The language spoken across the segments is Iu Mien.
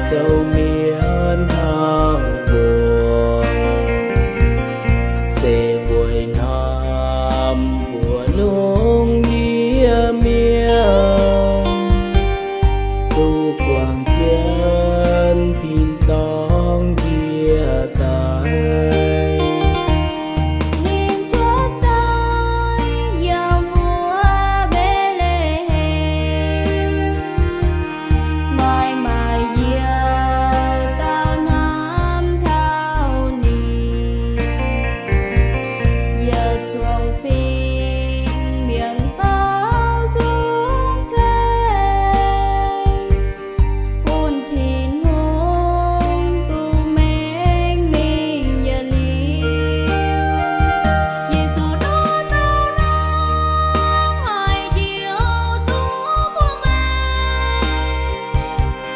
Zoux mienh hnangv mbuo, se weic hnamv mbuo lungh ndiev mienh, zuqc guangc jienv tin-dorngh ndie daaih. Ninh cuotv seix yiem wuov Mbetc^le^hem, maaih maaih youz dauh hnamv taux ninh. Yietc zungv fin-mienh baaux nzung ceng, bun Tin-Hungh duqv mengh mingh yietc liuz. Yesu nduqc dauh hnangv haaix njoux duqv mbuo mengh,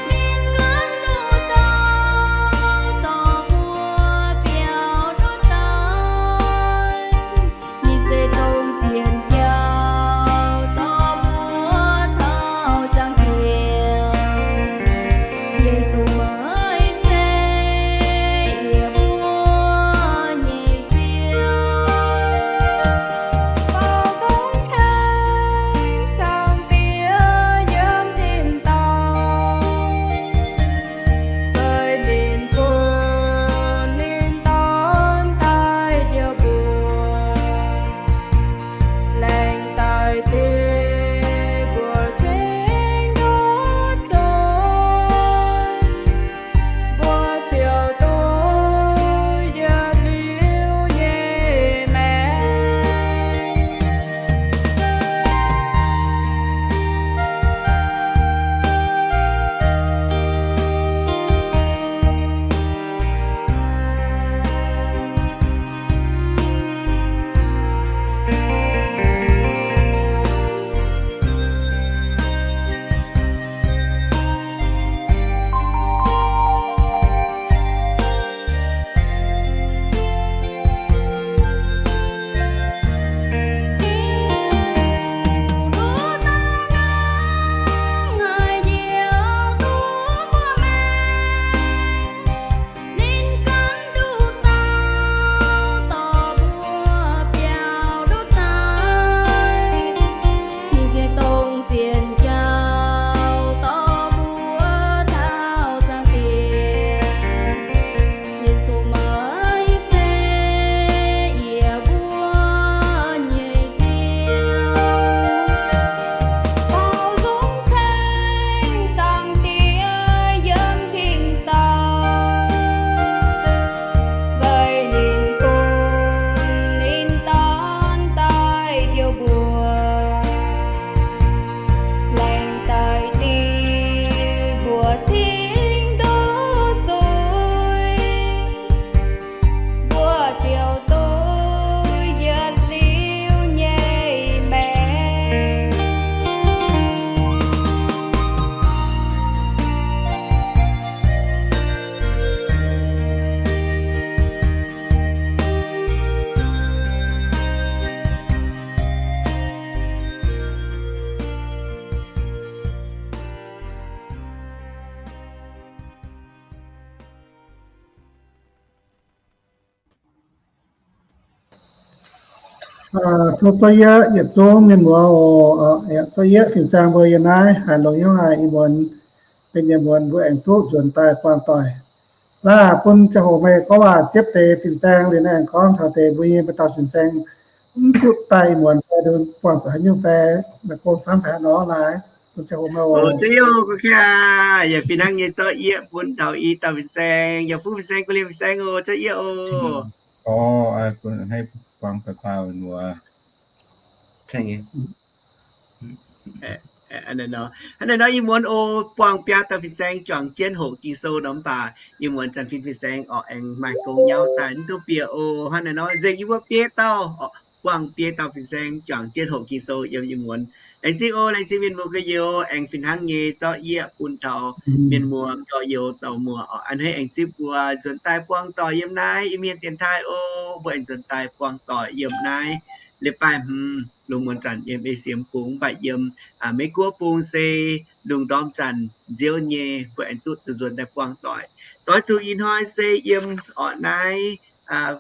ninh ganh nduqc dauh dorh mbuo biaux nduqc daaih. Ninh se dongh zien jauv dorh mbuo taux zaangc Diex. Yesu maiv zeiz yie mbuo nyei Ziouv. Baaux nzung ceng zaangc Diex yiem tin-dorngh, weic ninh bun ninh Dorn daaih njoux mbuo, laengz daaih dingh mbuo cingx nduqc zuiz, mbuo ziouc duqv yietc liuz nyei maengc. Ninh ganh nduqc dauh dorh mbuo biaux nduqc daaih. Ninh se dongh zien jauv dorh mbuo taux zaangc Diex. Yesu maiv zeiz yie mbuo nyei Ziouv. Baaux nzung ceng zaangc Diex yiem tin-dorngh, weic ninh bun ninh Dorn daaih njoux mbuo, laengz daaih dingh mbuo cingx nduqc zuiz, mbuo ziouc duqv yietc liuz nyei maengc. Tov zorqv yieqv yietc zungv mienh muoz oc, zorqv yieqv fin-saeng mbuo yiem naaiv haih longx hnyouv haic ih muonz benx yietc muonz mbuo aengx duqv nzuonx daaih buangh doic. Laaih bun ziangh hoc meih gorngv waac ziepc deix fin-saeng liuz naaiv aengx gorngv taux deix mbuo nyei dauh fin-saeng mv duqv daaih ih muonz, buangh zuqc haaix nyungc fai meih gorngv camv fai haaix nor laaih, bun ziangh hoc meih oc. Yaac fih hnangv nyei zorqv yieqv bun taux i dauh fin-saeng, yaac fuqv fin-saeng, guv liemh fin-saeng oc, zorqv yieqv oc. Hnangv naaiv nor ih muonz oc, buangh biaa dauh fin-saeng juangc jienv hoqc Ging-Sou nor mv baac ih muonz zanc fin fin-saeng oc aengx maaih gong nyauv daaih mv duqv bieqc oc. Hnangv naaiv nor nzengc yie mbuo biei dauh oc, buangh biei dauh fin-saeng juangc jienv hoqc Ging-Sou yiem ih muonz. Laengz zingh oc, laengz zingh mienh muoz gorx-youz aengx fih hnangv nyei zorqv yieqv bun taux mienh muoz gorx-youz dauh muoz oc. A'hneiv aengx zipv mbuo nzuonx daaih buangh doic yiem naaiv Iu-Mienh dienx taaih oc. Mbuo aengx nzuonx daaih buangh doic yiem naaiv leiz-baaih hmz lungh muonz zanc yiem ei siex fungx, mv baac yiem Meiv Guoqv bung se lungh ndorm zanc nziouv nyei, mbuo aengx duqv dunh nzuonx daaih buangh doic. Doix zuqc ih hnoi se yiem orqc naaiv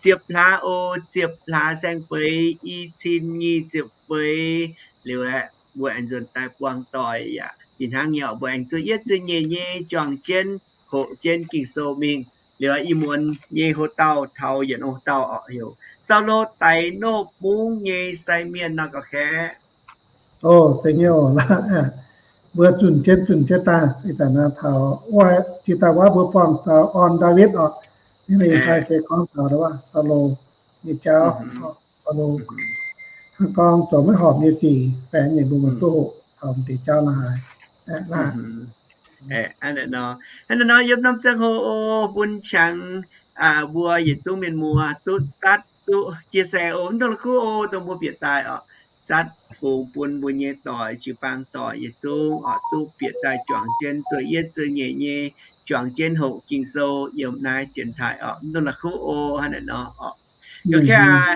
ziepc hlaax oc, ziepc hlaax saeng-feix, i cin nyic ziepc feix liuz aeqv, mbuo aengx nzuonx daaih buangh doic yaac fih hnangv nyei orqc. Mbuo aengx zuqc yietv zuqc nyeic nyei juangc jienv hoqc jienv Ging-Sou mingh. Liuz ih muonz nyei hoc-dauh taux yietc norm hoc-dauh orqc, heuc Saulo daix Noqv Mungv nyei sai mienh nor gauh kaeqv. O, zeiz nyei oc. Mbuo zunc jienv zunc jienv daaih, ih zanc taux wuov jiex daaih wuov mbuo buangh taux orn Ndaawitv orqc. Ih hnoi se gorngv taux wuov Saulo nyei jauv, Saulo hnangv gorngv zoux maiv horpc nyei sic, faix nyei mbuo duqv hoqc taux m'deix jauv la'haaix. Hnangv naaiv nor, yiem norm ziangh hoc oc, bun qangx mbuo yietc zungv mienh muoz duqv zatv duqv chia sẻ oc, mv dungx la'kuqv oc, dongh mbuo bieqc daaih orqc, zatv fungx bun mbuo nyei doic, jiu-baang doic yietc zungv orqc, duqv bieqc daaih juangc jienv zueih yietv zueih nyeic nyei, juangc jienv hoqc Ging-Sou yiem naaiv dienx taaih orqc, mv dungx la'kuqv oc, hnangv naaiv nor orqc. Ga'kv aa,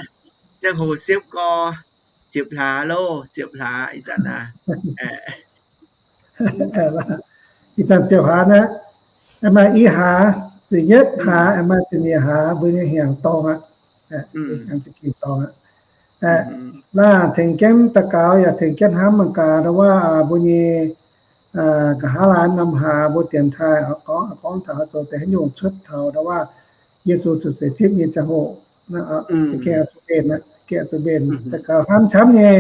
ziangh hoc siepv gorx, ziepc hlaax loh, ziepc hlaax ih zanc aa. Ih zanc ziepc hlaax naaiv, maaih i hlaax, ziepc nyeiv hlaax, maaih ziepc nyeic hlaax, mbuo nyei hnyangx dorngx aqv. Hnyangx za'gengh dorngx aqv. Laanh tengx jienv daux gaux yaac tengx jienv hnamv mangc gaax, ndau wuov mbuo nyei nqa'haav laanh norm hlaax mbuo dienx taaih gorngv, gorngv taux zoux deix haaix nyungc cuotv taux ndau wuov Yesu zuqc seix zipv nyei ziangh hoc, za'gengh zuqc mbenc, za'gengh zuqc mbenc daux gaux hnamv camv nyei.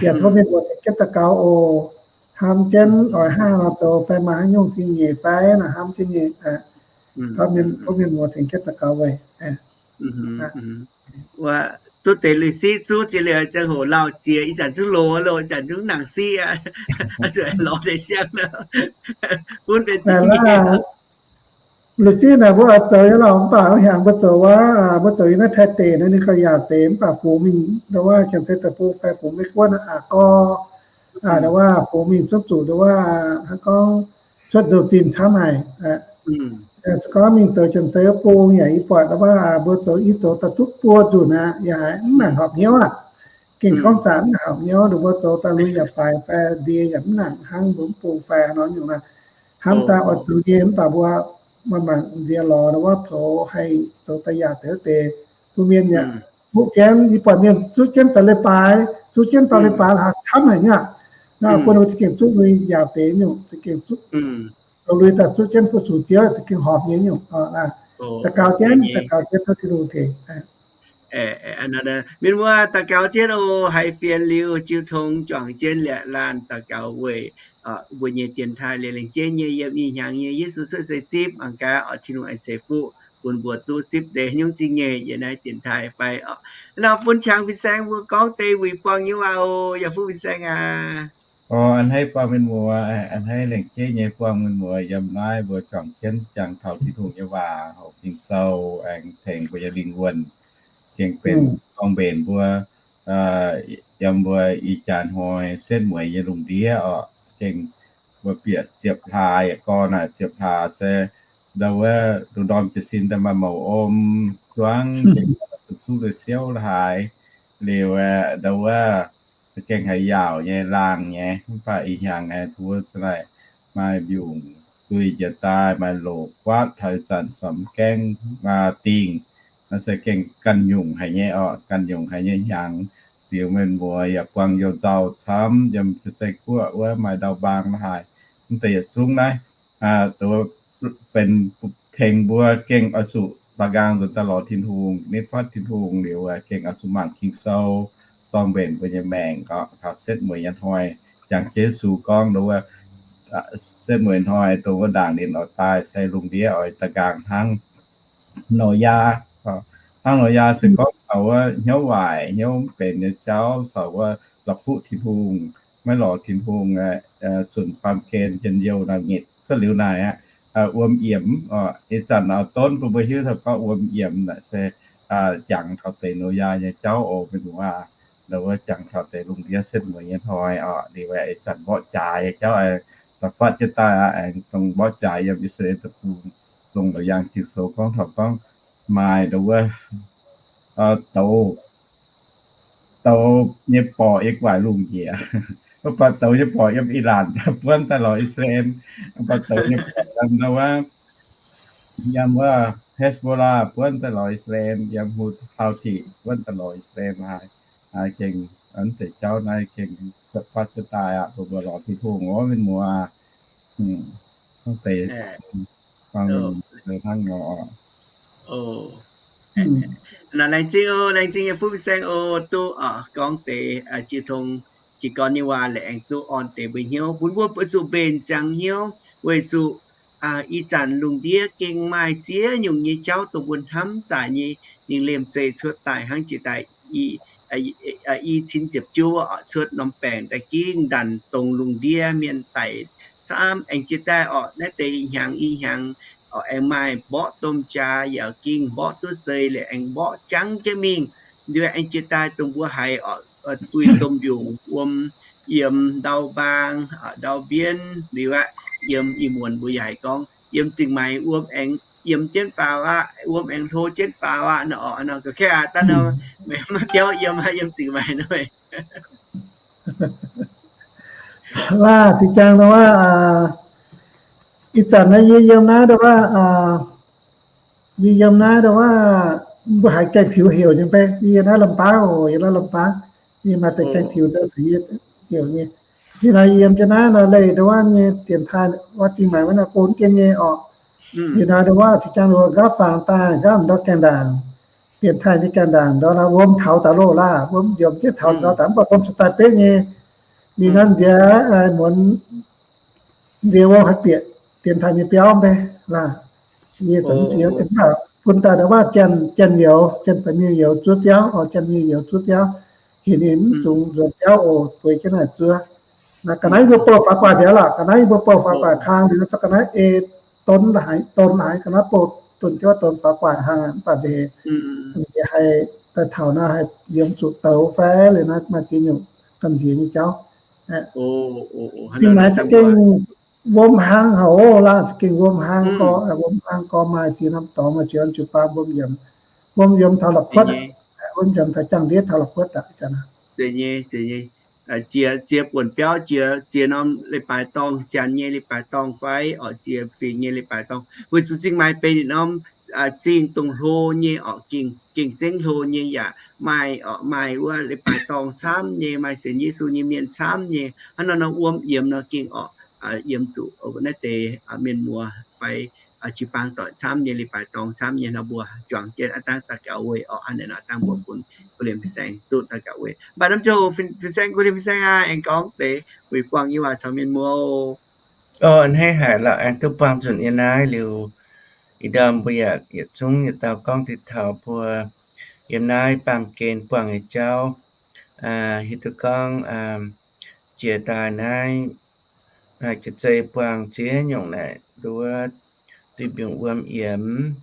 Yaac tov mienh muoz tengx jienv daux gaux oc. Hnamv jienv oix hnangv nor zoux fai maaih haaix nyungc zingh nyeic fai nor hnamv jienv nyei. Tov mienh muoz tengx jienv daux gaux weic duqv deix lui-siqv zuqv ziex liuz ziangh hoc lauh jiex, ih zanc zungv loz loh, ih zanc zungv nangc siqv aqv. Zuqc lorz deix siang, bun deix zingh nyeic. Lui-siqv naaic mbuo oix zoux nyei lorqc, mv baac hnyangx mbuo zoux wuov, mbuo zoux yiem naaiv Taiv deic naaiv ninh gauh yaauc deix, mv baac fungx mingh ndau wuov Janx-Zei deic-bung fai fungx Meiv Guoqv aqv gorx, ndau wuov fungx mingh zungv zuqc ndau wuov hnangv gorngv cuotv nzou-zinh camv haic. Se gorngv mingh zoux Janx-Zei wuov bung yaac yie buatc ndau wuov mbuo zoux i zoux daaih duqv buo nzunc aqv, yaac haiz mv nangc horpc hnyouv aqv. Gengh gorngv zanc mv nangc horpc hnyouv, ninh mbuo zoux daaih lui yaac faix fai ndie yaac mv nangc hnangv mbuo mv bung fai nor nyungc naaic. Hnamv daaih oix zoux nyei mv baac mbuo maaih mangc nziex lorz ndau wuov poux haih zoux daaih yaac deix deix. Bun mienh yaac zuqv jienv, yie buatc mienh zuqv jienv zaux leiz-baaix, zuqv jienv dorh leiz-baaix la'haaix camv haic nyei aqv. Naaiv bun ninh za'gengh zuqv lui yaac deix nyungc, za'gengh zoux lui daaih zuqv jienv fu-sux Ziouv za'gengh horpc nyei nyungc. Daux gaux jienv, daux gaux jienv tov Tin-Hungh tengx. Mienh muoz daux gaux jienv oc. Haiz fienx liuz jiu tong juangc jienv liuz laanh daux gaux weic mbuo nyei dienx taaih liuz lengc jeiv nyei yiem ih hnyangx nyei Yesu cuotv seix zipv mangc gaax oc, Tin-Hungh aengx ceix fuqv bun mbuo duqv zipv deix nyungc zingh nyeic yiem naaiv dienx taaih fai oc. Nor bun qangx fin-saeng mbuo gorngv deix wuic buangh nyei waac oc. Yaac fuqv fin-saeng aac. O, a'hneiv buangh mienh muoz, a'hneiv lengc jeiv nyei buangh mienh muoz yiem naaiv mbuo juangc jienv jangx taux Tin-Hungh nyei waac, hoqc Ging-Sou aengx tengx mbuo nyei lingh wuonh gengh benx gorngv mbenc mbuo yiem mbuo ih jaax hnoi setv mueiz nyei lungh ndiev oc. Gengh mbuo bieqc ziepc hlaax yaac gorngv naaic ziepc hlaax se ndau wuov lungh ndorm jiez sin daaih maaih mouc om zuangv, gengh zuqc zuqv lui siouv la'haaix liuz, ndau wuov gengh haiz yaauc nyei laangh nyei. Mv baac ih hnyangx aengx tov zanc naaic maaih mbiungc duih njiec daaih, maaih loc guaatv taux ih zanc corc mv gaengh dingh. Naaiv se gengh ganh nyungc haic nyei oc, ganh nyungc haic nyei hnyangx. Liuz mienh muoz yaac buangh you-nzauh camv yiem Janx-Zei Guoqv wuov maaih ndau mbaang la'haaix. Mv deix yietc zungv naaiv benx tengx mbuo gengh oix zuqc baaux nqaang nzuonx daaih lorz Tin-Hungh, nitv fatv Tin-Hungh liuz gengh oix zuqc mangc Ging-Sou, zorng mbenc mbuo nyei maengc oc. Taux setv mueiz nyei hnoi, jangx Yesu gorngv ndau wuov, setv mueiz hnoi dongh wuov ndaangc ninh oix daaih se lungh ndiev oix daaih nqaang hnangv Noyaa. Hnangv Noyaa se gorngv taux wuov hnyouv waaic, hnyouv mv benx nyei jauv, caux wuov la'kuqv Tin-Hungh, maiv lorz Tin-Hungh, zunc baamh gen njien-youh nangc nyitc cuotv liuz naaic aqv, wuom yiemc. Ih zanc donv bun mbuo hiuv taux gorngv wuom yiemc naaic se jangx taux deix Noyaa nyei jauv oc mienh muoz. Ndau wuov jangx taux deix lungh ndiev setv mueiz nyei hnoi oc. Liuz ih zanc mborqv jaaix nyei jauv aengx da'fatv jienv daaih aqv. Aengx dongh mborqv jaaix yiem I^saa^laa^en Deic-Bung, dongh Laauc Yaangh Ging-Sou gorngv taux gorngv maaih ndau wuov douz douz nyei borqc yiem gu'nguaaic lungh njiec. Mv baac douz nyei borqc yiem Iran buonv daaih lorz I^saa^laa^en. Mv baac douz nyei borqc yiem wuov, yiem wuov Hezbollah buonv daaih lorz I^saa^laa^en, yiem Houthi buonv daaih lorz I^saa^laa^en. Naaiv gengh, naaiv deix jauv naaiv gengh cuotv fatv cuotv daaih aqv. Mbuo lorz Tin-Hungh oc mienh muoz. Hnangv deix, hnangv nor. Laengz zingh oc, laengz zingh nyei fuqv fin-saeng oc, duqv gorngv deix jiex tong jiez gorn nyei waac laaix aengx duqv orn deix mbuo hnyouv, bun mbuo zuqc mbenc ziangx hnyouv weic zuqc ih zanc lungh ndiev gengh maaih ziex nyungc nyei jauv dongh mbuo hnamv zaaic nyei. Ninh liemh zeih cuotv daaih hnangv jiex daaih i cin ziepc juov cuotv norm baengc daaih gingv ndanc dongh lungh ndiev mienh daic camv. Aengx jiex daaih orqc, naaiv deix hnyangx i hnyangx orqc, aengx maaih mborqv domh jaax yaac gingh mborqv duqv seix liuz aengx mborqv jangv jienv mingh. Nduov aengx jiex daaih dongh mbuo haiz orqc, buih domh mbiungc wuom, yiem ndau mbaang, ndau mbienv liuz aqv, yiem ih muonz mbuo yaac haiz gorngv yiem Zingh Maix wuom aengx yiem jienv faaux aqv, wuom aengx hlo jienv faaux aqv nor orqc. Nor ga'kengx aqv, daaih nor meih maiv biauv yiem aqv, yiem Zingh Maix nor meih Laah, zinh ziangx ndau wuov, ih zanc naaiv yie yiem naaiv ndau wuov, yie yiem naaiv ndau wuov, mbuo haiz gaengh tiux heuc nyei mbe, yie yiem naaiv Lamh Baang oc, yiem naaiv Lamh Baang. Yie maaih deix gaengh tiux ndau zuqc yie heuc nyei. Ih hnoi yie yiem jienv naaiv nor leih ndau wuov nyei dienx taaih wuov Zingh Maix wuov nor go mv gen nyei orqc. Ih hnoi ndau wuov zinh ziangx ndau wuov nqaapv fangx daaih nqaapv ndau gaengh ndaangc, dienx taaih nyei gaengh ndaangc ndau nor wuom taux daaih loh laah, wuom yiem jienv taux ndau daaih mv baac wuom cuotv daaih betv nyei. Ninh nor nziex muonz nziex wuom haaix bieqc dienx taaih nyei biauv mbe laah. Yie zanc nziex mv baac bun daaih ndau wuov janx, janx youz, janx ba'nyeic youz zuov biauv, janx nyei youz zuov biauv. Hinc ninh mv zungx nzuonx biauv oc, bueix jienv naaic zuov. Naaiv ga'naaiv yie mbuo bouh faaux gu'nguaaic nziaaux lorqc, ga'naaiv yie mbuo bouh faaux gu'nguaaic kang liuz nor, ga'naaiv ei donx haaix, donx haaix, ga'naaiv bouh donx jienv wuov donx faaux gu'nguaaic hnangv, mv baac nziex, nziex haih daaih taux naaiv haih yiem zuqc douz fai liuz naaiv maaih ziex nyungc gamh nziex nyei jauv. Zinh maaiz za'gengh wuom hlang haic oc, laangh za'gengh wuom hlang gorx, wuom hlang gorx maaih ziex norm dorngx, maaih ziex norm jiu-baang wuom yiemx. Wuom yiemx taux la'kuotv, wuom yiemx taux jangx-ndiev taux la'kuotv aqv. Ziex, ziex buonc biauv, ziex, ziex norm leiz-baaix dorngh, janx nyei leiz-baaix dorngh fai orqc, ziex fingx nyei leiz-baaix dorngh. Weic zuqc zinh maaiz benx norm zingh dongh hlo nyei orqc, gengh zengv hlo nyei yaac maaih orqc, maaih wuov leiz-baaix dorngh camv nyei, maaih sienx Yesu nyei mienh camv nyei. Hnangv nor nor wuom yiemx nor gengh orqc, yiemx zuqc naaiv deix mienh muoz fai jiu-baang doic camv nyei, leiz-baaix dorngh camv nyei nor mbuo juangc jienv aav dangh daux gaux weic orqc. Hnangv naaic nor dangh mbuo bun, bun liemh fin-saeng duqv daux gaux weic. Mv baac norm ziangh hoc fin-saeng, bun liemh fin-saeng aah, aengx gorngv deix weic buangh nyei waac caux mienh muoz. Hneiv haic lorqc, aengx duqv buangh nzunc yiem naaiv liuz, ih ndorm mbuo yaac yietc zungv yietc dauh gorngv deix taux mbuo yiem naaiv baamh gen buangh nyei jauv. Hiuv duqv gorngv jiex daaih naaiv jiex zei buangh ziex nyungc naaic nduov, duih mbiungc wuom yiemx,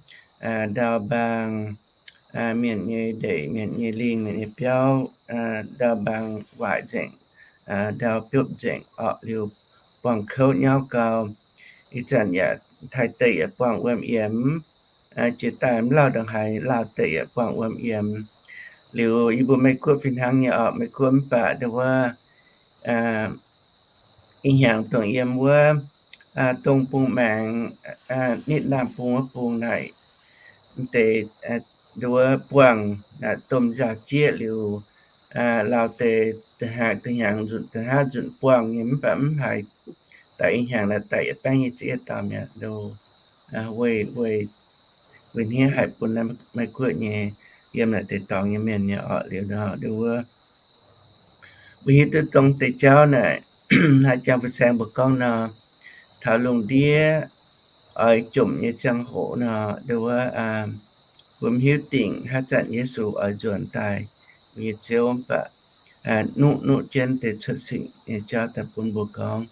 ndau mbaang, mienh nyei ndeic, mienh nyei lingh, mienh nyei biauv, ndau mbaang waaic nzengc, ndau biopv nzengc orqc, liuz buangh kouv nyauv gau. Ih zanc yaac taaih deic yaac buangh wuom yiemx. Jiex daaih mv lauh ndongc haaix lauh deic yaac buangh wuom yiemx. Liuz yie mbuo Meiv Guoqv fih hnangv nyei orqc, Meiv Guoqv mv baac nduov wuov ih hnyangx dongh yiem wuov dong bung maengx, nitv naamh bung wuov bung naaic, mv deix nduov buangh domh nziaaux-jieqv liuz, lauh deix da'hnyangx nzunc da'haav nzunc buangh nyei, mv baac mv haiz daaih ih hnyangx naaic daaih yietc baengv nyei ziex dauh mi'aqv. Weic, weic hniev haic bun Meiv Guoqv nyei yiem naaic deix dorngx nyei mienh nyei orqc. Liuz nor nduov wuov mbuo hiuv duqv dongh deix jauv naaic, haaix jangx fin-saeng mbuo gorngv nor, taux lungh ndiev oix jomc nyei ziangh hoc nor, nduov wuov mbuo mv hiuv dingc haaix zanc Yesu oix nzuonx daaih mbuo nyei Ziouv, mv baac nuqv nuqv jienv deix cuotv singx nyei jauv daaih bun mbuo gorngv,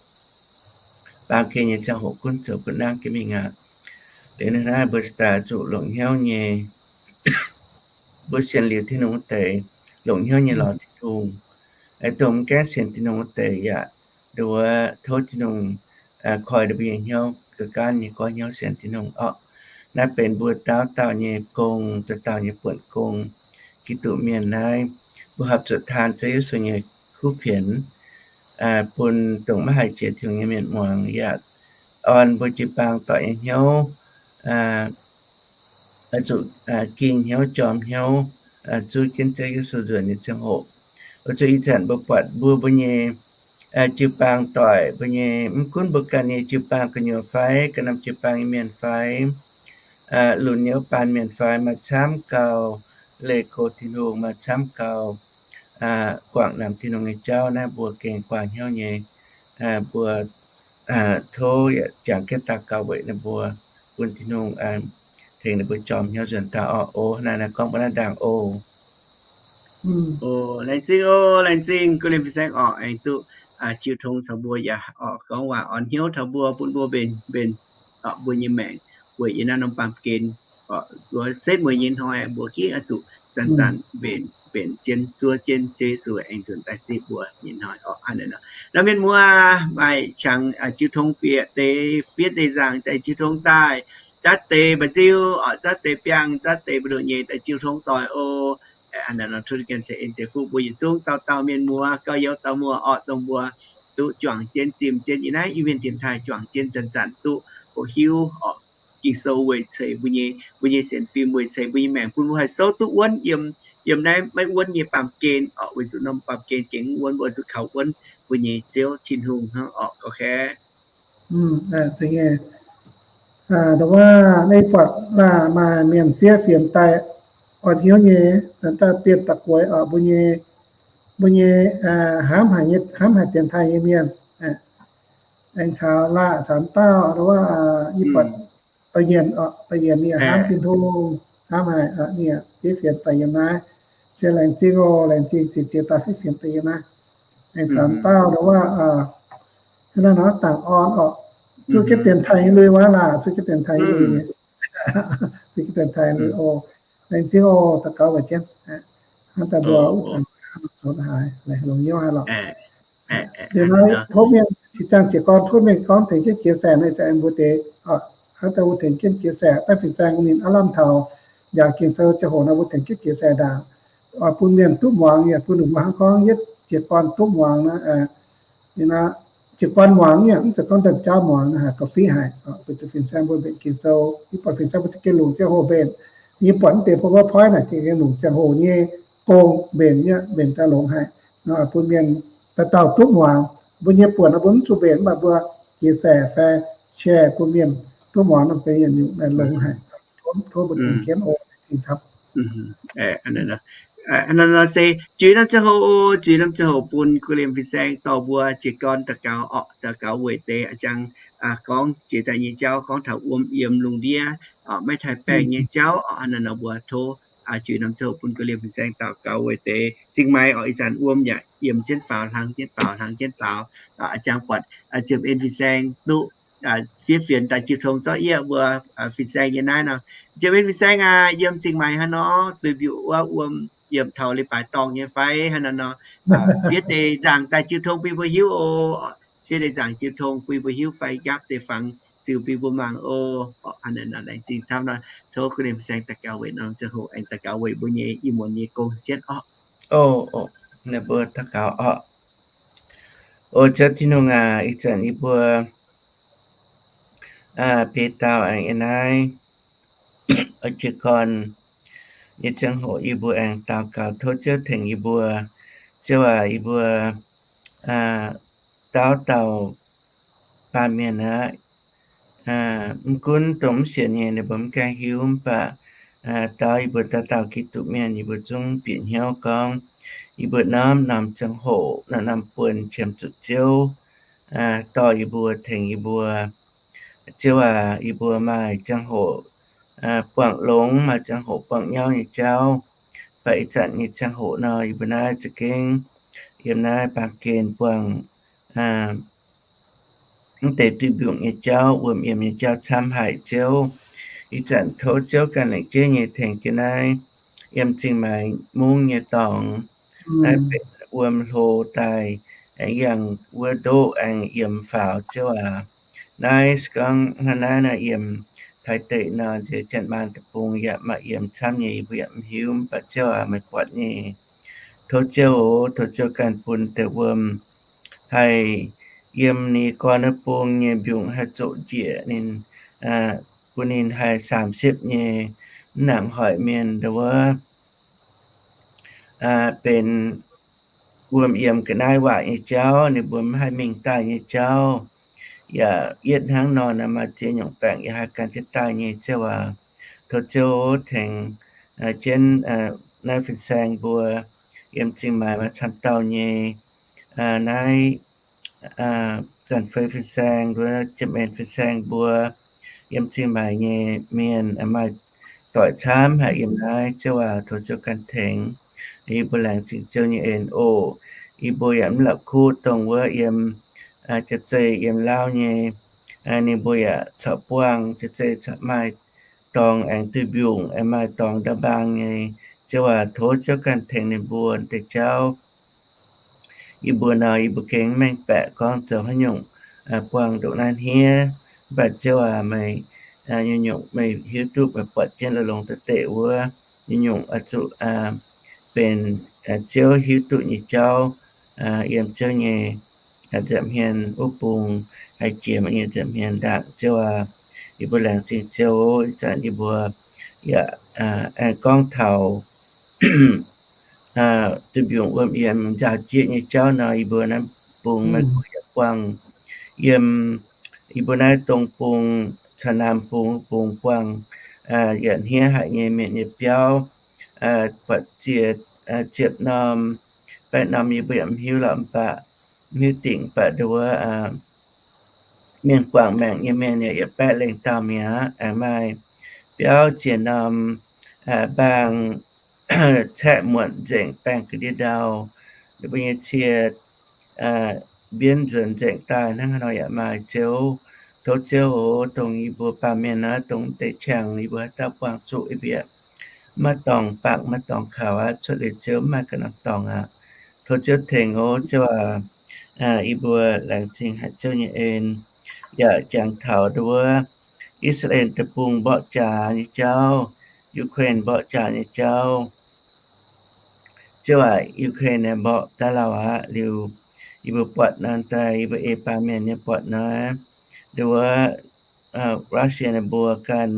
baamh gen nyei ziangh hoc gunv zoux gunv nangv jienv mingh aqv. Liuz naaiv mbuo daaih zuqc longc hnyouv nyei, mbuo sienx liuz Tin-Hungh wuov deix, longc hnyouv nyei lorz Tin-Hungh. Dongh mv gaengh sienx Tin-Hungh wuov deix yaac nduov tov Tin-Hungh koi ninh mbuo nyei hnyouv ga'gaanv nyei goiv hnyouv sienx Tin-Hungh orqc. Naaiv benx mbuo dauh dauh nyei gong, dauh dauh nyei buonc gong. Giduc mienh naaiv mbuo horpc zuqc taan Ziouv Yesu nyei kuv fienx, bun dongh maiv haih jiex Tin-Hungh nyei mienh muangx, yaac orn mbuo jiu-baang doic nyei hnyouv, oix zuqc ging hnyouv jorm hnyouv, zuov jienv Ziouv Yesu nzuonx nyei ziangh hoc. Oix zuqc ih zanc mbuo buatc mbuo, mbuo nyei jiu-baang doic, mbuo nyei, mv gunv mbuo ganh nyei jiu-baang gu'nyuoz fai ganh norm jiu-baang nyei mienh fai, lunx nyei wuov baan mienh fai, maaih camv gau leih go Tin-Hungh, maaih camv gau guangc naamc Tin-Hungh nyei jauv naaiv, mbuo gengh guangc hnyouv nyei. Mbuo tov yaac jangx jienv daux gaux weic ninh mbuo, bun Tin-Hungh tengx ninh mbuo jorm hnyouv nzuonx daaih orqc. O, naaiv naaiv gorngv mbuo naaiv ndaangc oc. O, laengz zingh oc, laengz zingh Gu Lien Fin-Saeng orqc, aengx duqv jiu tong caux mbuo yaac orqc gorngv waac orn hnyouv taux mbuo, bun mbuo mbenc, mbenc mbuo nyei maengc weic yiem naaiv norm baamh gen, mbuo setv mueiz nyei hnoi mbuo gengh oix zuqc zanc-zanc mbenc, mbenc jienv zuov jienv Ziouv Yesu aengx nzuonx daaih zipv mbuo nyei hnoi orqc. Hnangv naaiv nor, mienh muoz maaih qangx jiu tong bieqc deix, fiev deix nzaangc daaih jiu tong daaih, zatv deix mba'nziu orqc, zatv deix biangh, zatv deix mba'nduqc nyei daaih jiu tong doic oc. Hnangv naaiv nor tov Tin-Hungh ceix en ceix fuqv mbuo yietc zungv dauh dauh mienh muoz, gauh youz dauh muoz orqc, dongh mbuo duqv juangc jienv zimh jienv yiem naaiv Iu-Mienh dienx taaih juangc jienv zanc-zanc duqv hoqc hiuv orqc, Ging-Sou weic ceix mbuo nyei, mbuo nyei sienx fim, weic ceix mbuo nyei maengc, bun mbuo haih souv duqv wuonv yiem, yiem naaiv maiv wuonv nyei baamh gen orqc, weic zuqc norm baamh gen gengh mv wuonv, mbuo zuqc kaux wuonv mbuo nyei Ziouv Tin-Hungh hnangv orqc. Gauh kaeqv, dongh wuov naaiv buatc maaih mienh fiev fienx daaih orn hnyouv nyei, daaih bienh da'guaix orqc, mbuo nyei, mbuo nyei hnamv haic, hnamv haic dienx taaih nyei mienh, aengx caux laanh caux dauh, dongh wuov yie buatc Da'yienc, da'yienc ninh hnamv Tin-Hungh, hnamv haic, ninh fiev fienx daaih yiem naaiv. Se laengz zingh oc, laengz zingh ziex ziex daaih fiev fienx daaih yiem naaiv. Aengx caux dauh dongh wuov, hnangv naaiv nor dangc orn orqc, zuqc jienv dienx taaih nyei lui wuov laanh, zuqc jienv dienx taaih nyei lui, zuqc jienv dienx taaih nyei lui oc. Laengz zingh oc, daux gaux weic jienv. Hnangv daaih mbuo zoux haaix, longc hnyouv haaix lorqc. Liuz nor tov mienh zinh ziangh jiez gorn tov mienh gorngv tengx jienv jiex saeng naaiv, ih zanc mbuo deix, hnangv daaih mbuo tengx jienv jiex saeng, daaih fin-saeng ninh aav lamh taux njaaux Ging-Sou ziangh hoc nor, mbuo tengx jienv jiex saeng ndaangc, bun mienh duqv muangx, yaac bun ninh mbuo hnangv gorngv yietv jiez gorn duqv muangx nor, jiez gorn muangx nyei, mv zeiz gorngv domh jauv muangx nor, haiz gauh fih haic. Weic zuqc fin-saeng mbuo mbenc Ging-Sou, yie buatc fin-saeng mbuo za'gengh longc ziangh hoc mbenc. Yie buatc mv deix PowerPoint naaic za'gengh longc ziangh hoc nyei gong mbenc nyei, mbenc daaih longx haic nor, bun mienh dauh dauh duqv muangx. Mbuo nyei buonc nor mbuo mv zuqc mbenc, mv baac mbuo jiex saeng fai share bun mienh duqv muangx nor, benx yietc nyungc longx haic. Tov mbuo tengx jienv oc, laengz zingh camv. Hnangv naaiv nor se juix norm ziangh hoc, juix norm ziangh hoc bun Gu Liemh fin-saeng dorh mbuo jiez gorn daux gaux orqc, daux gaux weic deix a'jang gorngv jiex daaih nyei jauv, gorngv taux wuom yiem lungh ndiev, maiv taaih baengh nyei jauv orqc. Hnangv naaiv nor mbuo tov juix norm ziangh hoc bun Gu Liemh fin-saeng daux gaux weic deix zingh maaiz orqc. Ih zanc wuom yaac yiem jienv faaux, hlang jienv faaux, hlang jienv faaux. A'jang buatc Ziepc En fin-saeng duqv fiev fienx daaih jiu tong zorqv yie mbuo fin-saeng nyei naaiv nor. Ziepc En fin-saeng aac, yiem zingh maaiz hnangv nor, duih mbiuh wuov wuom yiem taux leiz-baaix dorngh nyei fai hnangv naaiv nor, fiev deix nzaangc daaih jiu tong bun mbuo hiuv oc. Fiev deix nzaangc jiu tong bun mbuo hiuv fai nqaapv deix fangx ziux bun mbuo mangc oc. Hnangv naaiv nor laengz zingh camv nor, tov Gu Liemh fin-saeng daux gaux weic norm ziangh hoc aengx daux gaux weic mbuo nyei ih muonz nyei gong jienv orqc. Ninh mbuo daux gaux orqc. O Ziouv Tin-Hungh aac, ih zanc yie mbuo beiv dauh aengx yiem naaiv jiez gorn nyei ziangh hoc yie mbuo aengx daux gaux tov Ziouv tengx yie mbuo. Ziouv aac, yie mbuo dauh dauh baamh mienh aqv, mv gunv dongh mv sienx nyei ninh mbuo mv gaengh hiuv, mv baac dauh yie mbuo dauh dauh Giduc mienh yie mbuo zungv bieqc hnyouv gorngv yie mbuo norm norm ziangh hoc, norm norm buonc qiemx zuqc Ziouv dorh yie mbuo, tengx yie mbuo. Ziouv aac, yie mbuo maaih ziangh hoc buangh longx, maaih ziangh hoc buangh nyauv nyei jauv. Mv baac ih zanc nyei ziangh hoc nor, yie mbuo naaiv za'gengh yiem naaiv baamh gen buangh mv deix duih mbiungc nyei jauv, wuom yiem nyei jauv camv haic Ziouv. Ih zanc tov Ziouv ganh lengc jeiv nyei tengx jienv naaiv yiem zingh maaiz mungv nyei dorngx, naaiv benx wuom hlo daaih, aengx yangh wuov ndoqv aengx yiem faaux Ziouv aac. Naaiv se gorngv hnangv naaiv nor yiem Taiv deic nor, nziex Janx-Maanc deic-bung yaac maaih yiem camv nyei, yie mbuo yaac mv hiuv, mv baac Ziouv aac, meih buatc nyei. Tov Ziouv oc, tov Ziouv ganh bun deix wuom haih yiem ninh gorn wuov bung nyei mbiungc haih zoqc njiec ninh, bun ninh haih saamv siepv nyei, mv nangc hoic mienh ndau wuov benx wuom yiem ga'naaiv waac nyei jauv, ninh mbuo mv haih mingh daaih nyei jauv. Yaac yietv hnangv nor naaiv maaih ziex nyungc baengc yaac haih gan jienv daaih nyei Ziouv aac. Tov Ziouv tengx jienv naaiv fin-saeng mbuo yiem Zingh Maaic maaih camv dauh nyei naaiv Zanc Fei fin-saeng, nduov Jiem En fin-saeng mbuo, yiem Zingh Maaic nyei mienh maaih doic camv haic yiem naaiv Ziouv aac. Tov Ziouv ganh tengx. Yie mbuo laengz zingh Ziouv nyei en oc. Yie mbuo yaac mv la'kuqv dongh wuov yiem jaav zei yiem Laauv nyei, ninh mbuo yaac corc buangh jaav zei corc maaih dorngx aengx duih mbiungc, aengx maaih dorngx ndau mbaang nyei. Ziouv aac, tov Ziouv ganh tengx ninh mbuo deix jauv. Yie mbuo nor, yie mbuo gengh mv mengh baeqc gorngv zoux haaix nyungc buangh ndongc naaiv hniev. Mv baac Ziouv aac, meih nyungc-nyungc meih hiuv duqv, meih buatc jienv longx-longx deix wuov, nyungc-nyungc oix zuqc benx Ziouv hiuv duqv nyei jauv yiem Ziouv nyei nza'hmien wuov bung haih jiex nyei nza'hmien ndaangc Ziouv aac. Yie mbuo laengz zingh Ziouv. Ih zanc yie mbuo yaac aengx gorngv taux duih mbiungc wuom yiem nzaaux jieqv nyei jauv nor, yie mbuo naaiv bung maiv gunv yaac buangh yiem yie mbuo naaiv dong bung caux naamh bung, bung buangh yietc hniev haic nyei mienh nyei biauv, buatc ziec ziepc norm, baeqv norm yie mbuo yaac mv hiuv lorqc, mv baac mv hiuv dingc, mv baac nduov mienh guangc maengc nyei mienh yaac yietc baeqv lengh dauh mi'aqv. Aengx maaih biauv ziec norm mbaang caeqv muotc nzengc, baengh ga'ndiev ndau, ninh mbuo nyei cie mbienv nzuonx nzengc daaih hnangv haaix nor yaac maaih. Ziouv, tov Ziouv oc, dongh yie mbuo baamh mienh naaiv, dongh deix qangx yie mbuo haaix dauh buangh zuqc, yie mbuo maiv dorngc bangc maiv dorngc kaux aqv. Cuotv liuz Ziouv mv maaih ganh norm dorngx aqv. Tov Ziouv tengx oc Ziouv aac. Yie mbuo laengz zingh haic Ziouv nyei en, yaac jangx taux nduov I^saa^laa^en Deic-Bung mborqv jaax nyei jauv, Ukraine mborqv jaax nyei jauv. Ziouv aac, Ukraine mborqv daaih lauh aqv. Liuz yie mbuo buatc nor daaih, yie mbuo ei baamh mienh nyei buatc nor, nduov Russia ninh mbuo ganh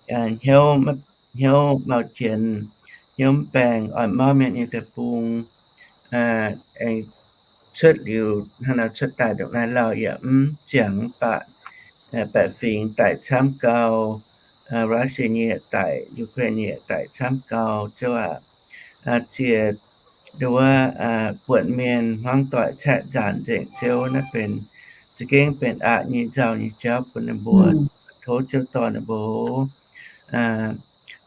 hnyouv, hnyouv mauh jienx, hnyouv mv baengh, oix mauv mienh nyei deic-bung, aengx cuotv liuz hnangv nor cuotv daaih ndongc naaiv lauh yaac mv ziangx mv baac baeqc fingx daic camv gau, Russia nyei yaac daic, Ukraine nyei yaac daic camv gau. Ziouv aac, ziec nduov buonc mienh hmuangv doic caeqv nzaanc nzengc. Ziouv, naaiv benx za'gengh benx aqc nyei nzauh nyei jauv bun ninh mbuo. Tov Ziouv dorh ninh mbuo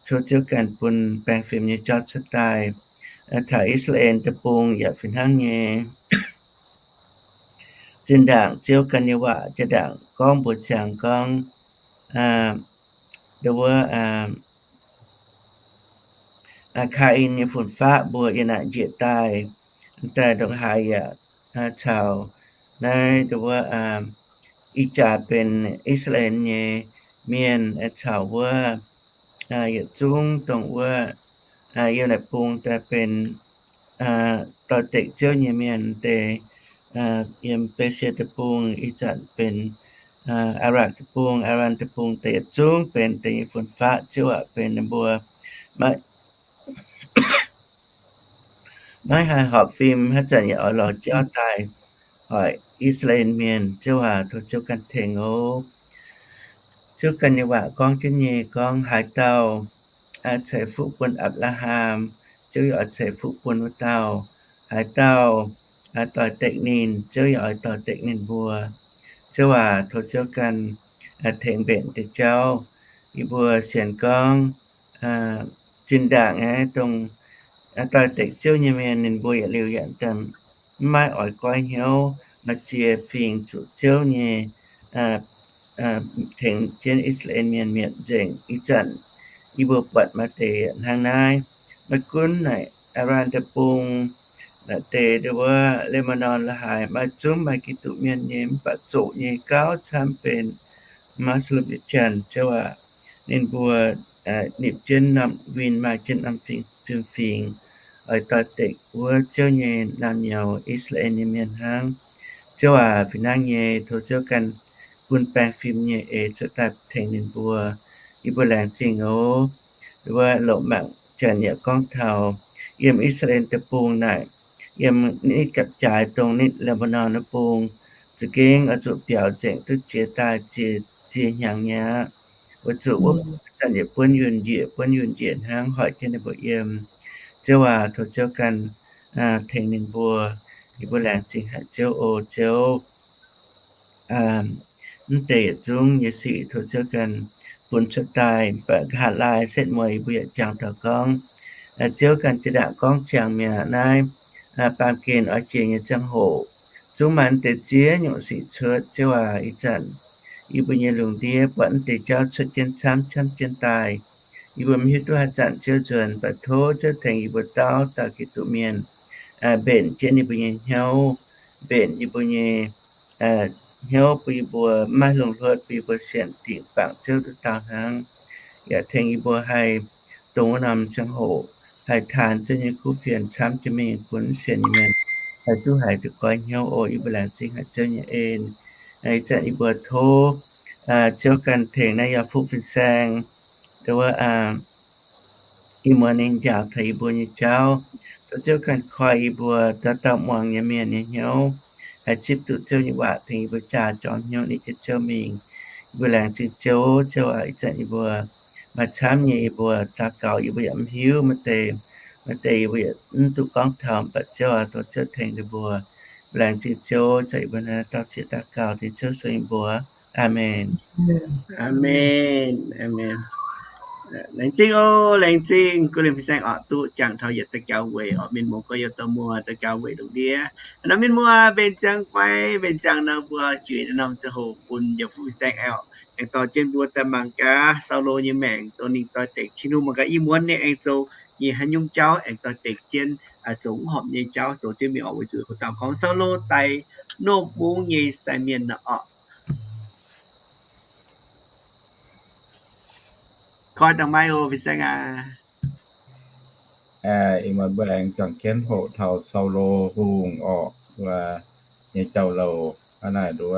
Tov Ziouv ganh bun baengh fim nyei jauv cuotv daaih taux I^saa^laa^en Deic-Bung yaac fih hnangv nyei. Zinh ndaangc Ziouv ganh nyei waac jaa-ndaangc gorngv mbuox ziangx gorngv, nduov wuov, Kaa^in nyei fun-faqv mbuo yiem naaic njiec daaih, daaih ndongc haaix yaac caux naaiv nduov wuov, ih jaax benx I^saa^laa^en nyei mienh caux wuov yietc zungv dongh wuov yiem naaic bung daaih benx doix-dekc Ziouv nyei mienh deix, yiem Besie Deic-Bung, ih zanc benx Aaron Deic-Bung, Aaron Deic-Bung deix yietc zungv benx deix nyei fun-faqv. Ziouv aac, benx ninh mbuo maiv maiv haih horpc fim, haaix zanc yaac oix lorz jauv daaih hoic I^saa^laa^en mienh. Ziouv aac, tov Ziouv ganh tengx oc. Ziouv ganh nyei waac gorngv jienv nyei gorngv, haaix dauh ceix fuqv bun Apc^laa^ham, Ziouv yaac oix ceix fuqv bun wuov dauh. Haaix dauh doix-dekc ninh, Ziouv yaac oix doix-dekc ninh mbuo. Ziouv aac, tov Ziouv ganh tengx mbenc deix jauv. Yie mbuo sienx gorngv zinh ndaangc aeqv, dongh doix-dekc Ziouv nyei mienh ninh mbuo yietc liuz yaac mv maiv oix goiv hnyouv, maaih ziex fingx zuqc Ziouv nyei tengx jienv I^saa^laa^en mienh mietc nzengc. Ih zanc yie mbuo buatc maaih deix hnangv naaiv. Maiv gunv naaic Aaron Deic-Bung, naaic deix nduov wuov Lebanon la'haaix, maaih zungv maaih Giduc mienh nyei, mv baac zoqc nyei gauh camv benx Muslim nyei janx. Ziouv aac, ninh mbuo nipc jienv norm win, maaih jienv norm fim-fingx, oix doix-dekc wuov Ziouv nyei naamh nyouz I^saa^laa^en nyei mienh hnangv. Ziouv aac, fih hnangv nyei, tov Ziouv ganh bun baengh fim nyei eix cuotv daaih tengx ninh mbuo. Yie mbuo laengz zingh oc. Wuov loz-mangc janx yaac gorngv taux yiem I^saa^laa^en deic-bung naaic, yiem nitv gapv-jaaix dongh nitv Lebanon wuov bung, za'gengh oix zuqc biaux nzengc duqv ziex daaih ziex, ziex hnyangx nyei aqv. Weic zuqc wuov zanc yietc buonv yunh njiec, buonv yunh njiec hnangv hoic jienv ninh mbuo yiem. Ziouv aac, tov Ziouv ganh tengx ninh mbuo. Yie mbuo laengz zingh haic Ziouv oc. Ziouv, mv deix yietc zungv nyei sic tov Ziouv ganh bun cuotv daaih. Mv baac nqa'haav laai setv mueiz yie mbuo yaac jangx taux gorngv, Ziouv ganh jiex ndaangc gorngv ziangx mi'aqv, naaiv baamh gen oix jiex nyei ziangh hoc, zungv maaih mv deix ziex nyungc sic cuotv. Ziouv aac, ih zanc yie mbuo nyei lungh ndiev buatc mv deix jauv cuotv jienv camv camv jienv daaih. Yie mbuo mv hiuv duqv haaix zanc Ziouv nzuonx, mv baac tov Ziouv tengx yie mbuo dauh dauh Giduc mienh mbenc jienv yie mbuo nyei hnyouv, mbenc yie mbuo nyei hnyouv bun yie mbuo maiv lungh hluotv, bun yie mbuo sienx dingc bangc Ziouv duqv dauh hnangv. Yaac tengx yie mbuo haih dongh wuov norm ziangh hoc haih taanx Ziouv nyei kuv fienx camv jienv mingh bun mv sienx nyei mienh haih duqv haiz duqv goiv hnyouv oc. Yie mbuo laengz zingh haic Ziouv nyei en. Ih zanc yie mbuo tov Ziouv ganh tengx naaiv yaac fuqv fin-saeng, nduov wuov, ih muonz ninh njaaux taux yie mbuo nyei jauv. Tov Ziouv ganh koi yie mbuo dauh dauh muangx nyei mienh nyei hnyouv, haih zipv duqv Ziouv nyei waac tengx yie mbuo jaa jorm hnyouv nitv jienv Ziouv mingh. Yie mbuo laengz zingh Ziouv. Ziouv aac, ih zanc yie mbuo maaih camv nyei, yie mbuo daux gaux yie mbuo yaac mv hiuv, maaih deix, maaih deix yie mbuo yaac mv duqv gorngv taux, mv baac Ziouv aac, tov Ziouv tengx ninh mbuo. Laengz zingh Ziouv, zanc yie mbuo naaiv dauh zieqc daux gaux dengv Ziouv sueih yie mbuo. Aamen. Aamen. Aamen. Laengz zingh oc, laengz zingh. Gunv liemh fin-saeng oc, duqv jangx taux yietc daux gaux weic oc. Mienh muoz gorx-youz dauh muoz daux gaux weic lungh ndiev. Nor mienh muoz mbenc ziangx fai mbenc ziangx nor, mbuo juix norm ziangh hoc bun yaac fuqv fin-saeng oc, aengx dorh jienv mbuo daaih mangc gaax Saulo nyei maengc, dongh ninh doix-dekc Tin-Hungh mangc gaax ih muonz ninh aengx zoux nyei haaix nyungc jauv, aengx doix-dekc jienv zoux mv horpc nyei jauv zoux jienv mingh oc. Weic zuqc hoc dauh gorngv Saulo daaih Noqv Mungv nyei sai mienh nor oc. Koi dangh maiv oc, fin-saeng aac. Ih muonz mbuo aengx juangc jienv hoqc taux Saulo Hungh orqc, wuov nyei jauv-louc hnangv naaic nduov,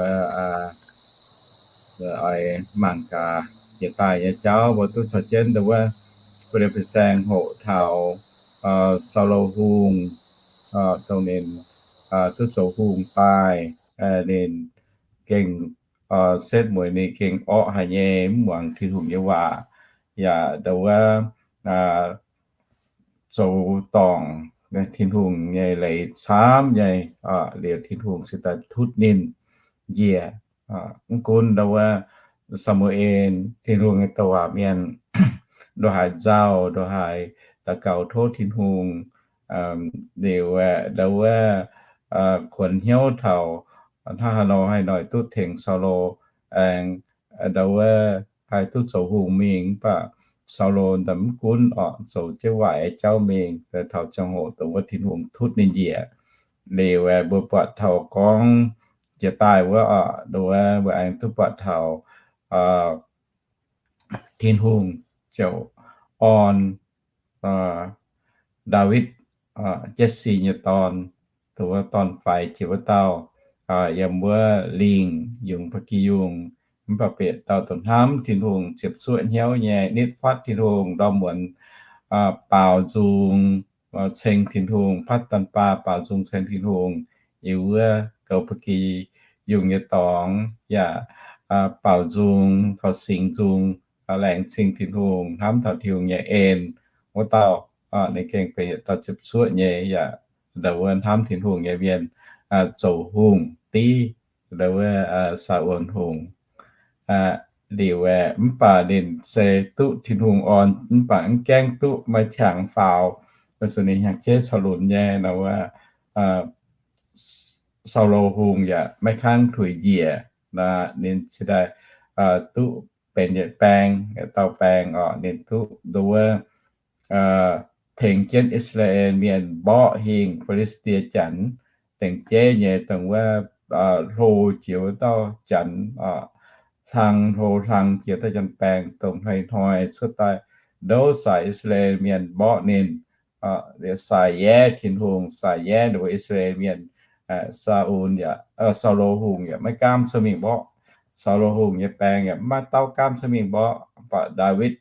oix mangc gaax jiex daaih nyei jauv mbuo duqv caux jienv nduov, bun ninh fin-saeng hoqc taux Saulo Hungh, dongh ninh duqv zoux hungh daaih, ninh gengh setv mueiz ninh gengh orqv haic nyei, mv muangx Tin-Hungh nyei waac, yaac nduov zoux dorngc Tin-Hungh nyei leiz camv nyei, liuz Tin-Hungh se daaih tutv ninh njiec. Mv gunv nduov Saa^mu^en, Tin-Hungh nyei douc waac mienh, nduov haaix nzauh, nduov haaix daux gaux tov Tin-Hungh, liuz nduov kuonx hnyouv taux hnangv haaix nor haih noic duqv tengx Saulo aengx nduov haih duqv zoux hungh mingh. Mv baac Saulo ndaaih mv gunv orqc, zoux jienv waaic jauv mingh, taux ziangh hoc dongh wuov Tin-Hungh tutv ninh njiec. Liuz mbuo buatc taux gorngv jiex daaih wuov orqc, nduov mbuo aengx duqv buatc taux Tin-Hungh ziouc orn Ndaawitv, Jetc^si nyei dorn, dongh wuov dorn-faix jiex wuov dauh, yiem wuov lingh yungz ba'gi yungh, mv baac bieqc dauh dongh hnamv Tin-Hungh, ziepc zuoqv hnyouv nyei, nitv fatv Tin-Hungh, ndorm muonz baaux nzung ceng Tin-Hungh, fatv daan baa baaux nzung ceng Tin-Hungh, yiem wuov goux ba'gi yungh nyei dorngx, yaac baaux nzung caux singx nzung, laengz zingh Tin-Hungh, hnamv taux Tin-Hungh nyei en. Wuov dauh ninh gengh benx yietc dauh ziepc zuoqv nyei, yaac ndau wuov hnamv Tin-Hungh nyei mienh, zoux hungh div ndau wuov Saa^on Hungh. Liuz aeqv, mv baac ninh se duqv Tin-Hungh orn, mv baac mv gaengh duqv maaih qangx faaux, weic zuqc ninh hnyangx-jeiv caux lunx nyei, ndau wuov Saulo Hungh yaac maiv kangv tuix njiec. Ninh cingx daaih duqv benx yietc baeng, yietc dauh baeng orqc. Ninh duqv ndau wuov tengx jienv I^saa^laa^en Mienh mborqv hingh Fi^li^saa^die Janx, dengh jeiv nyei dongh wuov hlo jiex wuov dauh Janx, hlang hlo hlang jiex dauh Janx-baeng, dongh hnoi-hnoi cuotv daaih ndouv saaix I^saa^laa^en Mienh mborqv ninh. Liuz Saa^yaac, Tin-Hungh Saa^yaac, ninh mbuo I^saa^laa^en Mienh, Saa^un yaac, Saulo Hungh yaac maiv gaamv cuotv mingh mborqv. Saulo Hungh nyei baeng yaac maiv dauh gaamv cuotv mingh mborqv. Mv baac Ndaawitv,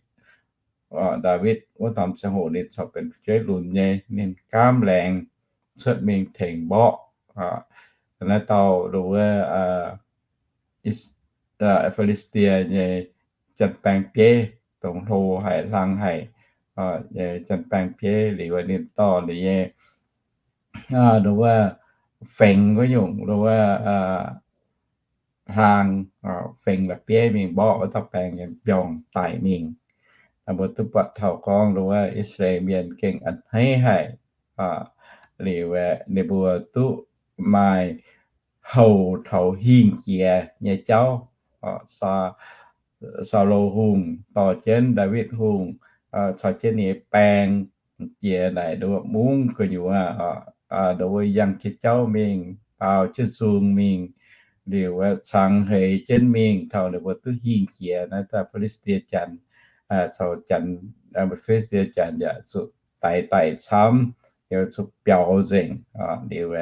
Ndaawitv wuov norm ziangh hoc ninh corc benx fu'jueiv lunx nyei, ninh gaamv laengz cuotv mingh tengx mborqv naaiv dauh wuov Fi^li^saa^die nyei janx-baeng bieiv, dongh hlo haic hlang haic nyei janx-baeng bieiv. Liuz ninh dorh ninh nyei wuov fengx wuov nyungc wuov hlaang, fengx la'bieiv mingh mborqv wuov dauh baeng nyei mbiorngz daic mingh. Mbuo duqv buatc taux gorngv wuov I^saa^laa^en Mienh gengh a'hneiv haic. Liuz ninh mbuo duqv maaih houc taux hingh jiex nyei jauv. Saulo Hungh dorh jienv Ndaawitv Hungh caux jienv ninh nyei baeng jiex naaic nduov mungv gu'nyuoz, nduov yangh jienv jauv mingh, baaux jienv nzung mingh, liuz wuov cangx heix jienv mingh taux ninh mbuo duqv hingh jiex naaiv daaih Fi^li^saa^die Janx, caux Janx, Fi^li^saa^die Janx yaac zuqc daix daic camv, liuz zuqc biaux nzengc, liuz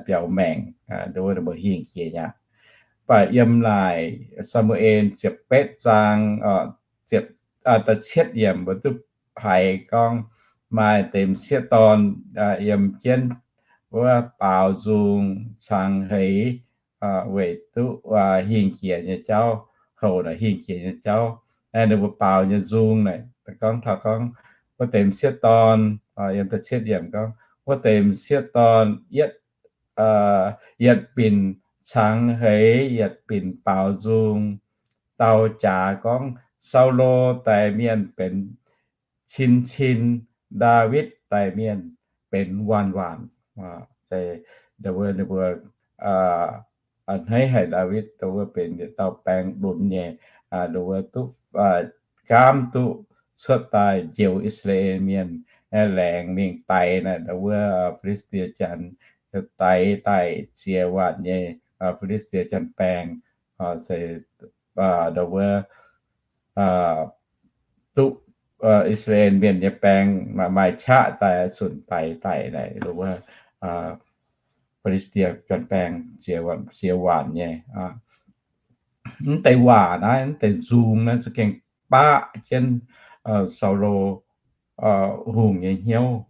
biaux maengc, nduov ninh mbuo hingh jiex aqv. Mv baac yiem naaic Saa^mu^en ziepc betv zaang, ziepc, da'cietv yiemc mbuo duqv haiz gorngv maaih deix m'sieqv dorn yiem jienv wuov baaux nzung cangx heix weic duqv hingh jiex nyei jauv, houc naaic hingh jiex nyei jauv. Ninh mbuo baaux nyei nzung naaic gorngv taux gorngv wuov deix m'sieqv dorn, yiem da'cietv yiemc gorngv wuov deix m'sieqv dorn yietv, yietc binc cangx heix, yietc binc baaux nzung, dau jaax gorngv, Saulo daix mienh benx cin cin, Ndaawitv daix mienh benx waanc waanc. Ninh mbuo a'hneiv haic Ndaawitv, dongh wuov benx yietc dauh baeng lunx nyei, dongh wuov duqv, gaamv duqv cuotv daaih njoux I^saa^laa^en Mienh, laengz mingh daix naaic dongh wuov Fi^li^saa^die Janx, daix daaih ziex waanc nyei Fi^li^saa^die Janx-baeng, se dongh wuov duqv I^saa^laa^en Mienh nyei baeng maaih qaqv daaih zunc daix daic naaic dongh wuov Fi^li^saa^die Janx-baeng ziex waanc nyei. Mv deix waac naaiv, mv deix nzung naaiv za'gengh baqv jienv Saulo Hungh nyei hnyouv,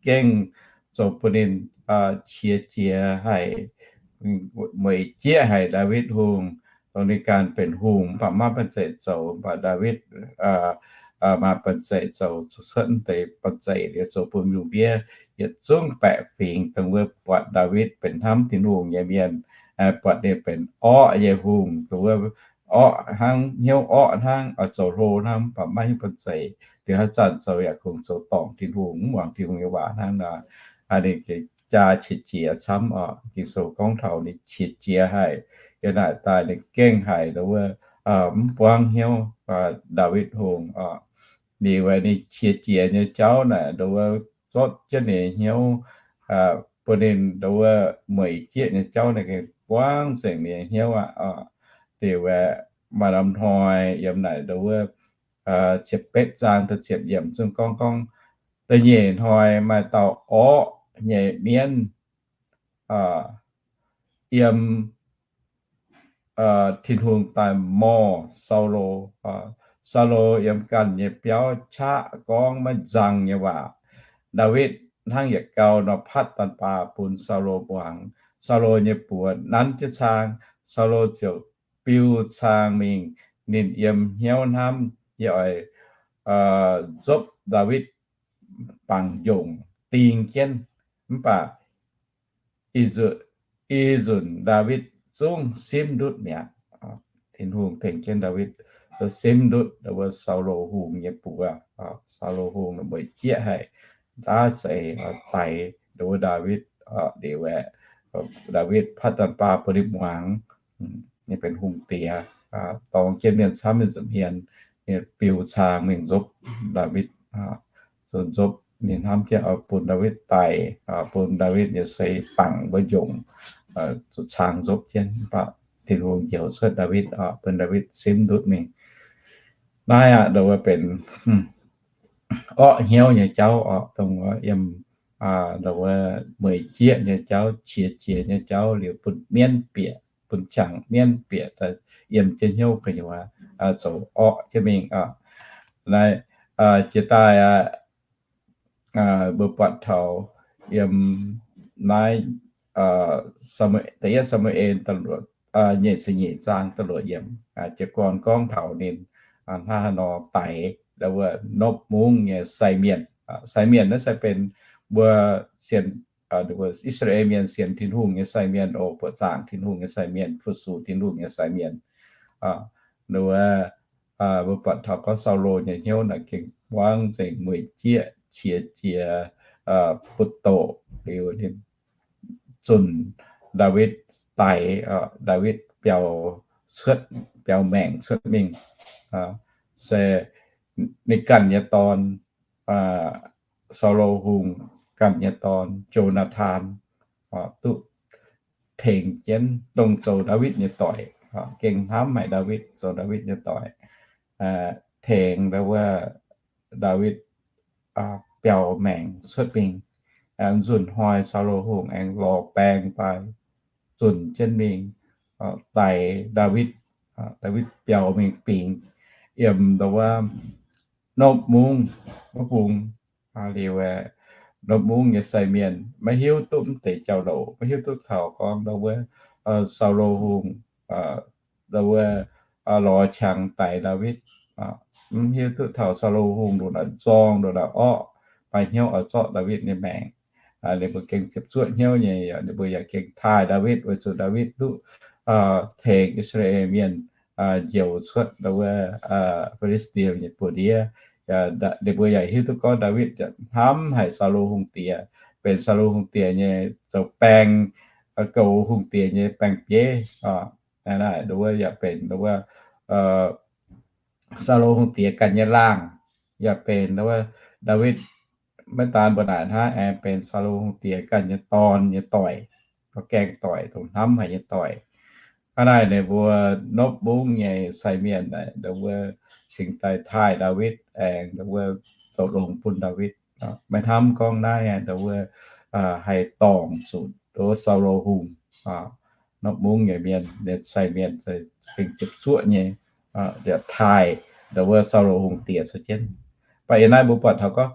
gengh zoux bun ninh qiex jiez haic, mueic jieqv haic Ndaawitv Hungh, dongh ninh ganh benx hungh mv baac maiv maaih banh zeic zoux, mv baac Ndaawitv maaih banh zeic zoux, zuqc cuotv mv deix banh zeic liuz zoux bun lungh ndiev yietc zungv baeqc fingx dongh wuov buatc Ndaawitv benx hnamv Tin-Hungh nyei mienh, buatc ninh benx orqv nyei hungh, dongh wuov orqv hnangv, hnyouv orqv hnangv, zoux hlo hnangv, mv baac maiv hiuv banh zeic. Liuz haaix zanc zoux yaac kungx zoux dorngc Tin-Hungh, mv muangx Tin-Hungh nyei waac hnangv nor, ninh jaa qiex jiez camv oc. Ging-Sou gorngv taux ninh qiex jiez haic. Yiem naaic daaih ninh gengh haiz dongh wuov mv buangv hnyouv Ndaawitv Hungh oc. Liuz ninh qiex jiez nyei jauv naaic dongh wuov zotv jienv ninh nyei hnyouv, bun ninh dongh wuov mueic jieqv nyei jauv ninh gengh buangv nzengc ninh nyei hnyouv aqv. Liuz aeqv, maaih norm hnoi yiem naaic dongh wuov ziepc betv zaang da'ziepc yiemc zungv gorngv, gorngv da'nyeic hnoi maaih dauh orqv nyei mienv yiem Tin-Hungh daaih morh Saulo. Saulo yiem ganh nyei biauv qaqv gorngv maiv nzang nyei waac. Ndaawitv hnangv yietc gau nor patv daanh baac bun Saulo muangx. Saulo nyei buoz nanv jienv cang. Saulo ziouc biu cang mingh. Ninh yiem hnyouv hnamv, yie oix nzopv Ndaawitv bangc njongc ding jienv. Mv baac i nzunc Ndaawitv zungv simv ndutv mi'aqv. Tin-Hungh tengx jienv Ndaawitv simv ndutv wuov Saulo Hungh nyei buoz. Saulo Hungh mueic jieqv haic, daav seix daix wuov Ndaawitv. Liuz aeqv, Ndaawitv patv daanh baac bun ninh muangx, ninh benx hungh diex, dorngx jienv mienh camv mienh nza'hmien, ninh biu cang mingh nzopv Ndaawitv, nzopv ninh hnamv jienv bun Ndaawitv daic, bun Ndaawitv nyei seix bangc wuov njongc, zuqc cang nzopv jienv. Mv baac Tin-Hungh njoux cuotv Ndaawitv, bun Ndaawitv simv ndutv mingh. Naaiv aqv, dongh wuov benx orqv hnyouv nyei jauv oc, dongh wuov yiem, wuov mueic jieqv nyei jauv, qiex jiez nyei jauv liuz bun mienv bieqc, bun qangx mienv bieqc yiem jienv hnyouv gu'nyuoz zoux orqv jienv mingh. Naaiv jiex daaih aqv, mbuo buatc taux yiem naaiv Saa-mu-, da'yietv Saa^mu^en da'luoqc, nyeic ziepc nyeic zaang da'luoqc yiemc, jiez gorn gorngv taux ninh hnangv haaix nor daix ndau wuov nopv mungv nyei sai mienh. Sai mienh naaiv se benx mbuo sienx, I^saa^laa^en Mienh sienx Tin-Hungh nyei sai mienh oc, buoqc zaangc Tin-Hungh nyei sai mienh, fu-sux Tin-Hungh nyei sai mienh. Ndau wuov mbuo buatc taux gorngv Saulo nyei hnyouv naaic gengh buangv nzengc mueic jieqv, qiex jiez, butv doqc liuz, ninh zunc Ndaawitv daix, Ndaawitv biaux cuotv, biaux maengc cuotv mingh, se ninh ganh nyei dorn, Saulo Hungh ganh nyei dorn, Jo^naa^tan, duqv tengx jienv dongh zoux Ndaawitv nyei doic, gengh hnamv haic Ndaawitv, zoux Ndaawitv nyei doic, tengx ndau wuov Ndaawitv biaux maengc cuotv mingh. Nzunc hnoi Saulo Hungh aengx lorz baeng daaih zunc jienv mingh daix Ndaawitv. Ndaawitv biaux mingh bingx yiem ndau wuov nopv mungv wuov bung. Liuz nopv mungv nyei sai mienh maiv hiuv duqv mv deix jauv-louc, maiv hiuv duqv taux gorngv ndau wuov Saulo Hungh ndau wuov lorz qangx daix Ndaawitv. Mv hiuv duqv taux Saulo Hungh ndongc naaic nzorng, ndongc naaic orqv, maaih hnyouv oix zorqv Ndaawitv nyei maengc. Ninh mbuo gengh ziepc zuoqv hnyouv nyei, ninh mbuo yaac gengh taaih Ndaawitv weic zuqc Ndaawitv duqv tengx I^saa^laa^en Mienh njoux cuotv ndau wuov Fi^li^saa^die nyei buoz-ndiev. Ninh mbuo yaac hiuv duqv gorngv Ndaawitv hnamv haic Saulo Hungh diex, benx Saulo Hungh diex nyei zoux baeng, goux hungh diex nyei baeng-bieiv. Naaiv ndau wuov yaac benx ndau wuov Saulo Hungh diex ganh nyei laangh, yaac benx ndau wuov Ndaawitv maiv daan mbuo naaic hnangv, aengx benx Saulo Hungh diex ganh nyei dorn nyei doic, gaengh doic, dongh hnamv haic nyei doic. Hnangv naaic ninh mbuo nopv mungv nyei sai mienh naaic ndau wuov cingx daaih taaih Ndaawitv aengx ndau wuov zoux longx bun Ndaawitv. Maiv hnamv gorngv naaiv ndau wuov haih dorngc zuqc ndau wuov Saulo Hungh. Nopv mungv nyei mienh, ninh sai mienh gengh ziepc zuoqv nyei taaih ndau wuov Saulo Hungh diex caux jienv. Mv baac yiem naaiv mbuo buatc taux gorngv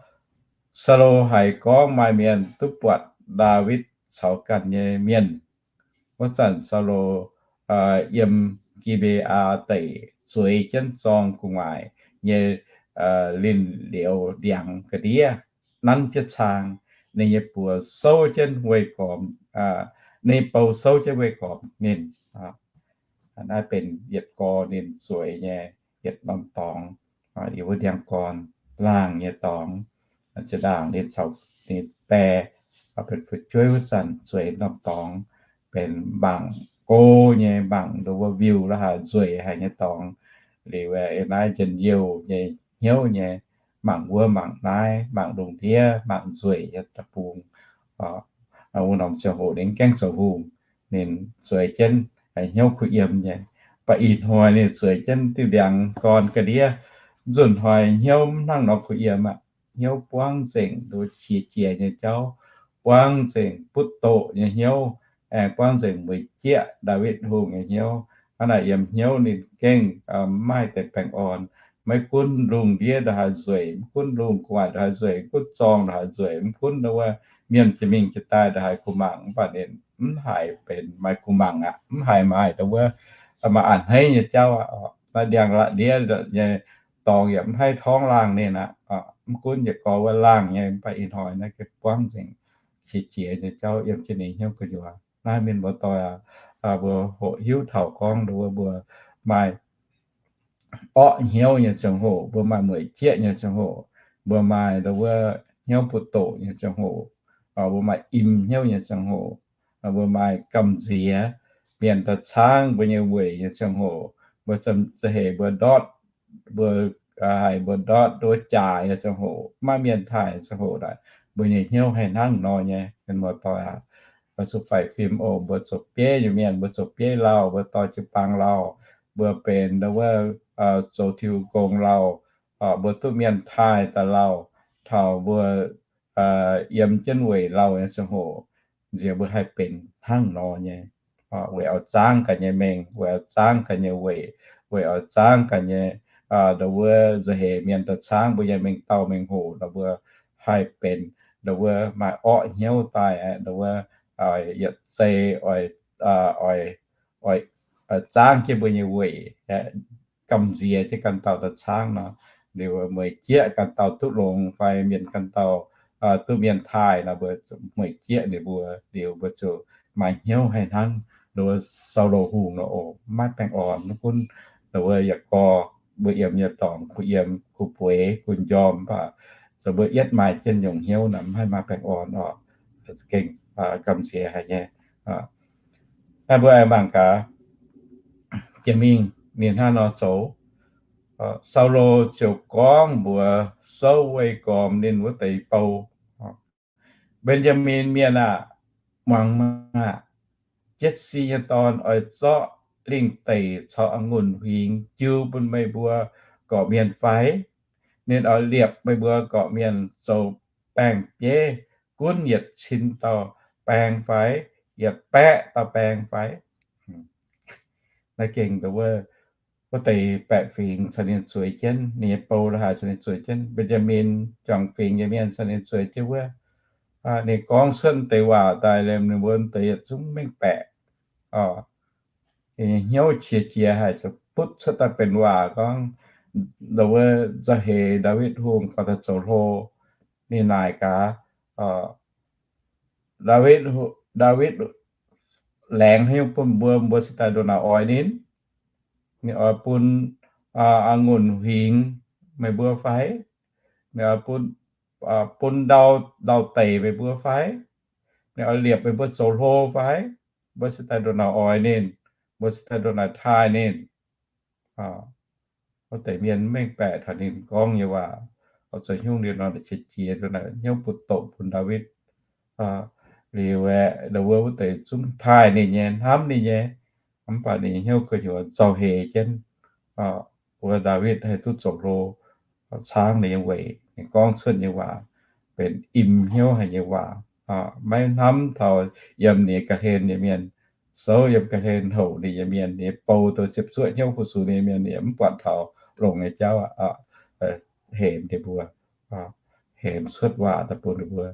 Saulo haiz gorngv maaih mienh duqv buatc Ndaawitv caux ganh nyei mienh. Wuov zanc Saulo yiem Gi^mbe^aa Deic zueiz jienv zorng gu'nguaaic nyei linh liuz ndiangx ga'ndiev, nanv jienv cang, ninh nyei buoz souv jienv weih gormx, ninh bou souv jienv weih gormx ninh. Naaiv benx yietc gorx ninh zueiz nyei yietc norm dorngx, yiem wuov ndiangx-gorn laangh nyei dorngx, zinh ndaangc ninh caux ninh bae benx fu'jueiv wuov zanc zueiz norm dorngx, benx mangc go nyei, mangc ndau wuov viuh la'haaix nzueic haic nyei dorngx. Liuz naaiv njien-youh nyei hnyouv nyei, mangc wuov mangc naaiv, mangc lungh ndiev mangc nzueic nyei deic-bung. Wuov norm ziangh hoc ninh gaengh zoux hungh, ninh zueiz jienv hnyouv kuh yiem nyei. Mv baac ih hnoi ninh zueiz jienv diuh ndiangx-gorn ga'ndiev, nzunc hnoi hnyouv mv hnangv nor kuh yiem aqv. Hnyouv buangv nzengc nduov qiex jiez nyei jauv, buangv nzengc butv doqc nyei hnyouv, aengx buangv nzengc mueic jieqv Ndaawitv Hungh nyei hnyouv. Hnangv naaic yiem hnyouv ninh gengh mv maaih deix baengh orn. Maiv gunv lungh ndiev ndongc haaix nzueic, maiv gunv lungh gu'nguaaic ndongc haaix nzueic, maiv gunv zorng ndongc haaix nzueic, maiv gunv ndau wuov mienh jiex mingh jiex daaih ndongc haaix kuh mangc, mv baac ninh mv haiz benx maaih kuh mangc aqv, mv haiz maaih ndau wuov maaih a'hneiv nyei jauv aqv. Naaiv ndiangx-ndiev nyei dorngx yaac mv haih torngv laangh ninh aqv. Mv gunv yietc gorx wuov laangh nyei, mv baac ih hnoi naaiv gengh buangv nzengc qiex jiez nyei jauv yiem jienv ninh hnyouv gu'nyuoz. Naaiv mienh muoz-doic aac, mbuo hoqc hiuv taux gorngv ndau wuov mbuo maaih orqv hnyouv nyei ziangh hoc, mbuo maaih mueic jieqv nyei ziangh hoc, mbuo maaih ndau wuov hnyouv butv doqc nyei ziangh hoc, mbuo maaih im hnyouv nyei ziangh hoc, mbuo maaih gamh nziex mienh daaih caangv mbuo nyei weic nyei ziangh hoc, mbuo za'heix mbuo ndortv, mbuo haiz mbuo ndortv nduov jaaix nyei ziangh hoc, maiv mienh taaih nyei ziangh hoc naaic, mbuo nyei hnyouv haih hnangv nor nyei, mienh muoz-doic aac. Zuqc faix fim oc. Mbuo zoux bieiv nyei mienh, mbuo zoux bieiv lauh, mbuo dorh jiu-baang lauh, mbuo benx ndau wuov zoux Tin-Hungh gong lauh, mbuo duqv mienh taaih daaih lauh, taux mbuo yiem jienv weic lauh nyei ziangh hoc, nziex mbuo haih benx hnangv nor nyei. Weic oix zaangv gaax nyei mengh, weic oix zaangv gaax nyei weic, weic oix zaangv gaax nyei, ndau wuov nza'heix mienh daaih caangv mbuo nyei mengh dauh mengh hoc, ndau mbuo haih benx, ndau wuov maaih orqv hnyouv daaih, ndau wuov yietc zei oix, oix, oix zaangv jienv mbuo nyei weic, gamh nziex jienv ganh dauh daaih caangv nor, liuz meih jieqv ganh dauh duqv longx fai mienh ganh dauh duqv mienh taaih nor, mbuo meih jieqv ninh mbuo liuz mbuo ziouc maaih hnyouv haih hnangv ndau wuov Saulo Hungh nor oc. Maiv baengh orn, mv gunv ndau wuov yaac gorx, mbuo yiem nyei dorngx kuh yiem, kuh bueix, kuh njormh, mv baac zoux mbuo yietv maaih jienv nyungc hnyouv naaic mv haih maaih baengh orn oc. Gengh gamh nziex haic nyei. Naaiv mbuo aengx mangc gaax, jiex mingh ninh hnangv nor zoux. Saulo ziouc gorngv mbuox souv weih gormx ninh wuov deix bou, Mben^jaa^min Mienh aah! Muangx maah! Jatc^si nyei dorn oix zorqv lingh deic caux a'ngunc huingx jiu bun meih mbuo gorqv-mienh fai? Ninh oix liepc meih mbuo gorqv-mienh zoux baeng-bieiv gunv yietc cin dauh baeng fai? Yietc baeqv dauh baeng fai? Naaiv gengh wuov deix baeqc fingx caux ninh zueiz jienv, ninh nyei bou la'haaix caux ninh zueiz jienv. Mben^jaa^min juangc fingx nyei mienh caux ninh zueiz jienv wuov. Ninh gorngv cuotv deix waac daaih liemh ninh mbuo deix yietc zungv mengh baeqc. Ninh nyei hnyouv qiex jiez haic, ziouc butv cuotv daaih benx waac gorngv, ndau wuov nzauh heix Ndaawitv Hungh gorngv daaih zoux hlo. Ninh naaic gaax, Ndaawitv, Ndaawitv laengz haaix nyungc bun mbuo, mbuo se daaih ndongc naaic oix ninh? Ninh oix bun a'ngunc huingx meih mbuo fai? Ninh oix bun, bun ndau, ndau-deic meih mbuo fai? Ninh oix liepc meih mbuo zoux hlo fai? Mbuo se daaih ndongc naaic oix ninh? Mbuo se daaih ndongc naaic taaih ninh? Wuov deix mienh mengh baeqc taux ninh gorngv nyei waac, oix zoux hnyouv liuz nor, qiex jiez ndongc naaic hnyouv butv doqc bun Ndaawitv. Liuz aeqv, ndau wuov wuov deix zungv taaih ninh nyei, hnamv ninh nyei, mv baac ninh nyei hnyouv gu'nyuoz nzauh heix jienv. Wuov Ndaawitv haih duqv zoux hlo, caangv ninh nyei weic, ninh gorngv cuotv nyei waac benx im hnyouv haic nyei waac. Maiv hnamv taux yiem ninh nyei ga'hlen nyei mienh, souv yiem ga'hlen houc ninh nyei mienh, ninh nyei bou, douz ziepc zuoqv hnyouv fu-sux ninh nyei mienh, ninh mv buatc taux longx nyei jauv, hemx ninh mbuo, hemx cuotv waac daaih bun ninh mbuo.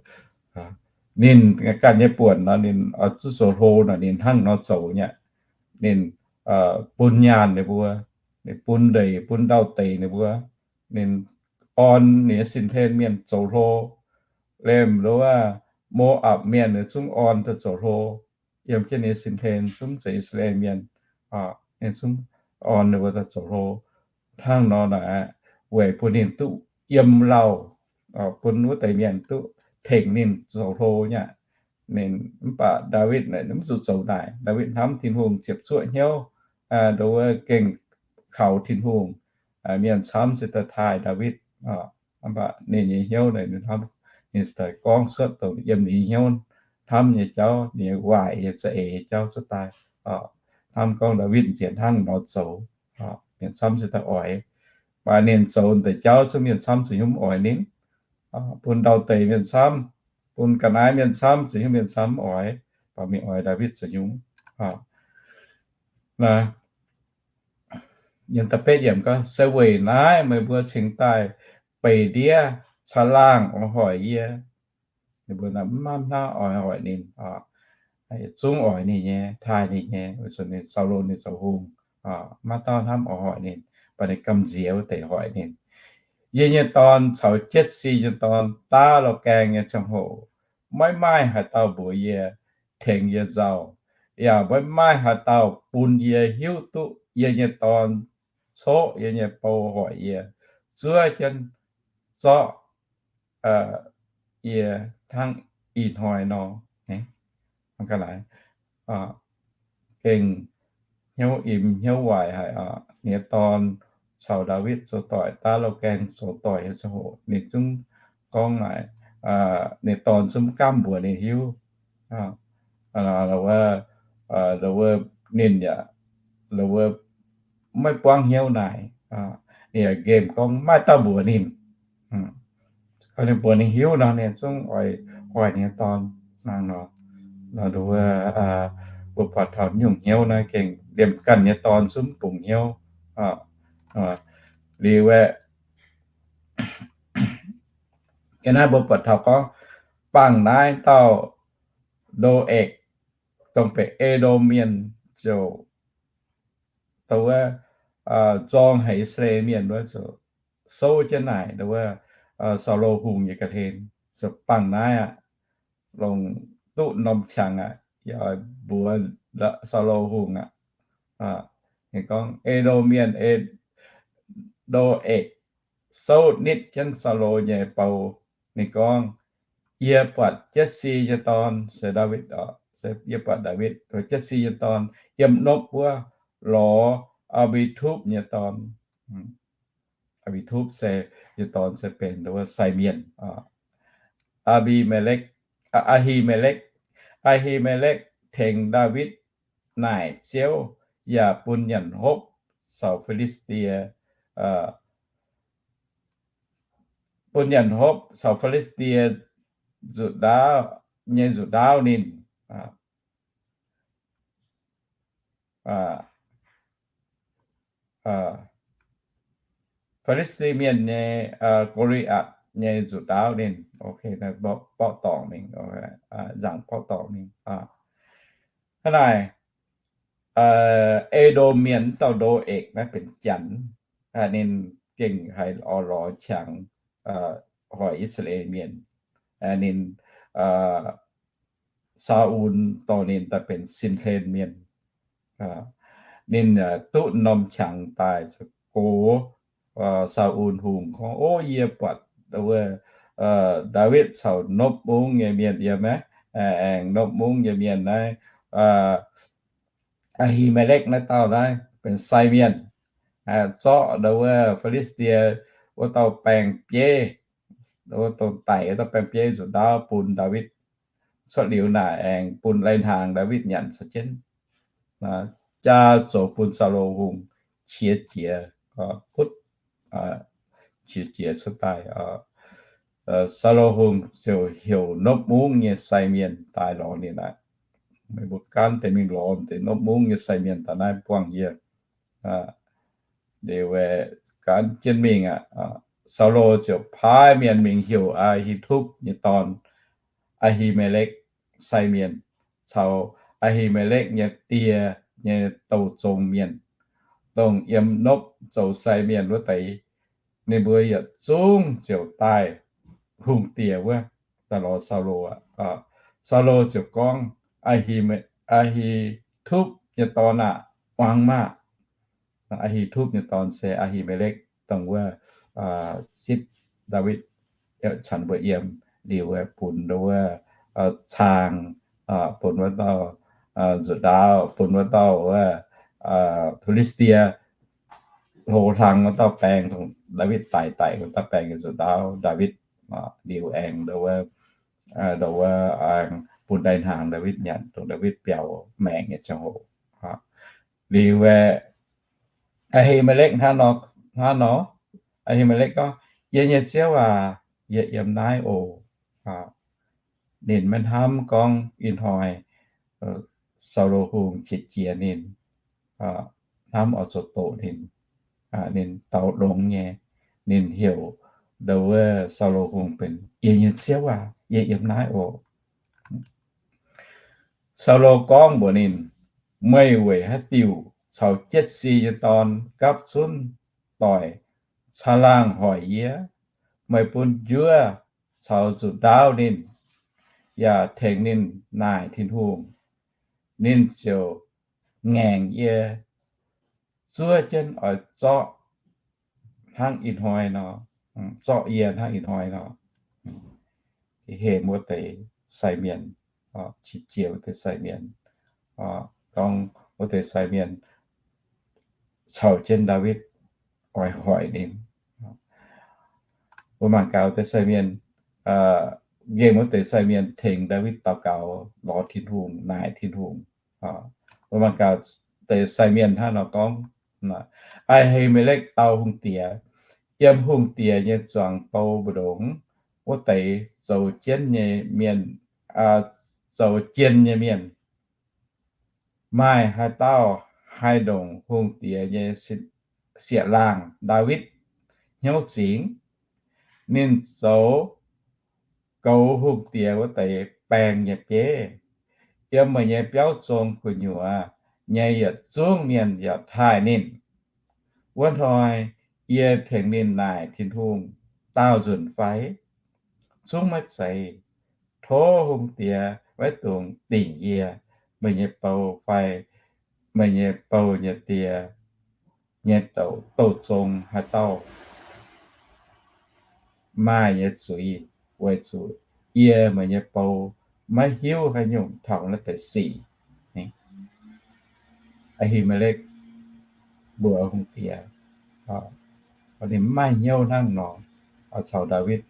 Ninh ganh nyei buonc nor, ninh oix zuqc zoux hlo nor, ninh hnangv nor zoux nyei. Ninh bun nyaanh ninh mbuo, ninh bun ndeic, bun ndau-deic ninh mbuo, ninh orn ninh nyei sin-hlen mienh zoux hlo. Liemh ndau wuov Mo^apc Mienh ninh zungv orn daaih zoux hlo. Yiem jienv ninh nyei sin-hlen zungv zeiz I^saa^laa^en Mienh, ninh zungv orn ninh mbuo daaih zoux hlo. Hnangv nor naaic, weic bun ninh duqv yiem lauh, bun wuov deix mienh duqv tengx ninh zoux hlo nyei. Ninh mv baac Ndaawitv naaic mv zuqc zoux naaic. Ndaawitv hnamv Tin-Hungh ziepc zuoqv hnyouv, ndau wuov gengh kaux Tin-Hungh. Mienh camv se daaih taaih Ndaawitv, mv baac ninh nyei hnyouv naaic, ninh hnamv, ninh se daaih gorngv cuotv dongh yiem ninh nyei hnyouv hnamv nyei jauv, ninh nyei waaic nyei za'eix jauv cuotv daaih. Hnamv gorngv Ndaawitv nziex hnangv nor zoux, mienh camv se daaih oix. Mv baac ninh zoux deix jauv zungv mienh camv zuqc hnyouv mv oix ninh. Bun ndau-deic mienh camv, bun ga'naaiv mienh camv zuqc hnyouv mienh camv mv oix, baac mingh oix Ndaawitv zuqc hnyouv. Yiem da'betv yiemc gorngv, se weic naaiv meih mbuo cingx daaih beic ndiev caangh laangh oix hoic yie. Ninh mbuo mv hnamv hnangv oix hoic ninh, zungv oix ninh nyei, taaih ninh nyei, weic zuqc ninh Saulo ninh zoux hungh, maiv dauh hnamv oix hoic ninh, baac ninh gamh nziex wuov deix hoic ninh. Yie nyei dorn caux Jatc^si nyei dorn daav lorh gaeng nyei ziangh hoc, maiv maaih haaix dauh mbuox yie, tengx yie nzauh, yaac maiv maaih haaix dauh bun yie hiuv duqv yie nyei dorn coqv yie nyei bou hoic yie, zuov jienv zorqv yie hnangv ih hnoi nor. Gengh hnyouv im hnyouv waaic haic. Ninh nyei dorn caux Ndaawitv zoux doic, daav lorh gaeng zoux doic nyei ziangh hoc, ninh zungv gorngv naaic, ninh dorn zungv mv gaamv mbuox ninh hiuv. Ninh yaac, maiv buangv hnyouv naaic, ninh yaac nqemh gorngv maiv dauh mbuox ninh. ninh mbuox ninh hiuv nor, ninh zungv oix hoic ninh nyei dorn. Hnangv nor, nduov, mbuo buatc taux nyungc hnyouv naaiv gengh liemh ganh nyei dorn zungv bungx hnyouv. Liuz aeqv, naaiv mbuo buatc taux gorngv bangc naaiv dauh Ndoh^ekc, dongh benx E^ndom Mienh, ziouc, wuov, nzorng haic I^saa^laa^en Mienh wuov, ziouc souv jienv naaic wuov, Saulo Hungh nyei ga'hlen, ziouc bangc naaiv aqv, longc duqv norm qangx aqv, yaac mbuox Saulo Hungh aqv. Ninh gorngv, E^ndom Mienh, Ndoh^ekc, souv nitv jienv Saulo nyei bou. Ninh gorngv, Yie buatc Jetc^si nyei dorn, se Ndaawitv oc, yie buatc Ndaawitv, Jetc^si nyei dorn, yiem nopv wuov lorz Aa^mbi^tupv nyei dorn. Aa^mbi^tupv se, nyei dorn se benx wuov sai mienh. Aa^mbi^me^lekv, Aa^hi^me^lekv. Aa^hi^me^lekv tengx Ndaawitv naaic Ziouv, yaac bun nyanc hopv caux Fi^li^saa^die, bun nyanc hopv caux Fi^li^saa^die nzuqc ndaauv, nyei nzuqc ndaauv ninh. Fi^li^saa^die Mienh nyei Go^li^atc nyei nzuqc ndaauv ninh. Borqv dorngc mingh, nzangc borqv dorngc mingh. Hnangv naaic, E^ndom Mienh dauh Ndoh^ekc naaiv benx janx, ninh gengh haiz orn-lorqc qangx hoic I^saa^laa^en Mienh. Ninh, Saa^un dorh ninh daaih benx sin hlen mienh. Ninh duqv norm qangx daaih gox Saa^un Hungh gorngv, O, yie buatc wuov Ndaawitv caux nopv mungv nyei mienh yiem, aengx nopv mungv nyei mienh naaiv, Aa^hi^me^lekv naaiv dauh naaiv benx sai mienh, zorqv wuov Fi^li^saa^die wuov dauh baeng-bieiv, wuov dongh daic wuov dauh baeng-bieiv nzuqc ndaauv bun Ndaawitv. Cuotv liuz naaic aengx bun lai-hnaangx Ndaawitv nyanc caux jienv, jaa zoux bun Saulo Hungh qiex jiez, butv qiex jiez cuotv daaih. Saulo Hungh ziouc heuc nopv mungv nyei sai mienh daaih lorz ninh aqv. Meih mbuo gaanv deix mingh lorz deix nopv mungv nyei sai mienh daaih naaiv buangh yie. Liuz, gaanv jienv mingh aqv. Saulo ziouc paaiv mienh mingh heuc Aa^hi^tupv nyei dorn, Aa^hi^me^lekv, sai mienh, caux Aa^hi^me^lekv nyei die nyei douh zong mienh, dongh yiem nopv zoux sai mienh wuov deix. Ninh mbuo yietc zungv ziouc daaih hungh diex wuov, daaih lorz Saulo aqv. Saulo ziouc gorngv, Aa^hi^tupv nyei dorn aah! Muangx maah! Aa^hi^tupv nyei dorn se Aa^hi^me^lekv, dongh wuov zipv Ndaawitv, canx mbuo yiem liuz, bun wuov caang, bun wuov dauh nzuqc ndaauv, bun wuov dauh wuov Fi^li^saa^die hlo hlang wuov dauh baeng, Ndaawitv daic daic wuov dauh baeng nyei nzuqc ndaauv, Ndaawitv, liuz aengx, wuov, bun lai-hnaangx Ndaawitv nyanc, dongh Ndaawitv biaux maengc nyei ziangh hoc. Liuz, Aa^hi^me^lekv hnangv nor, Aa^hi^me^lekv gorngv, Yie nyei ziouv aac, yie yiem naaiv oc. Ninh maiv hnamv gorngv ih hnoi Saulo Hungh qiex jiez ninh, hnamv oix zuqc doqc ninh. Ninh dau longx nyei, ninh heuc ndo wuov Saulo Hungh benx, Yie nyei ziouv aac, yie yiem naaiv oc. Saulo gorngv mbuox ninh, Meih weic haaix diuc caux Jetc^si nyei dorn gapv zunv doic caangh laangh hoic yie? Meih bun njuov caux nzuqc ndaauv ninh, yaac tengx ninh naaic Tin-Hungh, ninh ziouc ngaengc yie, zuov jienv oix zorqv hnangv ih hnoi nor, zorqv yie hnangv ih hnoi nor. Hemx wuov deix sai mienh, qiex jiez wuov deix sai mienh, gorngv wuov deix sai mienh caux jienv Ndaawitv oix hoic ninh. Mbuo mangc gaax wuov deix sai mienh, nqemh wuov deix sai mienh tengx Ndaawitv daux gaux lorz Tin-Hungh, naaic Tin-Hungh. Mbuo mangc gaax deix sai mienh hnangv nor gorngv, Aa^hi^me^lekv dau hungh diex, yiem hungh diex nyei zuangx bou mbu'ndongx, wuov deix zoux jienv nyei mienh, zoux jien nyei mienh. Maaih haaix dauh haih ndongc hungh diex nyei sieqv-laangh Ndaawitv hnyouv zingx? Ninh zoux goux hungh diex wuov deix baeng nyei bieiv, yiem meih nyei biauv zong gu'nyuoz nyei yietc zungv mienh yaac taaih ninh. Wuov hnoi yie tengx ninh naaic Tin-Hungh daauh nzunc fai? Zungv maiv zeiz. Tov hungh diex maiv dungx dingc yie, meih nyei bou fai meih nyei bou nyei die nyei douc zong haaix dauh maaih nyei zuiz, weic zuqc yie, meih nyei bou, maiv hiuv haaix nyungc taux naaiv deix sic. Ahimelekv mbuox hungh diex, ninh mv maaih hnyouv hnangv nor caux Ndaawitv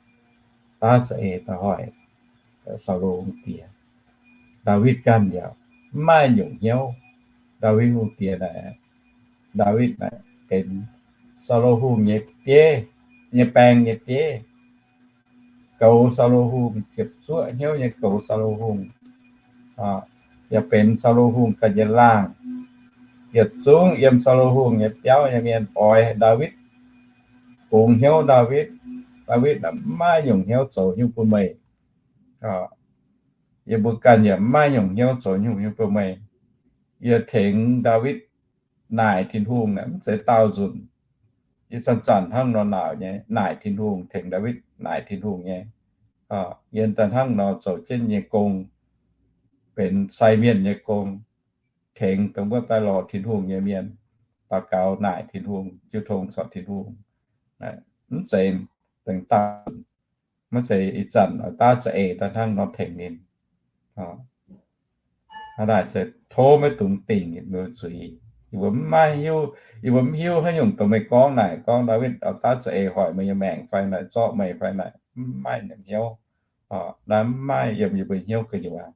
daav za'eix daaih hoic Saulo hungh diex. Ndaawitv ganh yaac mv maaih nyungc hnyouv. Ndaawitv hungh diex naaic, Ndaawitv naaic benx Saulo hungh nyei bieiv, nyei baeng nyei bieiv. Goux Saulo hungh, ziepc zuoqv hnyouv nyei goux Saulo hungh, yaac benx Saulo hungh ganh nyei laangh. Yietc zungv yiem Saulo hungh nyei biauv nyei mienh oix Ndaawitv, bungx hnyouv Ndaawitv. Ndaawitv mv maaih nyungc hnyouv zoux nyungc bun meih. Yie mbuo ganh yaac mv maaih nyungc hnyouv zoux nyungc nyungc bun meih. Yie tengx Ndaawitv naaic Tin-Hungh naaic mv zeiz daauh nzunc. Yie zanc-zanc hnangv nor naaic nyei, naaic Tin-Hungh, tengx Ndaawitv naaic Tin-Hungh nyei. Yie daaih hnangv nor zoux jienv nyei gong, benx sai mienh nyei gong, tengx dongh wuov daaih lorz Tin-Hungh nyei mienh daux gaux naaic Tin-Hungh, jiu tong caux Tin-Hungh. Mv zeiz dengh daauh, maiv zeiz ih zanc daav za'eix daaih hnangv nor tengx ninh. Hnangv naaic se tov maiv dungx dingc zuiz. Yie mbuo mv maaih hiuv, yie mbuo mv hiuv haaix nyungc dongh meih gorngv naaic, gorngv Ndaawitv daav za'eix hoic meih nyei maengc fai naaic, zorqv meih fai naaic, mv maaih nyungc hnyouv. Naaiv mv maaih yiem yie mbuo hnyouv gu'nyuoz.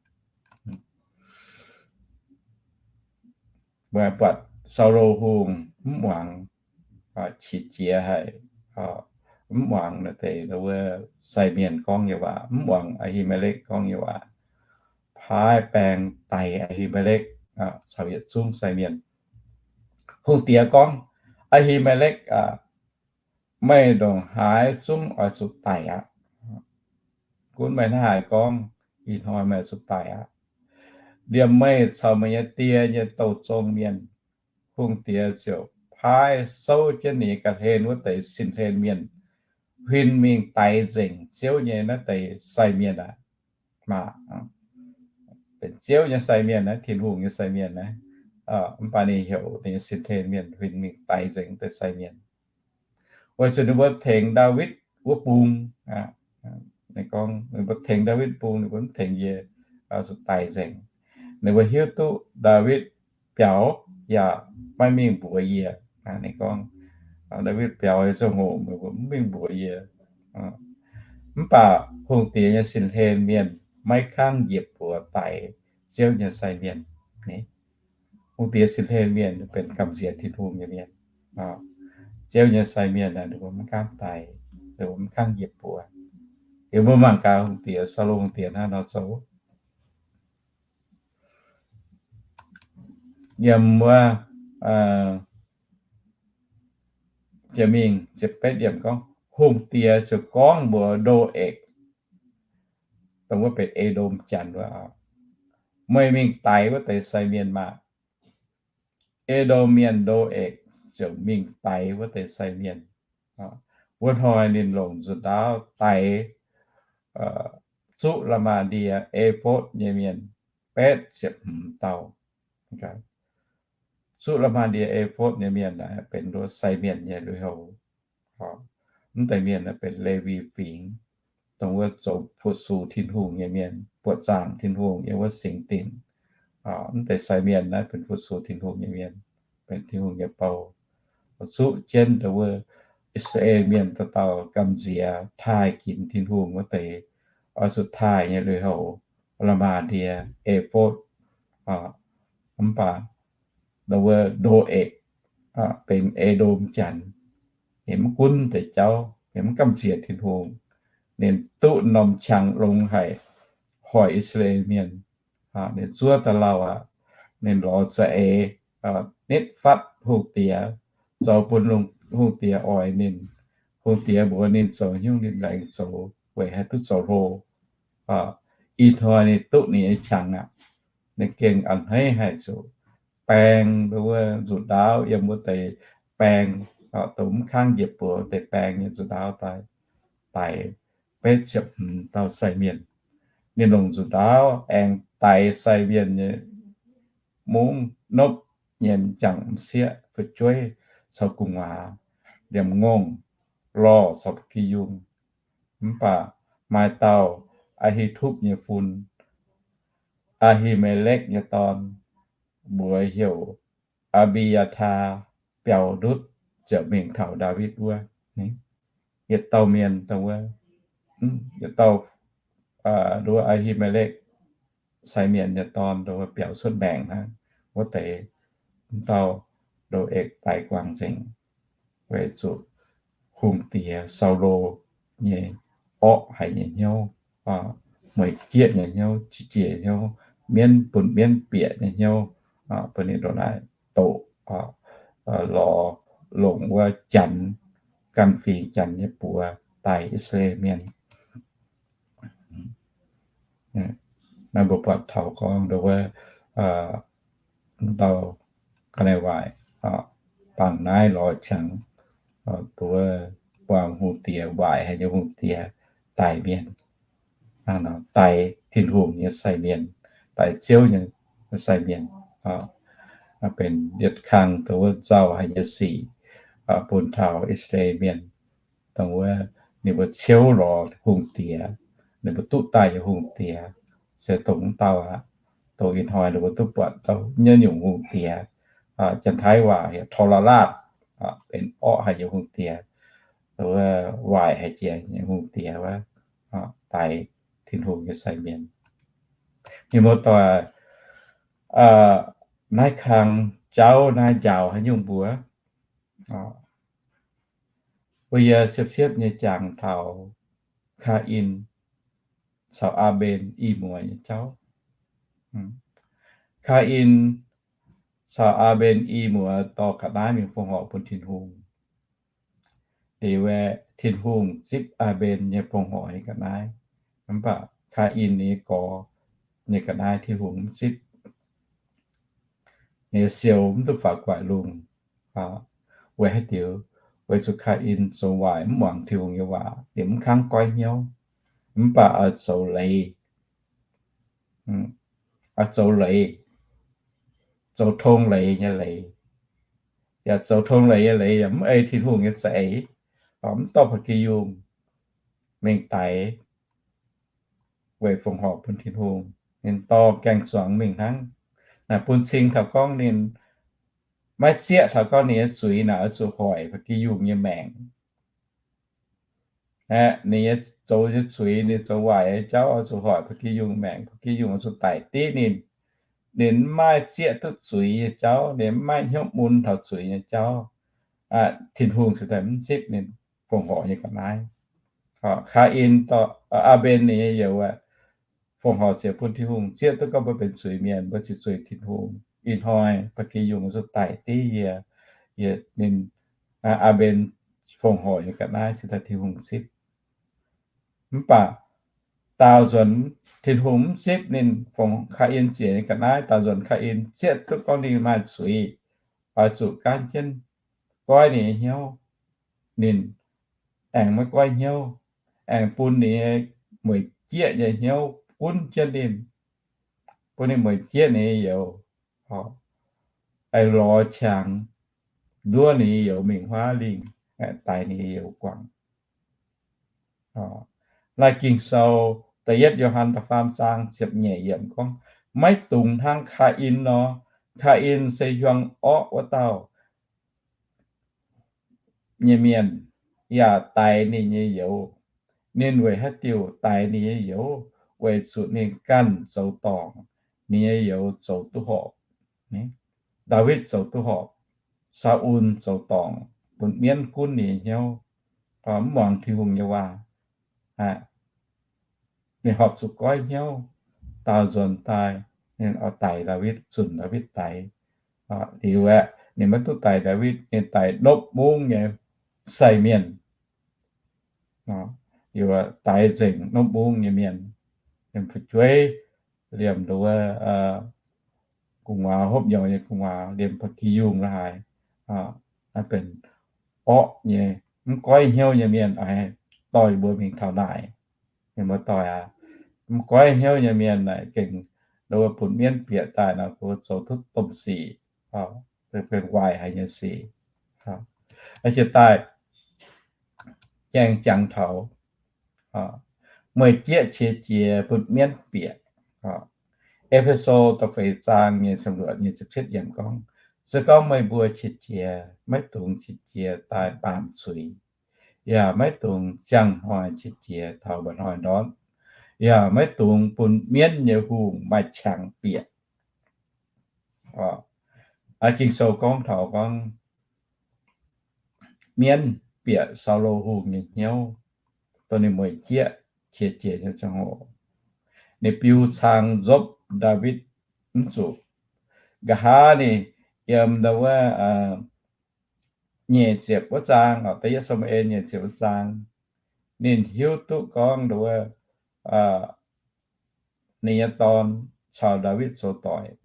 Mbuo buatc Saulo hungh mv muangx, qiex jiez haic, mv muangx naaiv deix wuov sai mienh gorngv nyei waac, mv muangx Ahimelekv gorngv nyei waac, paaiv baeng daic Ahimelekv caux yietc zungv sai mienh. Hungh diex gorngv, Ahimelekv aac, meih ndongc haaix zungv oix zuqc daic aqv. Gunv meih hnangv haaix gorngv, ih hnoi meih zuqc daic aqv. Liemh meih caux meih nyei die nyei douh zong mienh. Hungh diex ziouc paaiv souv jienv ninh nyei ga'hlen wuov deix sin-hlen mienh huin mingh daix nzengc Ziouv nyei naaiv deix sai mienh aqv. Maac, benx Ziouv nyei sai mienh naaiv, Tin-Hungh nyei sai mienh naaiv. Mv baac ninh heuc ninh nyei sin-hlen mienh huin mingh daix nzengc wuov deix sai mienh, weic zuqc ninh mbuo tengx Ndaawitv wuov bung. Ninh gorngv ninh mbuo tengx Ndaawitv bung, ninh mbuo mv tengx yie, zuqc daic nzengc. Ninh mbuo hiuv duqv Ndaawitv biaux yaac maiv mingh mbuox yie. Ninh gorngv, Ndaawitv biaux ziangh hoc mv mingh mbuox yie. Mv baac hungh diex nyei sin-hlen mienh maiv kangv njiec buoz daic Ziouv nyei sai mienh. Hungh diex sin-hlen mienh benx gamh nziex Tin-Hungh nyei mienh. Ziouv nyei sai mienh ninh mbuo mv gaamv daic, ninh mbuo mv kangv njiec buoz. Liuz mbuo mangc gaax hungh diex, Saulo hungh diex hnangv nor zoux. Yiem wuov jiex mingh ziepc betv yiemc gorngv, hungh diex ziouc gorngv mbuox Ndo^ekc, dongh wuov benx E^ndom Janx wuov, meih mingh daix wuov deix sai mienh maah! E^ndom mienh Ndo^ekc ziouc mingh daix wuov deix sai mienh. Wuov hnoi ninh longc nzuqc ndaauv daix zuqv Laa^maa^ndie, E^fotv nyei mienh, betv ziepc hmz dauh. Zuqv Laa^maa^ndie, E^fotv nyei mienh naaic benx nduov sai mienh nyei lui-houx. Mv deix mienh benx Lewi Fingx, dongh wuov zoux fu-sux Tin-Hungh nyei mienh, buoqc zaangc Tin-Hungh yiem wuov singx dinc. Mv deix sai mienh naaiv benx fu-sux Tin-Hungh nyei mienh, benx Tin-Hungh nyei bou. Zuqv jienv dongh wuov I^saa^laa^en Mienh dauh dauh gamh nziex taaih ginx Tin-Hungh wuov deix, oix zuqc taaih nyei lui-houx, Laa^maa^ndie, E^fotv, mv baac dongh wuov Ndo^ekc benx E^ndom Janx, ninh mv gunv deix jauv, ninh mv gamh nziex Tin-Hungh. ninh duqv norm qangx longx haic, hoic I^saa^laa^en Mienh. Ninh zuov daaih lauh aqv. Ninh lorz za'eix nitv fatv hungh diex, zoux bun hungh diex oix ninh. Hungh diex mbuox ninh zoux nyungc ninh laengz zoux weic haih duqv zoux hlo. Ih hnoi ninh duqv ninh nyei qangx aqv. Ninh gengh a'hneiv haic zuqc baeng wuov nzuqc ndaauv yiem wuov deix baeng, dongh mv kangv njiec buoz deix baeng nyei nzuqc ndaauv daaih, daic betv ziepc hmz dauh sai mienh. Ninh longc nzuqc ndaauv aengx daix sai mienh nyei mungv nopv nyei m'jangc m'sieqv fu'jueiv caux gu'nguaaz, liemh ngongh, lorh caux ba'gi yungh. Mv baac maaih dauh Aa^hi^tupv nyei fun, Aa^hi^me^lekv nyei dorn, mbuox heuc Aa^mbi^yaa^taa, biaux ndutv ziouc mingh taux Ndaawitv wuov. Yietc dauh mienh dongh wuov, yietc dauh nduov Aa^hi^me^lekv sai mienh nyei dorn dongh wuov biaux cuotv maengc hnangv. Wuov deix mv dauh ndoh eix daix guangc nzengc, weic zuqc hungh diex Saulo nyei orqv haic nyei hnyouv, mueic jieqv nyei hnyouv, qiex jiez hnyouv, mienv bun mienv bieqc nyei hnyouv, bun ninh ndongc naaic doqc, lorz longc wuov Janx, ganh fingx Janx nyei buoz daic I^saa^laa^en Mienh. Naaiv mbuo buatc taux gorngv nduov wuov, dauh ga'naaiv waaic bangc naaiv lorz qangx, nduov wuov buangh hungh diex, waaic haic nyei hungh diex, daic mienh, daic Tin-Hungh nyei sai mienh, daic Ziouv nyei sai mienh, benx yietc kang nduov wuov nzauh haic nyei sic bun taux I^saa^laa^en Mienh. Dongh wuov ninh mbuo ciouv lorz hungh diex, ninh mbuo duqv daaih nyei hungh diex se dongh wuov dauh aqv. Dongh ih hnoi ninh mbuo duqv buatc nyei nyungc hungh diex, Janx-Taiv waac heuc Torlalaatv, benx orqv haic nyei hungh diex, waaic haic jiex nyei hungh diex wuov, daic Tin-Hungh nyei sai mienh. Mienh muoz-doic, naaiv kang jauv naaiv njaaux haaix nyungc mbuo? Mbuo yie siepv-siepv nyei jangx taux Kaa^in caux Aa^mben i muoz nyei jauv. Kaa^in caux Aa^mben i muoz dorh ga'naaiv mingh fongc horc bun Tin-Hungh. Liuz aeqv, Tin-Hungh zipv Aa^mben nyei fongc horc nyei ga'naaiv. Mv baac Kaa^in nyei gorx nyei ga'naaiv Tin-Hungh mv zipv. Ninh siou mv duqv faaux gu'nguaaic lungh. Weic haaix diuc? Weic zuqc Kaa^in zoux waaic mv muangx Tin-Hungh nyei waac, ninh mv kangv goiv hnyouv, mv baac oix zoux leiz, oix zoux leiz, zoux tong leiz nyei leiz. Yaac zoux tong leiz nyei leiz yaac mv ei Tin-Hungh nyei za'eix, mv dorh ba'gi yungh mingh daix weic fongc horc bun Tin-Hungh. Ninh dorh gaeng zuangx mingh hnangv. Naaic bun cing taux gorngv ninh maiv zieqv taux gorngv ninh nyei zuiz naaic oix zuqc hoic ba'gi yungh nyei maengc. Aeqv, ninh nyei zoux nyei zuiz, ninh zoux waaic nyei jauv oix zuqc hoic ba'gi yungh maengc, ba'gi yungh oix zuqc daic div ninh. Ninh mv maaih zieqv duqv zuiz nyei jauv, ninh mv maaih hnyouv mun taux zuiz nyei jauv. Tin-Hungh se daaih mv zipv ninh fongc horc nyei ga'naaiv. Kaa^in, Aa^mben ninh nyei youz aeqv, fongc horc ziouc bun Tin-Hungh zieqv duqv gorngv mbuo benx zuiz-mienh, mbuo ziqc zuiz Tin-Hungh. Ih hnoi ba'gi yungh zuqc daic div yie, yie ninh, Aa^mben fongc horc nyei ga'naaiv se daaih Tin-Hungh zipv. Mv baac daaux nzuonx Tin-Hungh mv zipv ninh fongc Kaa^in ziec nyei ga'naaiv, daaux nzuonx Kaa^in zieqv duqv gorngv ninh maaih zuiz, oix zuqc gaanv jienv goiv ninh nyei hnyouv. Ninh aengx maiv goiv hnyouv, aengx bun ninh nyei mueic jieqv nyei hnyouv gunv jienv ninh, bun ninh mueic jieqv ninh nyei youz, aengx lorz qangx nduov ninh nyei youz mingh huaav lingh, daix ninh nyei youz guangc. Naaiv Ging-Sou da'yietv Yo^han da'faam zaang ziepc nyeic yiemc gorngv, maiv dungx hnangv Kaa^in nor. Kaa^in se hiuang orqv wuov dauh nyei mienh, yaac daix ninh nyei youz. Ninh weic haaix diuc daix ninh nyei youz? Weic zuqc ninh ganh zoux dorngc, ninh nyei youz zoux duqv horpc. Ndaawitv zoux duqv horpc. Saa^un zoux dorngc, bun mienv gunv ninh nyei hnyouv, mv muangx Tin-Hungh nyei waac. ninh horpc zuqc goiv hnyouv, daaux nzuonx daaih, ninh oix daix Ndaawitv, zunc Ndaawitv daix. Liuz aeqv, ninh maiv duqv daix Ndaawitv, ninh daix nopv mungv nyei sai mienh. Liuz daix nzengc nopv mungv nyei mienh, liemh fu'jueiv, liemh nduov gu'nguaaz, hopv nyouz nyei gu'nguaaz, liemh ba'gi yungh la'haaix, naaiv benx orqv nyei, mv goiv hnyouv nyei mienh, oix dorh mbuo mingh taux naaic. Mienh muoz-doic aac, mv goiv hnyouv nyei mienh naaic gengh nduov bun mienv bieqc daaih nor, zoux duqv domh sic, benx waaic haic nyei sic. Jiex daaih, aengx jangx taux mueic jieqv qiex jiez bun mienv bieqc. E^fe^so da'feix zaang nyei ziepc luoqc nyei ziepc cietv yiemc gorngv, se gorngv meih mbuo qiex jiez, maiv dungx qiex jiez daaih baamz zuiz, yaac maiv dungx ziangh hnoi qiex jiez taux mba'hnoi ndortv, yaac maiv dungx bun mienv nyei hungh maaih qangx bieqc. Ging-Sou gorngv taux gorngv mienv bieqc Saulo Hungh nyei hnyouv, dongh ninh mueic jieqv qiex jiez nyei ziangh hoc, ninh biux cang nzopv Ndaawitv mv zuqc. Nqa'haav ninh yiem nduov nyic ziepc wuov zaang, da'yietv Saa^mu^en nyic ziepc wuov zaang, ninh hiuv duqv gorngv nduov ninh nyei dorn caux Ndaawitv zoux doic.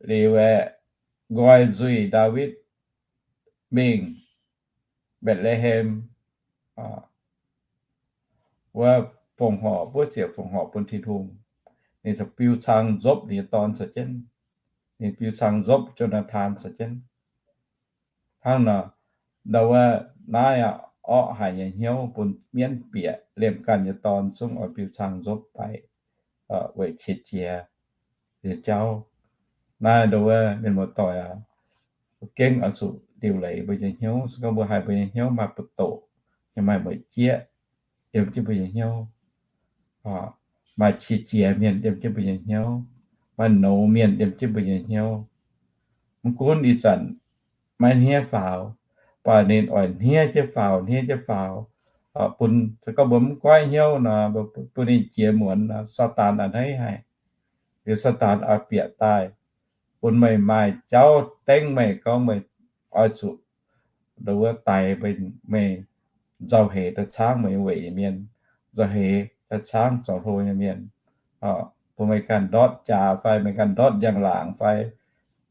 Liuz aeqv, nqoi nzuih Ndaawitv mingh Mbetc^le^hem wuov fongc horc, buov ziec fongc horc bun Tin-Hungh. Ninh ziouc biux cang nzopv ninh nyei dorn caux jienv. Ninh biux cang nzopv Jo^naa^tan caux jienv. Hnangv nor, ndau wuov naaiv aqv, orqv haic nyei hnyouv bun mienv bieqc, liemh ganh nyei dorn zungv oix biux cang nzopv daaih weic qiex jiez nyei jauv. Naaiv ndau wuov mienh muoz-doic aac, gengh oix zuqc liuc leiz mbuo nyei hnyouv. Se gorngv mbuo haiz mbuo nyei hnyouv maaih buoz-ndoqc, maaih mueic jieqv yiem jienv mbuo nyei hnyouv, maaih qiex jiez mienh yiem jienv mbuo nyei hnyouv, maaih nouz mienh yiem jienv mbuo nyei hnyouv, mv gunv ih zanc maiv hniev faaux, mv baac ninh oix hniev jienv faaux, hniev jienv faaux, bun, se gorngv mbuo mv goiv hnyouv nor, bun ninh jiex muonz nor, Saadaan a'hneiv haic. Liuz Saadaan oix bieqc daaih bun meih maaih jauv dengv meih gorngv meih oix zuqc ndau wuov daix meih nzauh heix daaih caangv meih weic nyei mienh, nzauh heix daaih caangv zoux hlo nyei mienh, bun meih ganh ndortv jaax fai meih ganh ndortv njang-laangc fai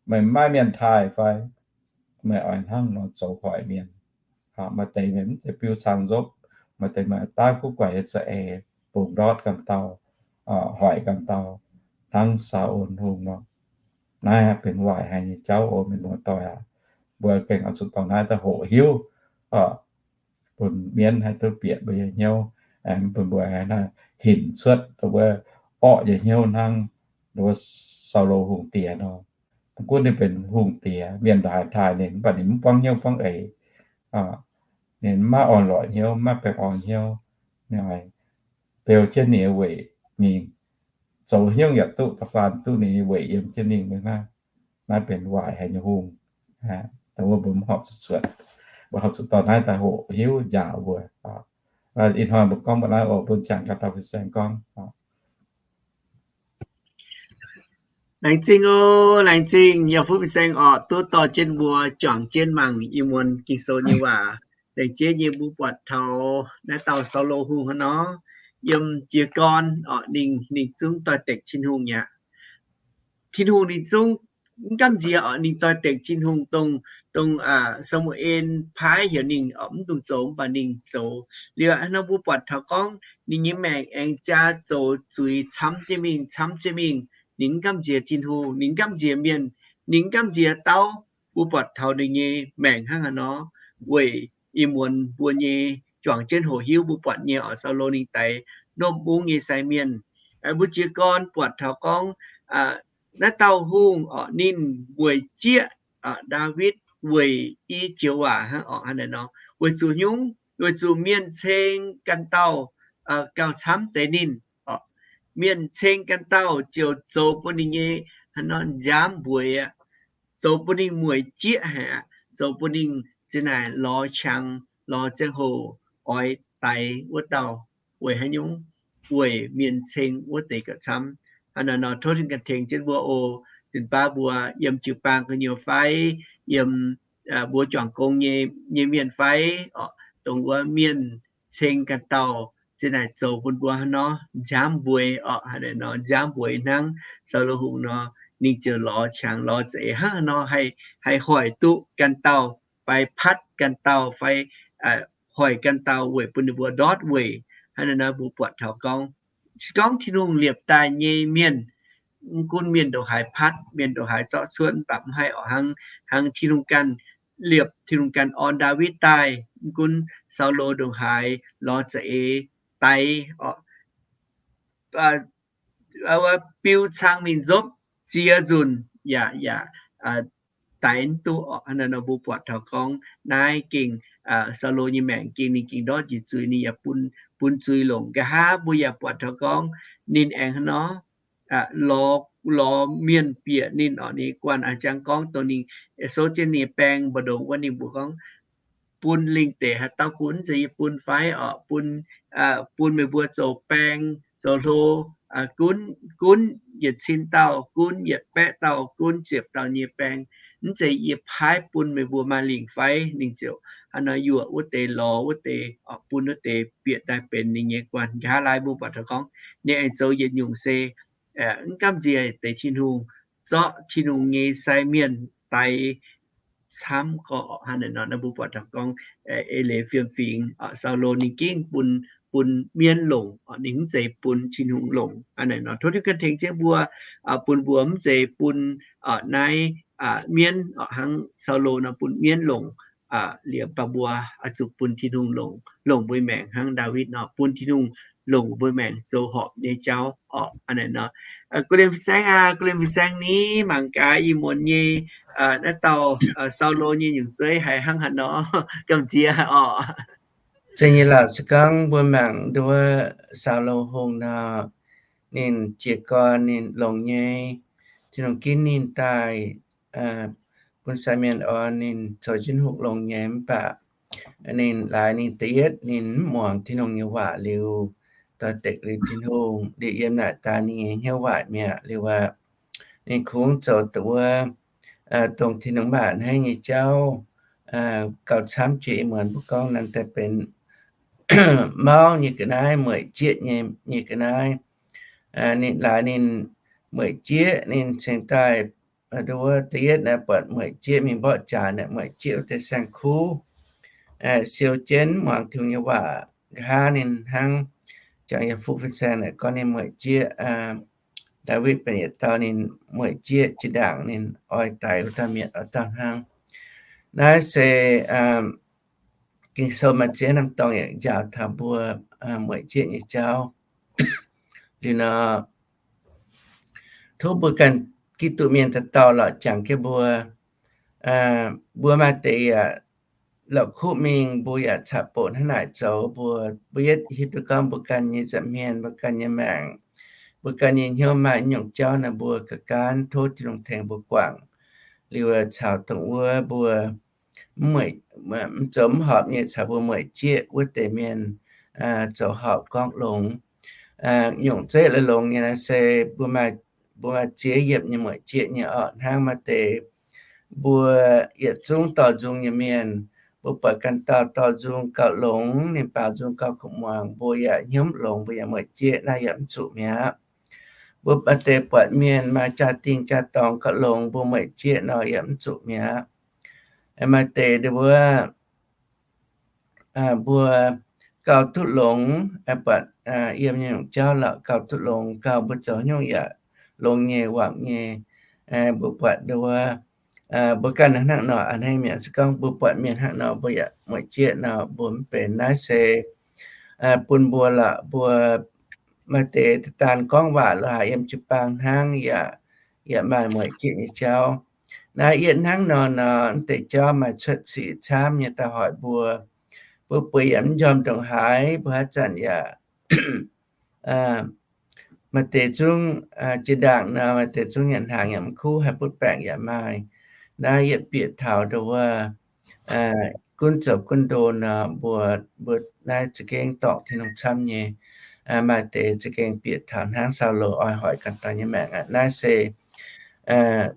meih maiv maaih mienh taaih fai meih oix hnangv nor zoux hoic mienh. Maaih deix meih mv zeiz biux cang nzopv, maaih deix meih daav guv guaix nyei za'eix, bungx ndortv ganh dauh, hoic ganh dauh, hnangv Saa^on Hungh nor. Naaiv benx waaic haic nyei jauv oc, mienh muoz-doic aac. Mbuo gengh oix zuqc dorh naaiv daaih hoqc hiuv, bun mienv haih duqv bieqc mbuo nyei hnyouv, bun mbuo haih hinc cuotv wuov orqv nyei hnyouv hnangv wuov Saulo hungh diex nor. Mv gunv ninh benx hungh diex, mienh ndongc haaix taaih ninh, mv baac ninh mv buangv hnyouv buangv eix. Ninh maiv orn-lorqc hnyouv, maiv baengh orn hnyouv. Ninh beu jienv ninh nyei weic mingh, zoux hnyouv yaac duqv, da'faanh duqv ninh nyei weic yiem jienv mingh. Naaiv, naaiv benx waaic haic nyei hungh. Dongh wuov mbuo mv horpc zuqc cuotv, mbuo horpc zuqc dorh naaiv daaih hoqc hiuv njaaux mbuo. Ih hnoi mbuo gorngv mbuo naaiv oc, bun ziangh gaax dauh fin-saeng gorngv. Laengz zingh oc, laengz zingh yiem fuqv fin-saeng orqc, duqv dorh jienv mbuo juangc jienv mangc ih muonz Ging-Sou nyei waac. Laengz zingh nyei mbuo buatc taux naaiv dauh Saulo hungh hnangv nor, yiem jiez gorn orqc, ninh, ninh zungv doix-dekc Tin-Hungh aqv. Tin-Hungh ninh zungv mv gamh nziex orqc, ninh doix-dekc Tin-Hungh dongh, dongh Saa^mu^en paaiv heuc ninh orqc, mv dungx zoux, mv baac ninh zoux. Liuz hnangv nor mbuo buatc taux gorngv ninh nyei maengc aengx jaa zoux zuiz camv jienv mingh, camv jienv mingh. Ninh mv gamh nziex Tin-Hungh, ninh mv gamh nziex mienh, ninh mv gamh nziex dauh. Mbuo buatc taux ninh nyei maengc hnangv haaix nor, weic ih muonz mbuo nyei juangc jienv hoqc hiuv mbuo buatc nyei orqc, Saulo ninh daix nopv mungv nyei sai mienh. Mbuo jiez gorn buatc taux gorngv naaiv dauh hungh orqc, ninh mueic jieqv Ndaawitv weic i joux waac hnangv orqc, hnangv naaiv nor. Weic zuqc nyungc, weic zuqc mienh ceng ganh dauh gauh camv deix ninh orqc. Mienh ceng ganh dauh ziouc zoux bun ninh nyei hnangv nor nziaamv mbueix aqv, zoux bun ninh mueic jieqv haic aqv, zoux bun ninh zinh naaic lorz qangx, lorz ziangh hoc oix daix wuov dauh weic haaix nyungc? Weic mienh ceng wuov deix gauh camv. Hnangv naaiv nor tov Tin-Hungh ganh tengx jienv mbuo oc. Zinh baav mbuo yiem jiu-baang gu'nyuoz fai yiem mbuo juangc gong nyei, nyei mienh fai orqc, dongh wuov mienh ceng ganh dauh zinh naaic zoux bun mbuo hnangv nor nziaamv mbueix orqc, hnangv naaiv nor nziaamv mbueix hnangv Saulo Hungh nor, ninh ziouc lorz qangx lorz za'eix hnangv nor haih, haih hoic duqv ganh dauh fai patv ganh dauh fai hoic ganh dauh weic bun ninh mbuo ndortv weic. Hnangv naaiv nor mbuo buatc taux gorngv, se gorngv Tin-Hungh liepc daaih nyei mienh, mv gunv mienh ndongc haaix patv, mienh ndongc haaix zorqv cuotv, mv baac mv haih orqc, hnangv, hnangv Tin-Hungh ganh liepc, Tin-Hungh ganh orn Ndaawitv daaih, mv gunv Saulo ndongc haaix lorz za'eix daix orqc, biu cang mingh nzopv ziex nzunc yaac, yaac daix mv duqv orqc. Hnangv naaiv nor mbuo buatc taux gorngv naaiv gengh Saulo nyei maengc gengh ninh gengh ndortv njiec zuiz, ninh yaac bun, bun zuiz longc. Nqa'haav mbuo yaac buatc taux gorngv ninh aengx hnangv nor lorz, lorz mienh bieqc ninh orqc, ninh guanh a'jang gorngv dongh ninh souv jienv ninh nyei baeng mbu'ndongx wuov, ninh mbuox gorngv, bun lingh deix haaix dauh gunv, mv zeiz yie bun fai orqc, bun, bun meih mbuo zoux baeng zoux hlo, gunv, gunv yietc cin dauh, gunv yietc baeqv dauh, gunv ziepc dauh nyei baeng, mv zeiz yie paaiv bun meih mbuo maaih lingc fai? Ninh ziouc hnangv nor yuoqc wuov deix, lorz wuov deix, bun wuov deix bieqc daaih benx ninh nyei guanh. Nqa'haav laai mbuo buatc taux gorngv ninh aengx zoux yietc nyungc se mv gamh nziex deix Tin-Hungh, zorqv Tin-Hungh nyei sai mienh daix camv gorqv. Hnangv naaiv nor mbuo buatc taux gorngv eix leiz fiem-fingx, Saulo ninh gengh bun, bun mienv longc, ninh mv zeiz bun Tin-Hungh longc. Hnangv naaiv nor tov Tin-Hungh ganh tengx jienv mbuo, bun mbuo mv zeiz bun naaiv mienv, hnangv Saulo nor bun mienv longc liuz, mv baac mbuo oix zuqc bun Tin-Hungh longc, longc mbuo maengc hnangv Ndaawitv nor bun Tin-Hungh longc mbuo maengc zoux horpc nyei jauv orqc. Hnangv naaiv nor, guv lienh fin-saeng aac, guv lienh fin-saeng ni, mangc gaax ih muonz nyei naaiv dauh Saulo nyei nyungc zeiv haiz hnangv haaix nor, gamh nziex orqc. Zeiz nyei lorqc, se gorngv mbuo mangc nduov Saulo Hungh nor, ninh jiez gorn ninh longx nyei, Tin-Hungh ginv ninh daaih bun sai mienh orn, ninh zoux jienv hungh longx nyei, mv baac ninh laaix ninh da'yietv ninh mv muangx Tin-Hungh nyei waac liuz, doix-dekc liuz Tin-Hungh, liuz yiem naaic daaih ninh nyei hnyouv waaic mi'aqv. Liuz aqv, ninh kungx zoux dongh wuov, dongh Tin-Hungh mv baac a'hneiv nyei jauv, gauh camv jiex ih muonz mbuo gorngv naaiv daaih benx mauv nyei ga'naaiv, mueic jieqv nyei, nyei ga'naaiv. Ninh laaix ninh mueic jieqv, ninh cingx daaih nduov da'yietv naaiv buatc mueic jieqv mingh mborqv jaax naaic, mueic jieqv wuov deix saeng-kuv, siou jienv mv muangx Tin-Hungh nyei waac. Nqa'haav ninh hnangv jangx yiem fuqv fin-saeng naaic gorngv ninh mueic jieqv, Ndaawitv benx yietc dauh ninh mueic jieqv jiex ndaangc ninh oix daix wuov dauh mietc wuov dauh hnangv. Naaiv se Ging-Sou maaih ziex norm dorngx yaac njaaux taux mbuo mueic jieqv nyei jauv. Liuz nor, tov mbuo ganh Giduc mienh dauh dauh lorqc jangx jienv mbuo, mbuo maaih deix yaac la'kuqv mingh, mbuo yaac caqv-boqc hnangv naaic zoux. Mbuo, mbuo yietv hiuv duqv gorngv mbuo ganh nyei nza'hmien, mbuo ganh nyei maengc, mbuo ganh nyei hnyouv maaih nyungc jauv nor, mbuo ga'gaanv tov Tin-Hungh tengx mbuo guangc. Liuz caux dongh wuov mbuo mv zoux mv horpc nyei caux mbuo mueic jieqv wuov deix mienh zoux horpc gorngv longx. Nyungc zeiv la'longx nyei naaiv se mbuo maaih, mbuo maaih ziex yiemc nyei mueic jieqv nyei orqc. Hnangv maaih deix mbuo yietc zungv dorh nzung nyei mienh, mbuo buatc ganh dauh dorh nzung gauh longx, ninh baaux nzung gauh kuv muangx, mbuo yaac hnyouv longx, mbuo yaac mueic jieqv, naaiv yaac mv zuqc mi'aqv. Mbuo maaih deix buatc mienh maaih jaa-dingh jaa-dorngx gauh longx, mbuo mueic jieqv nor yaac mv zuqc mi'aqv. Maaih deix nduov mbuo gauh duqv longx, buatc yiem nyei nyungc jauv lorqc gauh duqv longx, gauh mbuo zoux nyungc yaac longx nyei, wangc nyei. Mbuo buatc nduov mbuo ganh hnangv nor a'hneiv mi'aqv. Se gorngv mbuo buatc mienh hnangv nor mbuo yaac mueic jieqv nor mbuo mv benx. Naaiv se bun mbuo lorqc, mbuo maaih deix daaih daan gorngv waac lorqc haic, yiem jiu-baang hnangv yaac, yaac maaih mueic jieqv nyei jauv. Naaiv yietv hnangv nor nor, mv deix jauv maaih cuotv sic camv nyei daaih hoic mbuo. Mbuo bueix yaac mv njormh ndongc haaix, mbuo haaix zanc yaac maaih deix zungv jiex ndaangc nor, maaih deix zungv nyanc hnaangx yaac mv kuv, haih butv baengc yaac maaih. Naaiv yietv bieqc taux nduov wuov gunv zoux gunv ndo nor, mbuo, mbuo naaiv za'gengh dorngc Tin-Hungh camv nyei. Maaih deix za'gengh bieqc taux hnangv Saulo oix hoic ganh dauh nyei maengc aqv. Naaiv se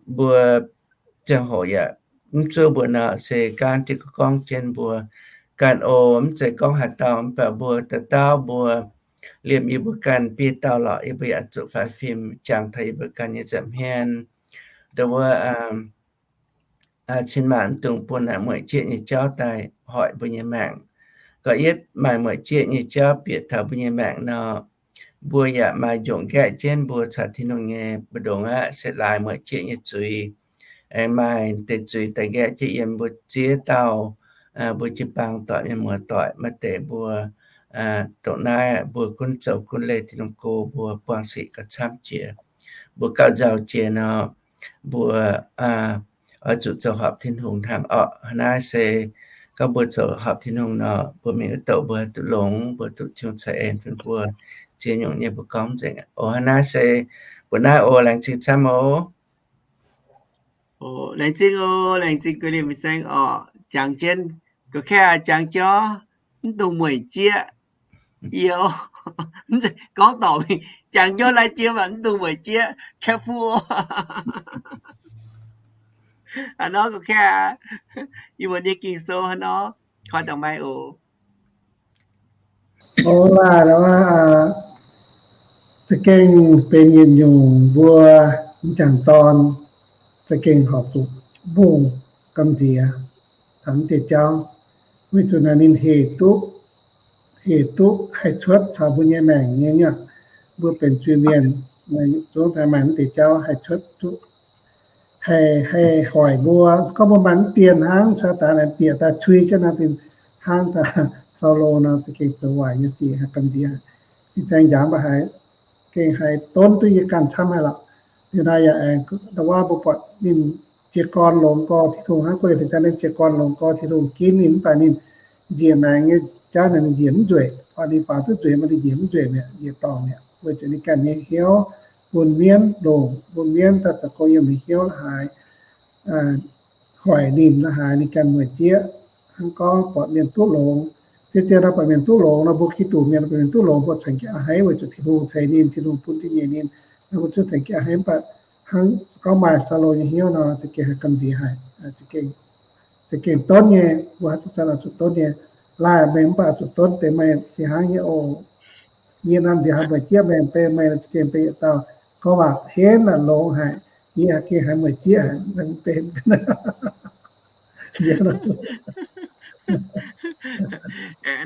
mbuo ziangh hoc yaac mv zuov mbuo nor, se gaanv diuh gorngv jienv mbuo ganh oc. Mv zeiz gorngv haaix dauh, mv baac mbuo dauh dauh mbuo liemh yie mbuo ganh biei dauh lorqc, yie mbuo yaac zuqc faix fim jangx taux yie mbuo ganh nyei nza'hmien. Ndo wuov cin maanc mv dungx bun naaic mueic jieqv nyei jauv daaih hoic mbuo nyei maengc. Gorqv yietv maaih mueic jieqv nyei jauv bieqc taux mbuo nyei maengc nor, mbuo yaac maaih njongc nqaeqv jienv mbuo caux Tin-Hungh nyei mbu'ndongx aqv. Se laaix mueic jieqv nyei zuiz, aengx maaih deix zuiz daaih nqaeqv jienv yiem mbuo ziex dauh, mbuo jiu-baang doic, mienh muoz doic. Maaih deix mbuo dongh naaiv mbuo gunv zoux gunv leih Tin-Hungh go, mbuo buangh sic gauh camv jiex. Mbuo gauh nzauh jiex nor, mbuo oix zuqc zoux horpc Tin-Hungh hnangv orqc. Hnangv naaiv se gorngv mbuo zoux horpc Tin-Hungh nor, mbuo mingh wuov douc mbuo duqv longx, mbuo duqv Tin-Hungh ceix en bun mbuo ziex nyungc nyei mbuo gorngv nzengc. Oc, hnangv naaiv se mbuo naaiv oc, laengz zingh camv oc. Laengz zingh oc, laengz zingh guei liemh fin-saeng orqc, jangx jienv, gorqv-kaeqv jangx jorv, mv dungx mueic jieqv. Yie gorngv dorngc mingh, jangx jorv lai jiex mv dungx mueic jieqv, careful. Hnangv nor gorqv-kaeqv, yie mbuo nyei Ging-Sou hnangv nor, koi dangh maiv oc. Oc, laaih za'gengh benx yietc nyungc mbuo m'jangc dorn za'gengh horpc zuqc mbungh gamh nziex taux mv deix jauv, weic zuqc naaiv ninh hec duqv, hec duqv haih cuotv caux mbuo nyei maengc nyei nyuoqc. Mbuo benx zuiz-mienh, zungv daaih maaih mv deix jauv haih cuotv duqv, haih, haih hoic mbuo. Gorngv mbuo maaih mv dienh hnangv, Saadaan aengx bieqc daaih cui jienv naaiv dinh hnangv daaih Saulo nor, za'gengh zoux waaic nyei sic haih gamh nziex. Fin-saeng njangx mbuo haiz, gengh haih donv duqv yie ganh camv haic lorqc. Liuz naaiv yaac aengx ndau wuov mbuo buatc ninh jiez gorn longx gorx Tin-Hungh hnangv, guei fin-saeng ninh jiez gorn longx gorx Tin-Hungh ginv ninh, mv baac ninh njiec maengx nyei jauv naaic ninh njiec mv nzueic. Orqc, ninh faaux duqv nzueic, maaih ninh njiec mv nzueic mi'aqv, njiec dorngc mi'aqv, weic zuqc ninh ganh nyei hnyouv bun mienv longc, bun mienv daaih zoux gong yiem ninh hnyouv la'haaix, hoic ninh la'haaix ninh ganh mueic jieqv. Hnangv gorngv buatc mienh duqv longx, se dien nor buatc mienh duqv longx nor, mbuo Giduc mienh buatc mienh duqv longx, mbuo cangx jaa haiv weic zuqc Tin-Hungh ceix ninh, Tin-Hungh bun zingh nyeic ninh, nor mbuo zungv cangx jaa haiv. Mv baac hnangv gorngv maaih Saulo nyei hnyouv nor, za'gengh haih gamh nziex haic, za'gengh donv nyei. Mbuo haaix zanc oix zuqc donv nyei. Laaih meih mv baac oix zuqc donv deix meih fih hnangv nyei oc. Yie nor nziex haih mueic jieqv meih, benx meih za'gengh benx yietc dauh gorngv waac henv longx haic. Yie gengh haih mueic jieqv haic, benx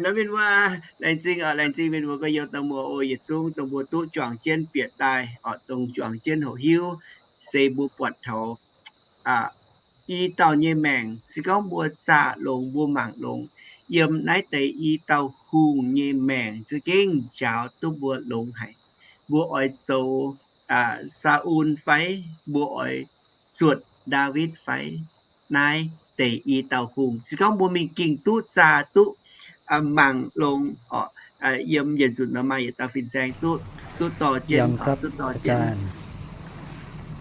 Naaiv mienh mbuo, laengz zingh oc, laengz zingh mienh mbuo gorx-youz dangh muoz oc. Yietc zungv dongh mbuo duqv juangc jienv bieqc daaih oc, dongh juangc jienv hoqc hiuv se mbuo buatc taux i dauh nyei maengc, se gorngv mbuo zaah longx, mbuo mangc longx, yiem naaiv deix i dauh hungh nyei maengc za'gengh njaaux duqv mbuo longx haic. Mbuo oix zoux Saa^un fai mbuo oix zuotc Ndaawitv fai? Naaiv deix i dauh hungh, se gorngv mbuo mingh ging duqv zaah duqv mangc longx oc. Yiem yietc nzunc nor maaih yietc dauh fin-saeng duqv, duqv dorh jienv, duqv dorh jienv.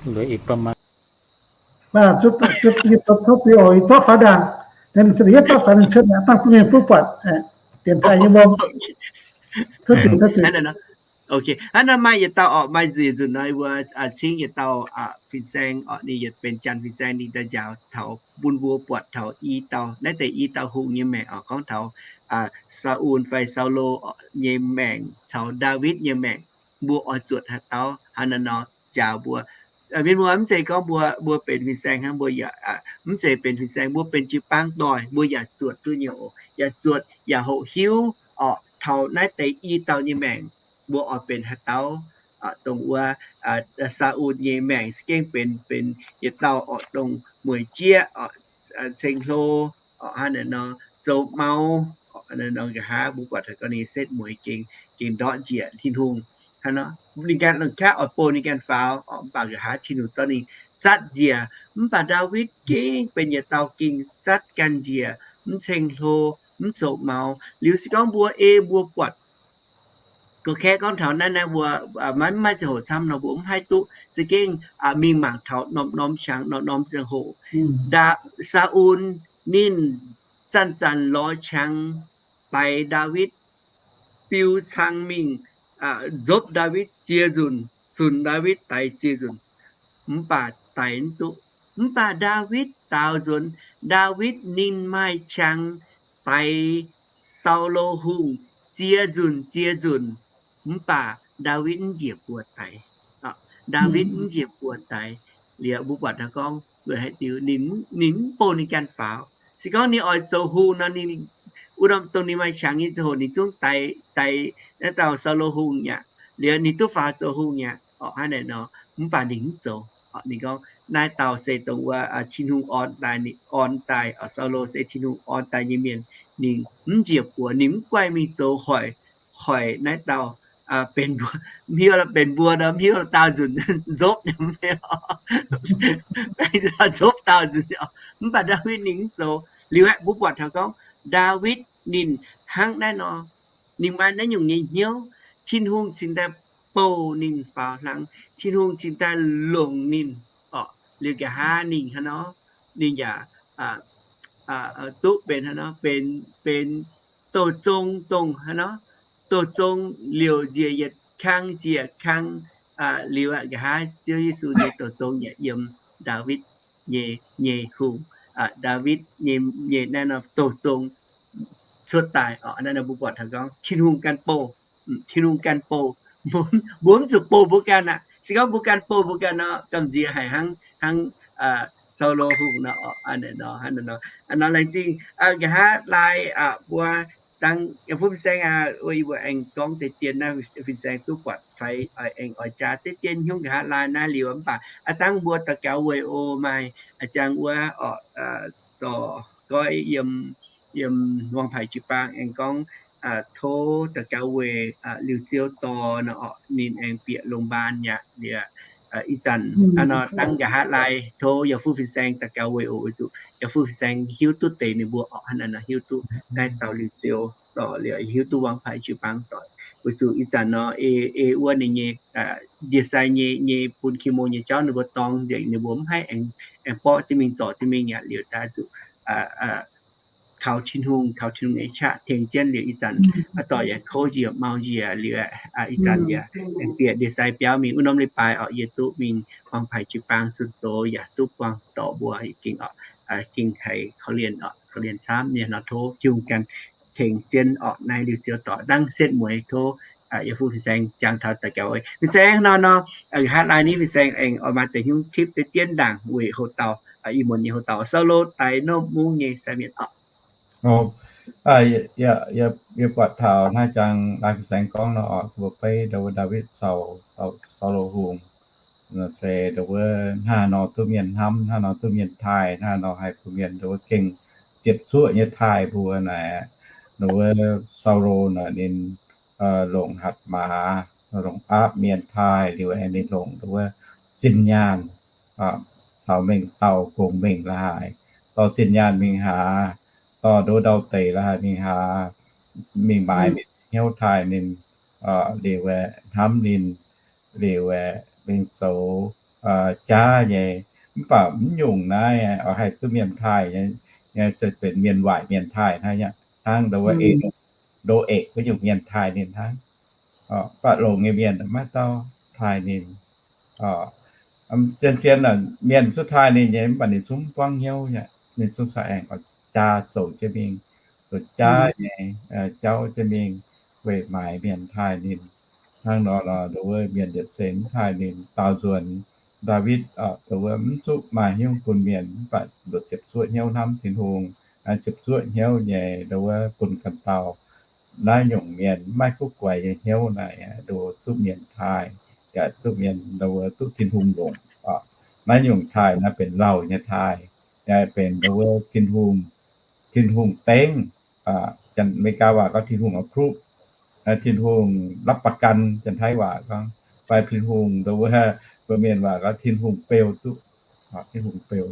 Hnangv nor maaih yietc dauh oc, maaih nzunc nzunc nor mbuo cingv yietc dauh fin-saeng oc, ninh yietc benx janx fin-saeng, ninh daaih njaaux taux bun mbuo buatc taux i dauh, naaiv deix i dauh hungh nyei maengc oc, gorngv taux Saa^un fai Saulo nyei maengc caux Ndaawitv nyei maengc, mbuo oix zuotc haaix dauh, hnangv naaiv nor njaaux mbuo. Mienh mbuo mv zeiz gorngv mbuo, mbuo benx fin-saeng hnangv, mbuo yaac mv zeiz benx fin-saeng, mbuo benx jiu-baang doic, mbuo yaac zuotc duqv nyei oc, yaac zuotc yaac hoqc hiuv oc, taux naaiv deix i dauh nyei maengc mbuo oix benx haaix dauh. Dongh wuov Saa^un nyei maengc se gengh benx, benx yietc dauh oc, dongh mueic jieqv oc, ceng-hlo oc, hnangv naaiv nor, zoux mau oc, hnangv naaiv nor. Nqa'haav mbuo buatc ga'naaiv setv mueiz gengh, gengh ndortv njiec Tin-Hungh. Hnangv nor ninh ganh longc qaqv oix bun ninh ganh faaux oc, mv baac nqa'haav Tin-Hungh zorqv ninh zatv njiec. Mv baac Ndaawitv gengh benx yietc dauh gengh zatv ganh njiec, mv ceng-hlo, mv zoux mau. Liuz se gorngv mbuo ei mbuo buatc gorqv-kaeqv gorngv taux naaiv, naaiv mbuo maiv maaih ziangh hoc camv nor mbuo mv haih duqv za'gengh mingh mangc taux norm-norm qangx, norm-norm ziangh hoc. Saa^un ninh zanc-zanc lorz qangx daix Ndaawitv, biu cang mingh nzopv Ndaawitv ziex nzunc, zunc Ndaawitv daix ziex nzunc, mv baac daix mv duqv. Mv baac Ndaawitv daaux nzuonx, Ndaawitv ninh maaih qangx daix Saulo Hungh ziex nzunc ziex nzunc, mv baac Ndaawitv mv njiec buoz daix. Ndaawitv mv njiec buoz daix. Liuz mbuo buatc taux gorngv weic haaix diuc ninh, ninh mv bouh ninh ganh faaux. Se gorngv ninh oix zoux hungh nor, ninh wuov norm dongh ninh maaih qangx nyei ziangh hoc ninh zungv daix, daix naaiv dauh Saulo Hungh aqv. Liuz ninh duqv faaux zoux hungh aqv orqc, hnangv naaic nor. Mv baac ninh mv zoux. Ninh gorngv naaiv dauh se dongh wuov Tin-Hungh orn daaih, ninh orn daaih, Saulo se Tin-Hungh orn daaih nyei mienh. Ninh mv njiec buoz, ninh mv guaih mingh zoux hoic, hoic naaiv dauh benx mbuo, mv hiuv benx mbuo nor, mv hiuv daauh nzunc nzopv nyei, nzopv daauh nzunc. Mv baac Ndaawitv ninh mv zoux. Liuz aeqv, mbuo buatc taux gorngv Ndaawitv ninh hnangv naaiv nor, ninh maaih naaiv nyungc nyei hnyouv, Tin-Hungh cingx daaih bouh ninh faaux hlang, Tin-Hungh cingx daaih longc ninh orqc. Liuz nqa'haav ninh hnangv nor, ninh yaac duqv benx hnangv nor, benx, benx douh zong dongh hnangv nor, douh zong liouc njiec yietc kang njiec kang. Liuz aqv, nqa'haav Ziouv Yesu nyei douh zong yaac yiem Ndaawitv nyei, nyei hungh, Ndaawitv nyei, nyei naaiv norm douh zong cuotv daaih orqc. Naaiv nor mbuo buatc taux gorngv Tin-Hungh ganh bouh, Tin-Hungh ganh bouh. Mbuo mv zuqc bouh mbuo ganh aqv. Se gorngv mbuo ganh bouh mbuo ganh nor, gamh nziex haic hnangv, hnangv Saulo Hungh nor, hnangv nor, hnangv nor. Nor laengz zingh nqa'haav laai mbuo dangh yiem fuqv fin-saeng aqv, wuov yie mbuo aengx gorngv deix dien naaiv fin-saeng duqv buatc fai aengx oix jaax deix dien hnyouv nqa'haav laai naaiv liuz. Mv baac aav dangh mbuo daux gaux weic oc, maaih a'jang wuov orqc, dorh goiv yiem, yiem Wangpaaix jiu-baang aengx gorngv tov daux gaux weic Liuz Ziou dorh nor orqc, ninh aengx bieqc longx mbaan aqv. Liuz ih zanc nor dangh nqa'haav laai tov yiem fuqv fin-saeng daux gaux weic oc, weic zuqc yiem fuqv fin-saeng hiuv duqv deix ninh mbuo orqc, hnangv naaiv nor hiuv duqv naaiv dauh Liuz Ziou dorh, liuz hiuv duqv Wangpaaix jiu-baang doic. Weic zuqc ih zanc nor ei, ei wuov ninh nyei ndie-sai nyei, nyei bun King Mo nyei jauv ninh mbuo dorng nzengc, ninh mbuo mv haih aengx, aengx borqv jienv mingh zorc jienv mingh aqv. Liuz daaih zuqc kaux Tin-Hungh, kaux Tin-Hungh nyei qaqv tengx jienv. Liuz ih zanc aa dorh yaac kouv njiec mau njiec liuz, ih zanc yaac aengx bieqc ndie-sai biauv mingh wuov norm leiz-baaix orqc, yie duqv mingh Wangpaaix jiu-baang zunh doz yaac duqv buangh dorc mbuo gengh orqc, gengh haiz korv-lienh orqc, korv-lienh camv nyei nor. Tov Tin-Hungh ganh tengx jienv orqc, naaiv Liuz Ziou dorh dangh setv mueiz. Tov yiem fuqv fin-saeng jangx taux daux gaux. Fin-saeng nor, nor nqa'haav laai ni fin-saeng aengx oix maaih deix hnyouv tipv deix dien ndaangc weic houx-dauh, ih muonz nyei houx-dauh Saulo daix norm mungv nyei sai mienh orqc. Yie buatc taux naaiv jangx laai fin-saeng gorngv nor orqc, mbuo beiv ndau wuov Ndaawitv caux Saulo Hungh se ndau wuov hnangv nor duqv mienh hnamv, hnangv nor duqv mienh taaih, hnangv nor haih bun mienh ndau wuov gengh ziepc zuoqv nyei taaih mbuo naaic. Ndau wuov Saulo naaic ninh longc hatc maaz, longc aapv mienh taaih liuz aengx ninh longc ndau wuov zinh nyaanh caux mengh dauh gongx mengh la'haaix, dorh zinh nyaanh mingh haaix, dorh ndau wuov ndau-deic la'haaix mingh haaix, mingh maaiz mienh hnyouv taaih ninh, liuz aeqv, hnamv ninh, liuz aeqv, mingh zoux jaav nyei. Mv baac mv nyungc naaiv oix haih duqv mienh taaih nyei, se benx mienh waaic mienh taaih hnangv, hnangv ndau wuov Ndo^eqc wuov nyungc mienh taaih ninh hnangv. Mv baac longc nyei mienh maiv dauh taaih ninh. Zien-zien mienh zungv taaih ninh nyei, mv baac ninh zungv mv buangv hnyouv aqv. Ninh zungv cingx aengx oix jaa zoux jienv mingh, zoux jaav nyei, jauv jienv mingh weic maaiz mienh taaih ninh. Hnangv nor, ndau wuov mienh yietc seix mv taaih ninh. Daaux nzuonx Ndaawitv ndau wuov mv zuqc maaih hnyouv bun mienh, mv baac ndau wuov ziepc zuoqv hnyouv hnamv Tin-Hungh, ziepc zuoqv hnyouv nyei ndau wuov bun ganh dauh. Naaiv nyungc mienh maiv guv guaix nyei hnyouv naaic, ndau wuov duqv mienh taaih, yaac duqv mienh ndau wuov duqv Tin-Hungh longc. Naaiv nyungc taaih naaiv benx lauh nyei taaih, yaac benx ndau wuov Tin-Hungh, Tin-Hungh dengv, Janx-Meigaa waac gorngv Tin-Hungh approve, Tin-Hungh รับประกัน, Janx-Taiv waac gorngv, fai Tin-Hungh ndau wuov, mbuo Mienh waac gorngv Tin-Hungh beu duqv, Tin-Hungh beu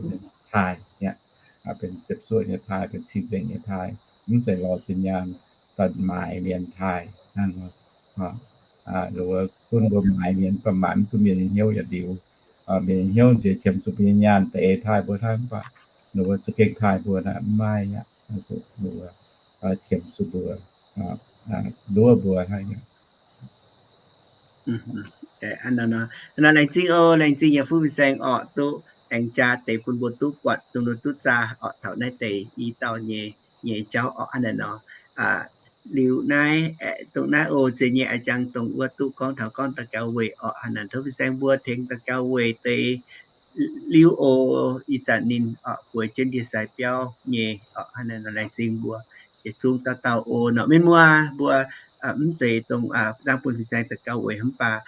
taaih aqv. Benx ziepc zuoqv nyei taaih, benx cing-nzengc nyei taaih, mv zeiz lorz zinh nyaanh daaih maaiz mienh taaih hnangv nor. Ndau wuov gunv mbuo maaiz mienh, mv baac maaiz mv duqv mienh nyei hnyouv yietc liuz. Mienh nyei hnyouv nziex qiemx zuqc mbuo nyei nyaanh deix taaih mbuo hnangv, mv baac ndau wuov za'gengh taaih mbuo naaic mv maaih aqv. Qiemx zuqc mbuo, nduov mbuo hnangv. Hnangv naaiv nor, laengz zingh oc, laengz zingh yaac fuqv fin-saeng orqc, duqv aengx jaa deix bun mbuo duqv buatc, dongh mbuo duqv zaah orqc, taux naaiv deix i dauh nyei, nyei jauv orqc, hnangv naaiv nor. Liuz naaiv, dongh naaiv oc, zeiz nyei a'jang dongh wuov duqv gorngv taux gorngv daux gaux weic orqc, hnangv naaiv tov fin-saeng mbuo tengx daux gaux weic deix liuz oc, ih zanc ninh orqc bueix jienv ndie-sai biauv nyei orqc, hnangv naaiv nor laengz zingh mbuo yietc zungv dauh dauh oc nor. Mienh muoz mbuo mv zeiz dongh dangh bun fin-saeng daux gaux weic, mv baac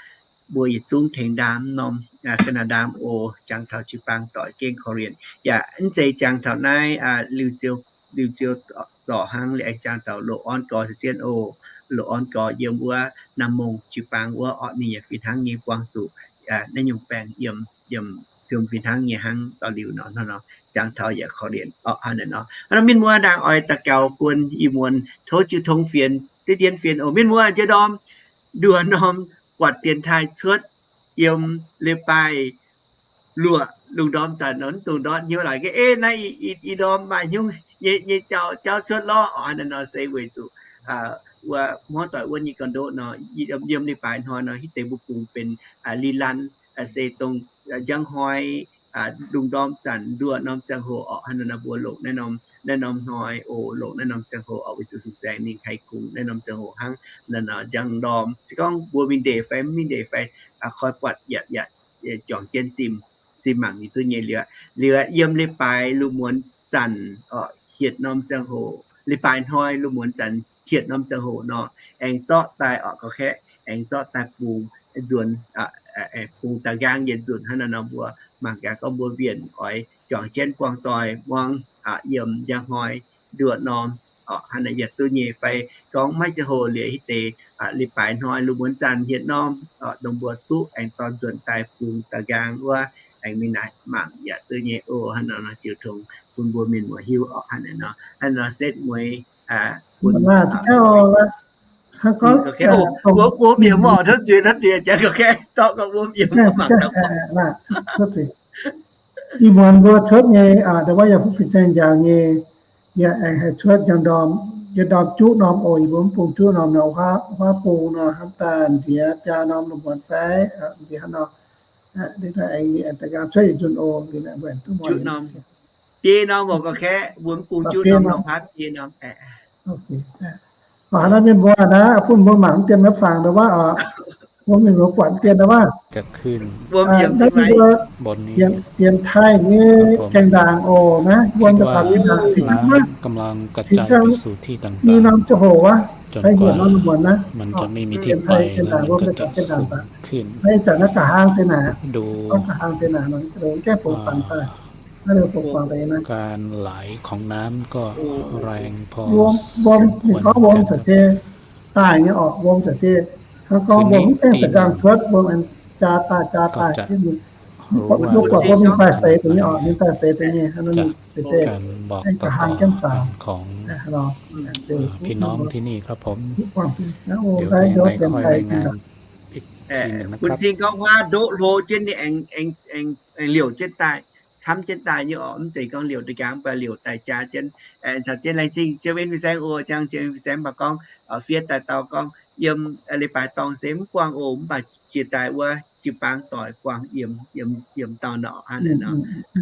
mbuo yietc zungv tengx ndaam norm ga'naaiv ndaam oc, jangx taux jiu-baang doic gengh Korean. Yaac mv zeiz jangx taux naaiv liuz ziou, liuz ziou zorc hnangv, liuz aengx jangx taux Loz-Orn Gorx se jienv oc. Loz-Orn Gorx yiem wuov Nam Mong jiu-baang wuov orqc, ninh yaac fih hnangv nyei buangh zuqc naaiv nyungc baengc yiem, yiem fih hnangv nyei hnangv dau liuz nor, jangx taux yaac korv-lienh orqc, hnangv naaiv nor. Hnangv nor mienh muoz ndaangc oix daux gaux bun ih muonz tov jiu tong fienx, deix dien fienx oc. Mienh muoz njiec ndorm nduoh norm buatc dienx taaih cuotv yiem leiz-baaix luoqc lungh ndorm zanc nor, dongh ndortv hnyouv laaix ga'naaiv, ei, naaiv i ndorm maaih hnyouv nyei, nyei jauv, jauv cuotv lorqc orqc, hnangv naaiv nor se weic zuqc wuov hmuangv doic wuov nyei ga'ndoqv nor, yiem leiz-baaix hnoi nor hitv deix mbuo bungx benx li lan, se dongh njang hnoi lungh ndorm zanc nduoh norm ziangh hoc orqc, hnangv naaiv nor mbuo longc naaiv norm, naaiv norm hnoi oc, longc naaiv norm ziangh hoc orqc, weic zuqc fin-saeng ninh haih kungx naaiv norm ziangh hoc hnangv, hnangv naaiv nor njang ndorm. Se gorngv mbuo mingh ndeic fai mv mingh ndeic fai, koi buatc yaac, yaac juangc jienv zinh, zinh mangc ninh duqv nyei liuz, liuz yiem leiz-baaix lungh muonz zanc orqc, hietc norm ziangh hoc, leiz-baaix hnoi lungh muonz zanc hietc norm ziangh hoc nor, aengx zorqv daaih orqc, gauh kaeqv aengx zorqv daaih bungx nzuonx, bungx da'nqaang yietc nzunc. Hnangv naaiv nor mbuo mangc gaax gorngv mbuo mienh oix juangc jienv buangh doic muangx yiem njang hnoi nduoh norm orqc, hnangv naaiv yietc duqv nyei fai gorngv maiv ziangh hoc liuz hitv deix leiz-baaix hnoi lungh muonz zanc hietc norm orqc, dongh mbuo duqv aengx dorh nzuonx daaih bungx da'nqaang wuov, aengx mingh naaic mangc yaac duqv nyei oc. Hnangv naaiv nor ziouc tongx bun mbuo mienh muoz hiuv orqc, hnangv naaiv nor, hnangv naaiv nor setv mueiz bun Ih muonz mbuo cuotv nyei, ndo wuov yaac fuqv fin-saeng njaaux nyei, yaac aengx haih cuotv njang ndorm, yietc ndorm juqv norm oc, yie mbuo mv bung juqv norm nor, huaav bung nor, hnamv daaih nziex biaa norm lungh muonz fai nziex hnangv nor, aengx da'nqaang cuotv yietc nzunc oc, mbuo aengx duqv muangx. Biei norm oc, ga'kaeqv mbuo mv bung juqv norm nor, huaav biei norm. Hnangv naaiv mienh mbuo naaiv bun mbuo mangc mv dien naaiv fangx ndo wuov oc, mbuo mienh mbuo buatc mv dien ndo wuov, naaiv mbuo dienx taaih nyei gaengh ndaangc oc, naaiv mbuo mbuo taux gaengh ndaangc cingx wuov, cingx wuov i norm ziangh hoc wuov, fai hietc norm lungh muonz naaiv, dienx taaih gaengh ndaangc mbuo mbuo taux gaengh ndaangc daaih. Naaiv ih zanc naaiv ga'hlang deix naaic, gorngv ga'hlang deix naaic nor, gaengh fongx fangx daaih, naaiv fongx fangx daaih naaiv. Wuom, ninh gorngv wuom za'gengh daaih nyei orqc, wuom za'gengh, hnangv gorngv wuom mv gaengh da'nqaang cuotv, wuom aengx jaa daaih jaa daaih, mv buatc mbuo mingh daaih seix deix nyei orqc, mingh daaih seix deix nyei, hnangv naaiv se se, ga'hlang jienv faaux. คุณซิง gorngv huaav ndoqv hlo jienv nyei, aengx liouc jienv daaih, camv jienv daaih nyei orqc, mv zeiz gorngv liouc da'nqaang, mv baac liouc daaih jaa jienv. Caux jienv laengz zingh Ziouv Ven Fin-Saeng oc. Ziangh Ziouv Ven Fin-Saeng mv baac gorngv fiev daaih dau gorngv yiem leiz-baaix dorngh se mv buangh oc, mv baac jiex daaih wuov jiu-baang doic buangh yiem, yiem dauh nor.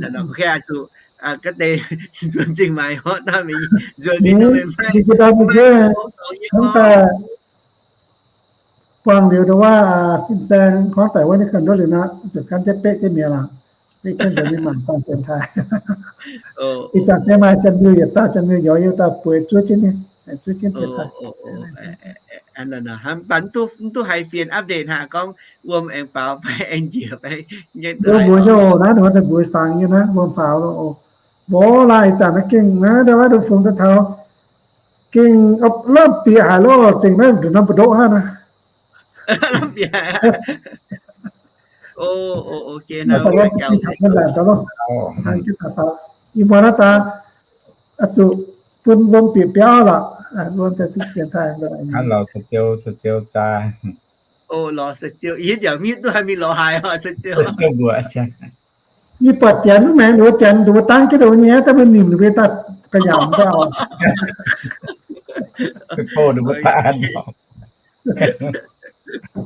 Nor, nor, zuqc ga'deix nzuonx zingh maaiz horqc daaih, nzuonx mingh nor meih maiv, maiv, buangh liuz ndo wuov, Fin-Saeng gorngv daaih wuov ninh ganh nduov liuz nor, zuqc gan jienv beqv jienv mi'aqv lorqc. Beqv jienv nzuonx mingh mangc daaih dienx taaih. Ih zanc se maaih Janx-Miuh yietc dauh, Janx-Miuh youz yietc dauh bueix zuov jienv nyei, zuov jienv dienx taaih. Mv duqv haiz fienx update hnangv gorngv wuom aengx faaux fai aengx njiec fai. Wuom mbuox nyei oc, naaiv ninh mbuo daaih mbuox fangx nyei naaiv, wuom faaux loh oc. Mbuo laaih ih zanc naaiv gengh naaiv ndo wuov, ndo fungx daaih taux gengh lamh bieqc haic loh, zengc naaiv nduqc norm mbu'ndoqv hnangv naaiv. Ih muonz naaiv daaih zuqc bun wuom bieqc biauv lorqc, wuom daaih zipv dienx taaih. Yie buatc Janx mv maengx nduov Janx nduov dangv jienv nduov nyei, daaih mbuo nimc ninh mbuo daaih ga'nyaamc daaih oc.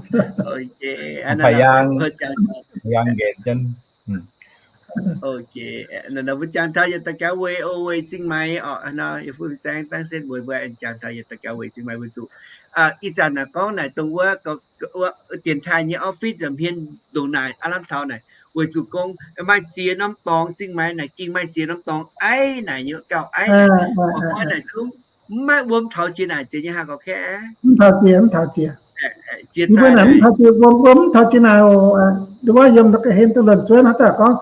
Ok, hnangv naaiv nor, mbuo jangx taux, mbuo jangx taux yietc daux gaux weic, o, weic Zingh Maix orqc, nor, yietc fun saeng dangh setv mueiz mbuo aengx jangx taux yietc daux gaux weic Zingh Maix weic zuqc ih zanc naaic gorngv naaic dongh wuov, wuov dienx taaih nyei office nza'hmien ndongc naaic aav lamh taux naaic, weic zuqc gorngv maaih ziex norm dorngx, Zingh Maix naaic gengh maaih ziex norm dorngx aiv naaic nyei gauh aiv naaic, mv baac naaic zungv mv maaih wuom taux jiex naaic ziex nyei haaix gauh kaeqv. Mv taux jiex, mv taux jiex. Yie mbuo naaic mv taux jiex, wuom, wuom mv taux jiex naaic oc. Wuov yiem ga'hlen duqv luonx zuonv haaix dauh gorngv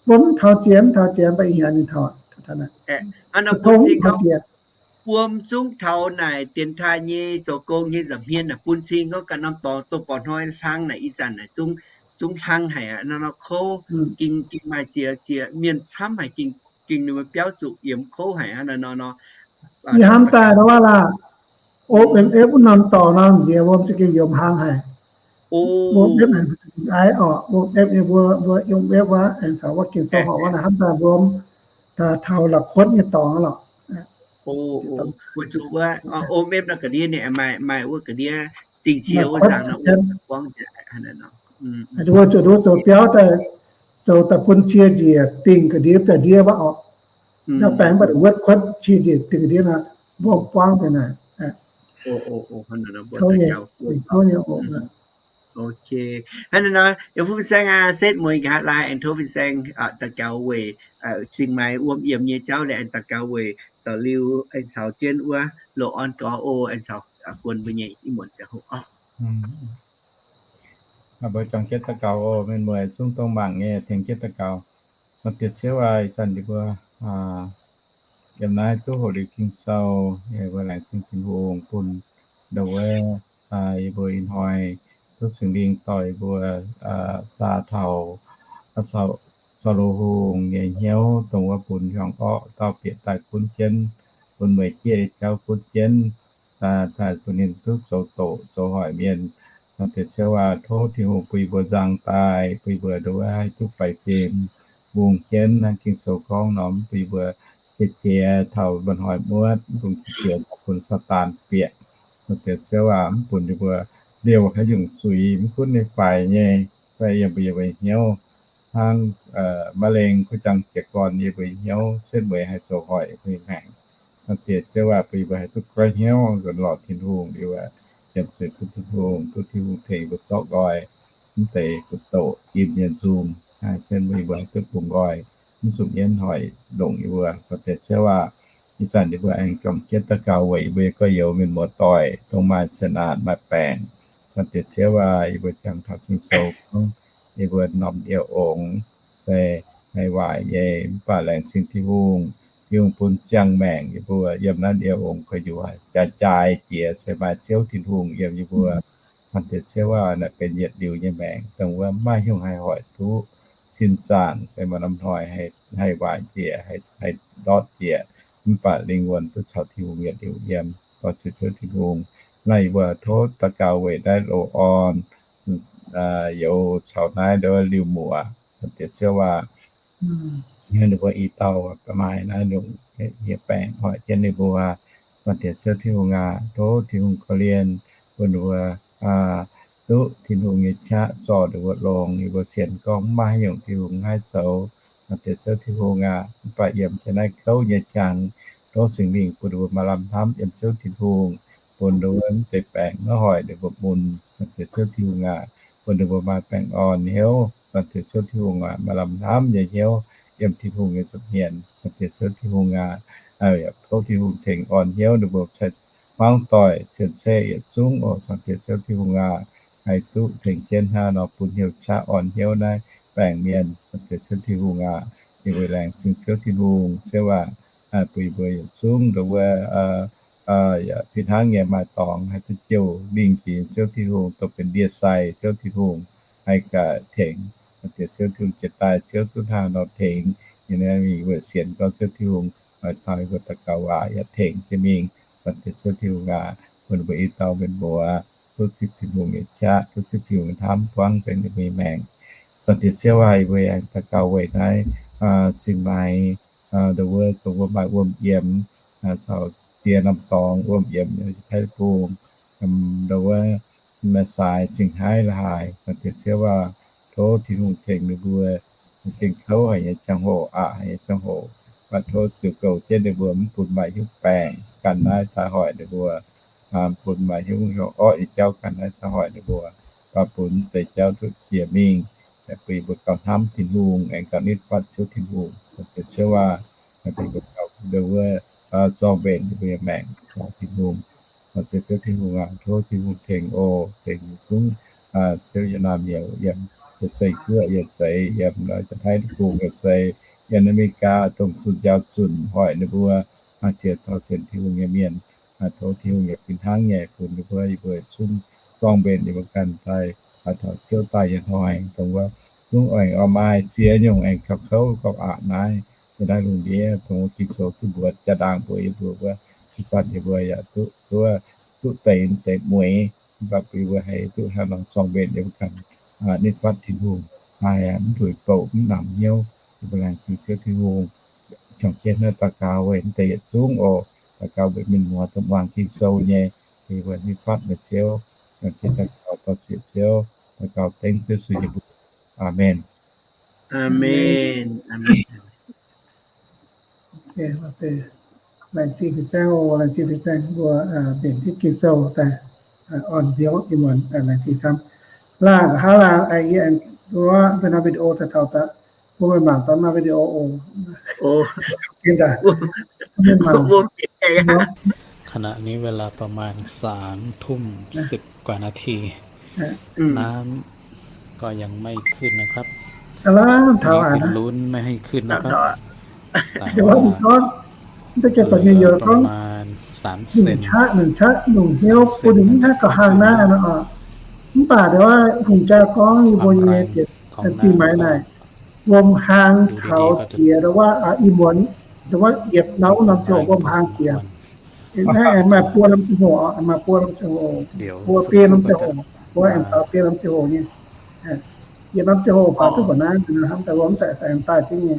wuom mv taux jiex, mv taux jiex, mv baac ih hnyangx ninh taux. Tong mv taux jiex. Wuom zungv taux naaic dienx taaih nyei zoux gong nyei nza'hmien naaic bun cing gorngv ganh norm dorngx dongh borqc hnoi hlang naaic ih zanc naaic zungv, zungv hlang haic aqv. Nor nor kouv, gengh, gengh maaih ziex, ziex mienh camv haic, gengh, gengh ninh mbuo biauv zuqc yiemx kouv haic aqv. Nor nor nor, ih hnamv daaih nor wuov laah, O M F wuov norm dorngx nor nziex wuom za'gengh yiem hlang haic. O M F naaic aiv orqc, O M F mbuo, mbuo O M F wuov aengx caux wuov Ging-Sou horqc wuov naaic hnamv daaih wuom taux la'kuotv nyei dorngx lorqc. Weic zuqc wuov O M F nor ga'ndiev ninh maaih, maaih wuov ga'ndiev dingh cie wuov nzangc nor, wuov zuqc nduov zoux biauv daaih, zoux daaih bun cie njiec dingh ga'ndiev daaih ndiev wuov orqc. Naaiv baengx mv baac wuotv kuotv cie njiec dingh ga'ndiev nor, mbuo buangv nzengc naaic. Ok. Hnangv naaiv nor, yie mbuo fin-saeng aac, setv mueiz nqa'haav laai aengx tov fin-saeng daux gaux weic Zingh Maix wuom yiemx nyei jauv, laengz daux gaux weic dorh liuz aengx caux jienv wuov loz-orn gorx oc, aengx caux guon mbuo nyei ih muonz ziangh hoc oc. Mbuo juangc jienv daux gaux oc. Mienh mueiz zungv dongh mangc nyei tengx jienv daux gaux. Sorn-Diex Ziouv aac, ih zanc yie mbuo yiem naaiv duqv hoqc liuz Ging-Sou, yie mbuo laengz zingh Tin-Hungh bun ndau wuov yie mbuo ih hnoi duqv Singx Lingh dorh yie mbuo zaah taux Saulo Hungh nyei hnyouv, dongh wuov bun hiuang orqv dauh bieqc daaih gunv jienv, bun mueiz jieqv nyei jauv gunv jienv, daaih bun ninh duqv zoux doqc zoux hoic mienh. Sorn-Diex Ziouv aac, tov Tin-Hungh bun yie mbuo nzang daaih, bun yie mbuo ndau wuov haih duqv faix fim mbungh jienv hnangv Ging-Sou gorngv nor, mv bun yie mbuo qiex jiez taux mba'hnoi muotv, mv bun qiex jiez taux bun Saadaan bieqc. Sorn-Diex Ziouv aac, mv bun yie mbuo liouh haaix nyungc zuiz, mv gunv ninh faix nyei, fai yiem mbuo, yiem mbuo hnyouv, hnangv maiv lengh kuv jangx jiez gorn yie mbuo hnyouv, setv mueiz haih zoux hoic yie mbuo maengc. Sorn-Diex Ziouv aac, bun yie mbuo haih duqv goiv hnyouv nzuonx lorz Tin-Hungh liuz, yiem zuiz bun Tin-Hungh, duqv Tin-Hungh tengx yie mbuo zorqv nqoi mv deix buoz-ndoqv, im nyei nzung, setv mueiz yie mbuo haih duqv bungx nqoi, mv zuqc mienv hoic longc yie mbuo. Sorn-Diex Ziouv aac, ih zanc yie mbuo aengx juangc jienv daux gaux weic yie mbuo nyei gorx-youz mienh muoz-doic dongh maaih zeqc naanc maaih baengc. Sorn-Diex Ziouv aac, yie mbuo jangx taux Ging-Sou gorngv, yie mbuo norm yie ongx se haih waaic nyei, mv baac laengz zingh Tin-Hungh, Tin-Hungh bun ziangh maengc yie mbuo yiem naaiv yie ongx gorx-youz jaaix jaaix jiex se maaih Ziouv Tin-Hungh yiem yie mbuo. Sorn-Diex Ziouv aac, naaic benx yietc liuz nyei maengc, dongh wuov mv maaih haaix nyungc haih hoic duqv. Sin zaangc se maaih norm hnoi haih waaic njiec, haih ndortv njiec, mv baac lingh wuonh duqv caux Tin-Hungh yietc liuz yiem. Dorh sienx Ziouv Tin-Hungh. Naaiv yie mbuo tov daux gaux weic naaiv loz-orn youz caux naaiv ndau liuh muoc. Sorn-Diex Ziouv aac, ninh mbuo i dauh maaih naaiv nyungc baengc hoic jienv ninh mbuo. Sorn-Diex Ziouv Tin-Hungh aac, tov Tin-Hungh korv-lienh bun ninh mbuo duqv Tin-Hungh nyei qaqv zorc ninh mbuo longx. Yie mbuo sienx gorngv mv maaih haaix nyungc Tin-Hungh mv haih zoux. Sorn-Diex Ziouv Tin-Hungh aac, mv baac yiem jienv naaiv kouv nyei qangx, tov Singx Lingh bun ninh mbuo maaih lamh hnamv yiem Ziouv Tin-Hungh, bun ninh mbuo mv deix baengc maiv hoic ninh mbuo mun. Sorn-Diex Ziouv Tin-Hungh aac, bun ninh mbuo maaih baengh orn hnyouv. Sorn-Diex Ziouv Tin-Hungh aac, maaih lamh hnamv nyei hnyouv yiem Tin-Hungh nyei nza'hmien. Sorn-Diex Ziouv Tin-Hungh aac, tov Tin-Hungh tengx orn hnyouv ninh mbuo cai hmuangv doic cien-ceqv yietc zungv oc. Sorn-Diex Ziouv Tin-Hungh aac, haih duqv tengx jienv hnangv nor bun hnyouv qaqv orn hnyouv naaiv baengc mienh. Sorn-Diex Ziouv Tin-Hungh aac, yie mbuo laengz zingh Ziouv Tin-Hungh. Ziouv aac, bun yie mbuo yietc zungv ndau wuov fih hnangv nyei maaih dorngx haih duqv jouh lingh jiex Ziouv Tin-Hungh, dongh benx ndie-sai Ziouv Tin-Hungh haih gaax tengx. Diex Ziouv Tin-Hungh jiex daaih, Ziouv duqv hnangv nor tengx. Yie naaiv mingh weic sienx gorngv Ziouv Tin-Hungh oix taux yie mbuo daux gaux waac yaac tengx jienv mingh. Zanc diex Ziouv Tin-Hungh aac, bun mbuo i dauh mienh muoz duqv zipv Tin-Hungh nyei qaqv, duqv zipv Tin-Hungh nyei hnamv buangv nzengc ninh mbuo nyei maengc. Zanc diex Ziouv aac, yie mbuo aengx daux gaux weic naaiv Zingh Maix, ndau wuov dongh wuov maaih wuom yiemx caux ziex norm dorngx wuom yiemx nyei Taiv Bung, ndau wuov maaih saaix cingx haiv la'haaix. Diex Ziouv aac, tov Tin-Hungh tengx ninh mbuo gengh kouv haic nyei ziangh hoc, aqc haic nyei ziangh hoc, mv baac tov ziux goux jienv ninh mbuo mv bun maaih hnyouv baengc ganh naaiv daaih hoic ninh mbuo, mv bun maaih hnyouv orqv nyei jauv ganh naaiv daaih hoic ninh mbuo, mv baac bun deix jauv duqv jiex mingh, bun yie mbuo gauh hnamv Tin-Hungh aengx gauh nitv fatv Ziouv Tin-Hungh. Diex Ziouv aac, bun yie mbuo gauh wuov zorng mbenc yie mbuo nyei maengc caux Tin-Hungh. Diex Ziouv Tin-Hungh aac, tov Tin-Hungh tengx oc, tengx zungv Ziouv yietc naamh nyouz yiem Jaapv-Seng guoqv yaac zeiz, yiem Janx-Taiv Deic-Bung yaac zeiz, yiem Aa^me^li^gaa dongh zunh njaaux zunc hoic ninh mbuo ziex dauh sienx Tin-Hungh nyei mienh. Tov Tin-Hungh yaac fih hnangv nyei bun ninh mbuo, yie mbuo zungv zorng mbenc yie mbuo ganh daaih taux Ziouv daaih nyei hnoi, dongh wuov zungv aengx oix maaih ziex nyungc aengx gauh kouv gauh aqc naaiv, yiem naaiv lungh ndiev, dongh wuov Ging-Sou duqv mbuox jaa-ndaangc mbuox yie mbuo wuov, ih zanc yie mbuo yaac duqv, duqv, duqv deix, deix mueiz, mv baac bun yie mbuo haih duqv hnangv nor zorng mbenc yie mbuo ganh, nitv fatv Tin-Hungh, haih mv nduih bouc mv namx hnyouv. Yie mbuo laengz zingh Ziouv Tin-Hungh, juangc jienv naaiv daux gaux weic mv deix yietc zungv oc. Daux gaux weic mienh muoz domh muangx Ging-Sou nyei, yie mbuo nitv fatv meih Ziouv, juangc jienv daux gaux dorh ziec Ziouv, daux gaux dengv Ziouv Yesu nyei mbuox. Aamen. Aamen. Laengz zingh fin-saeng oc, laengz zingh fin-saeng mbuo mbenc jienv Ging-Sou daaih, orn mbiouv ih muonz laengz zingh camv. Laangh haav laangh yie aengx duqv nduov naaiv video daaih taux daaih, mbuo meih mangc daaih naaiv video oc. ขณะนี้เวลาประมาณสามทุ่มสิบกว่านาที น้ำก็ยังไม่ขึ้นนะครับ นี่คือลุ้นไม่ให้ขึ้นนะครับ แต่ว่าเหลือประมาณสามเซน สามเซน Mv baac nduov hungh jaa gorngv yie mbuo nyei diex, dingh maaiz naaic, wuom hlang taux jiex nduov, ih muonz nduov yietc norm norm ziangh hoc wuom hlang jiex. Naaiv aengx maaih buo norm ziangh hoc, maaih buo norm ziangh hoc, buo biei norm ziangh hoc, mbuo aengx faaux biei norm ziangh hoc nyei. Yietc norm ziangh hoc faaux duqv mbuo naaiv, hnamv daaih wuov mv zeiz aengx daaih jienv nyei.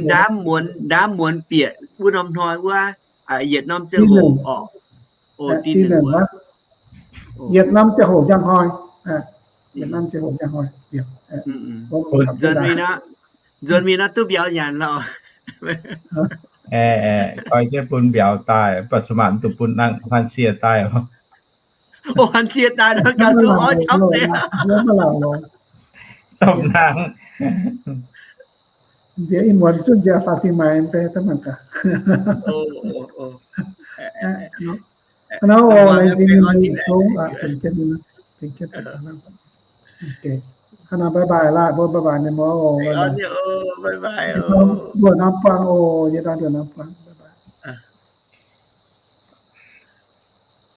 Ndaamv muonz, ndaamv muonz bieqc wuov norm hnoi wuov, yietc norm ziangh hoc oc. Yietc norm ziangh hoc njang hnoi. Yietc norm ziangh hoc njang hnoi. Nzuonx mingh nor duqv mbiauz nyanc lorqc. Goiv jienv bun mbiauz daaih, mv baac cin-maanc duqv bun nangh han cie daaih. Ov, han cie daaih nor gauh duqv oix camv deix. Domh nangh. Nziex ih muonz zunv nziex faaux cing maaiz deix daaih mangc gaax. Hnangv nor oc, laengz zingh mienh muoz zungv, hnangv nor bye bye laah, mbuo bye bye ninh mbuo oc. Nduov norm buangh oc, yie daaih nduov norm buangh.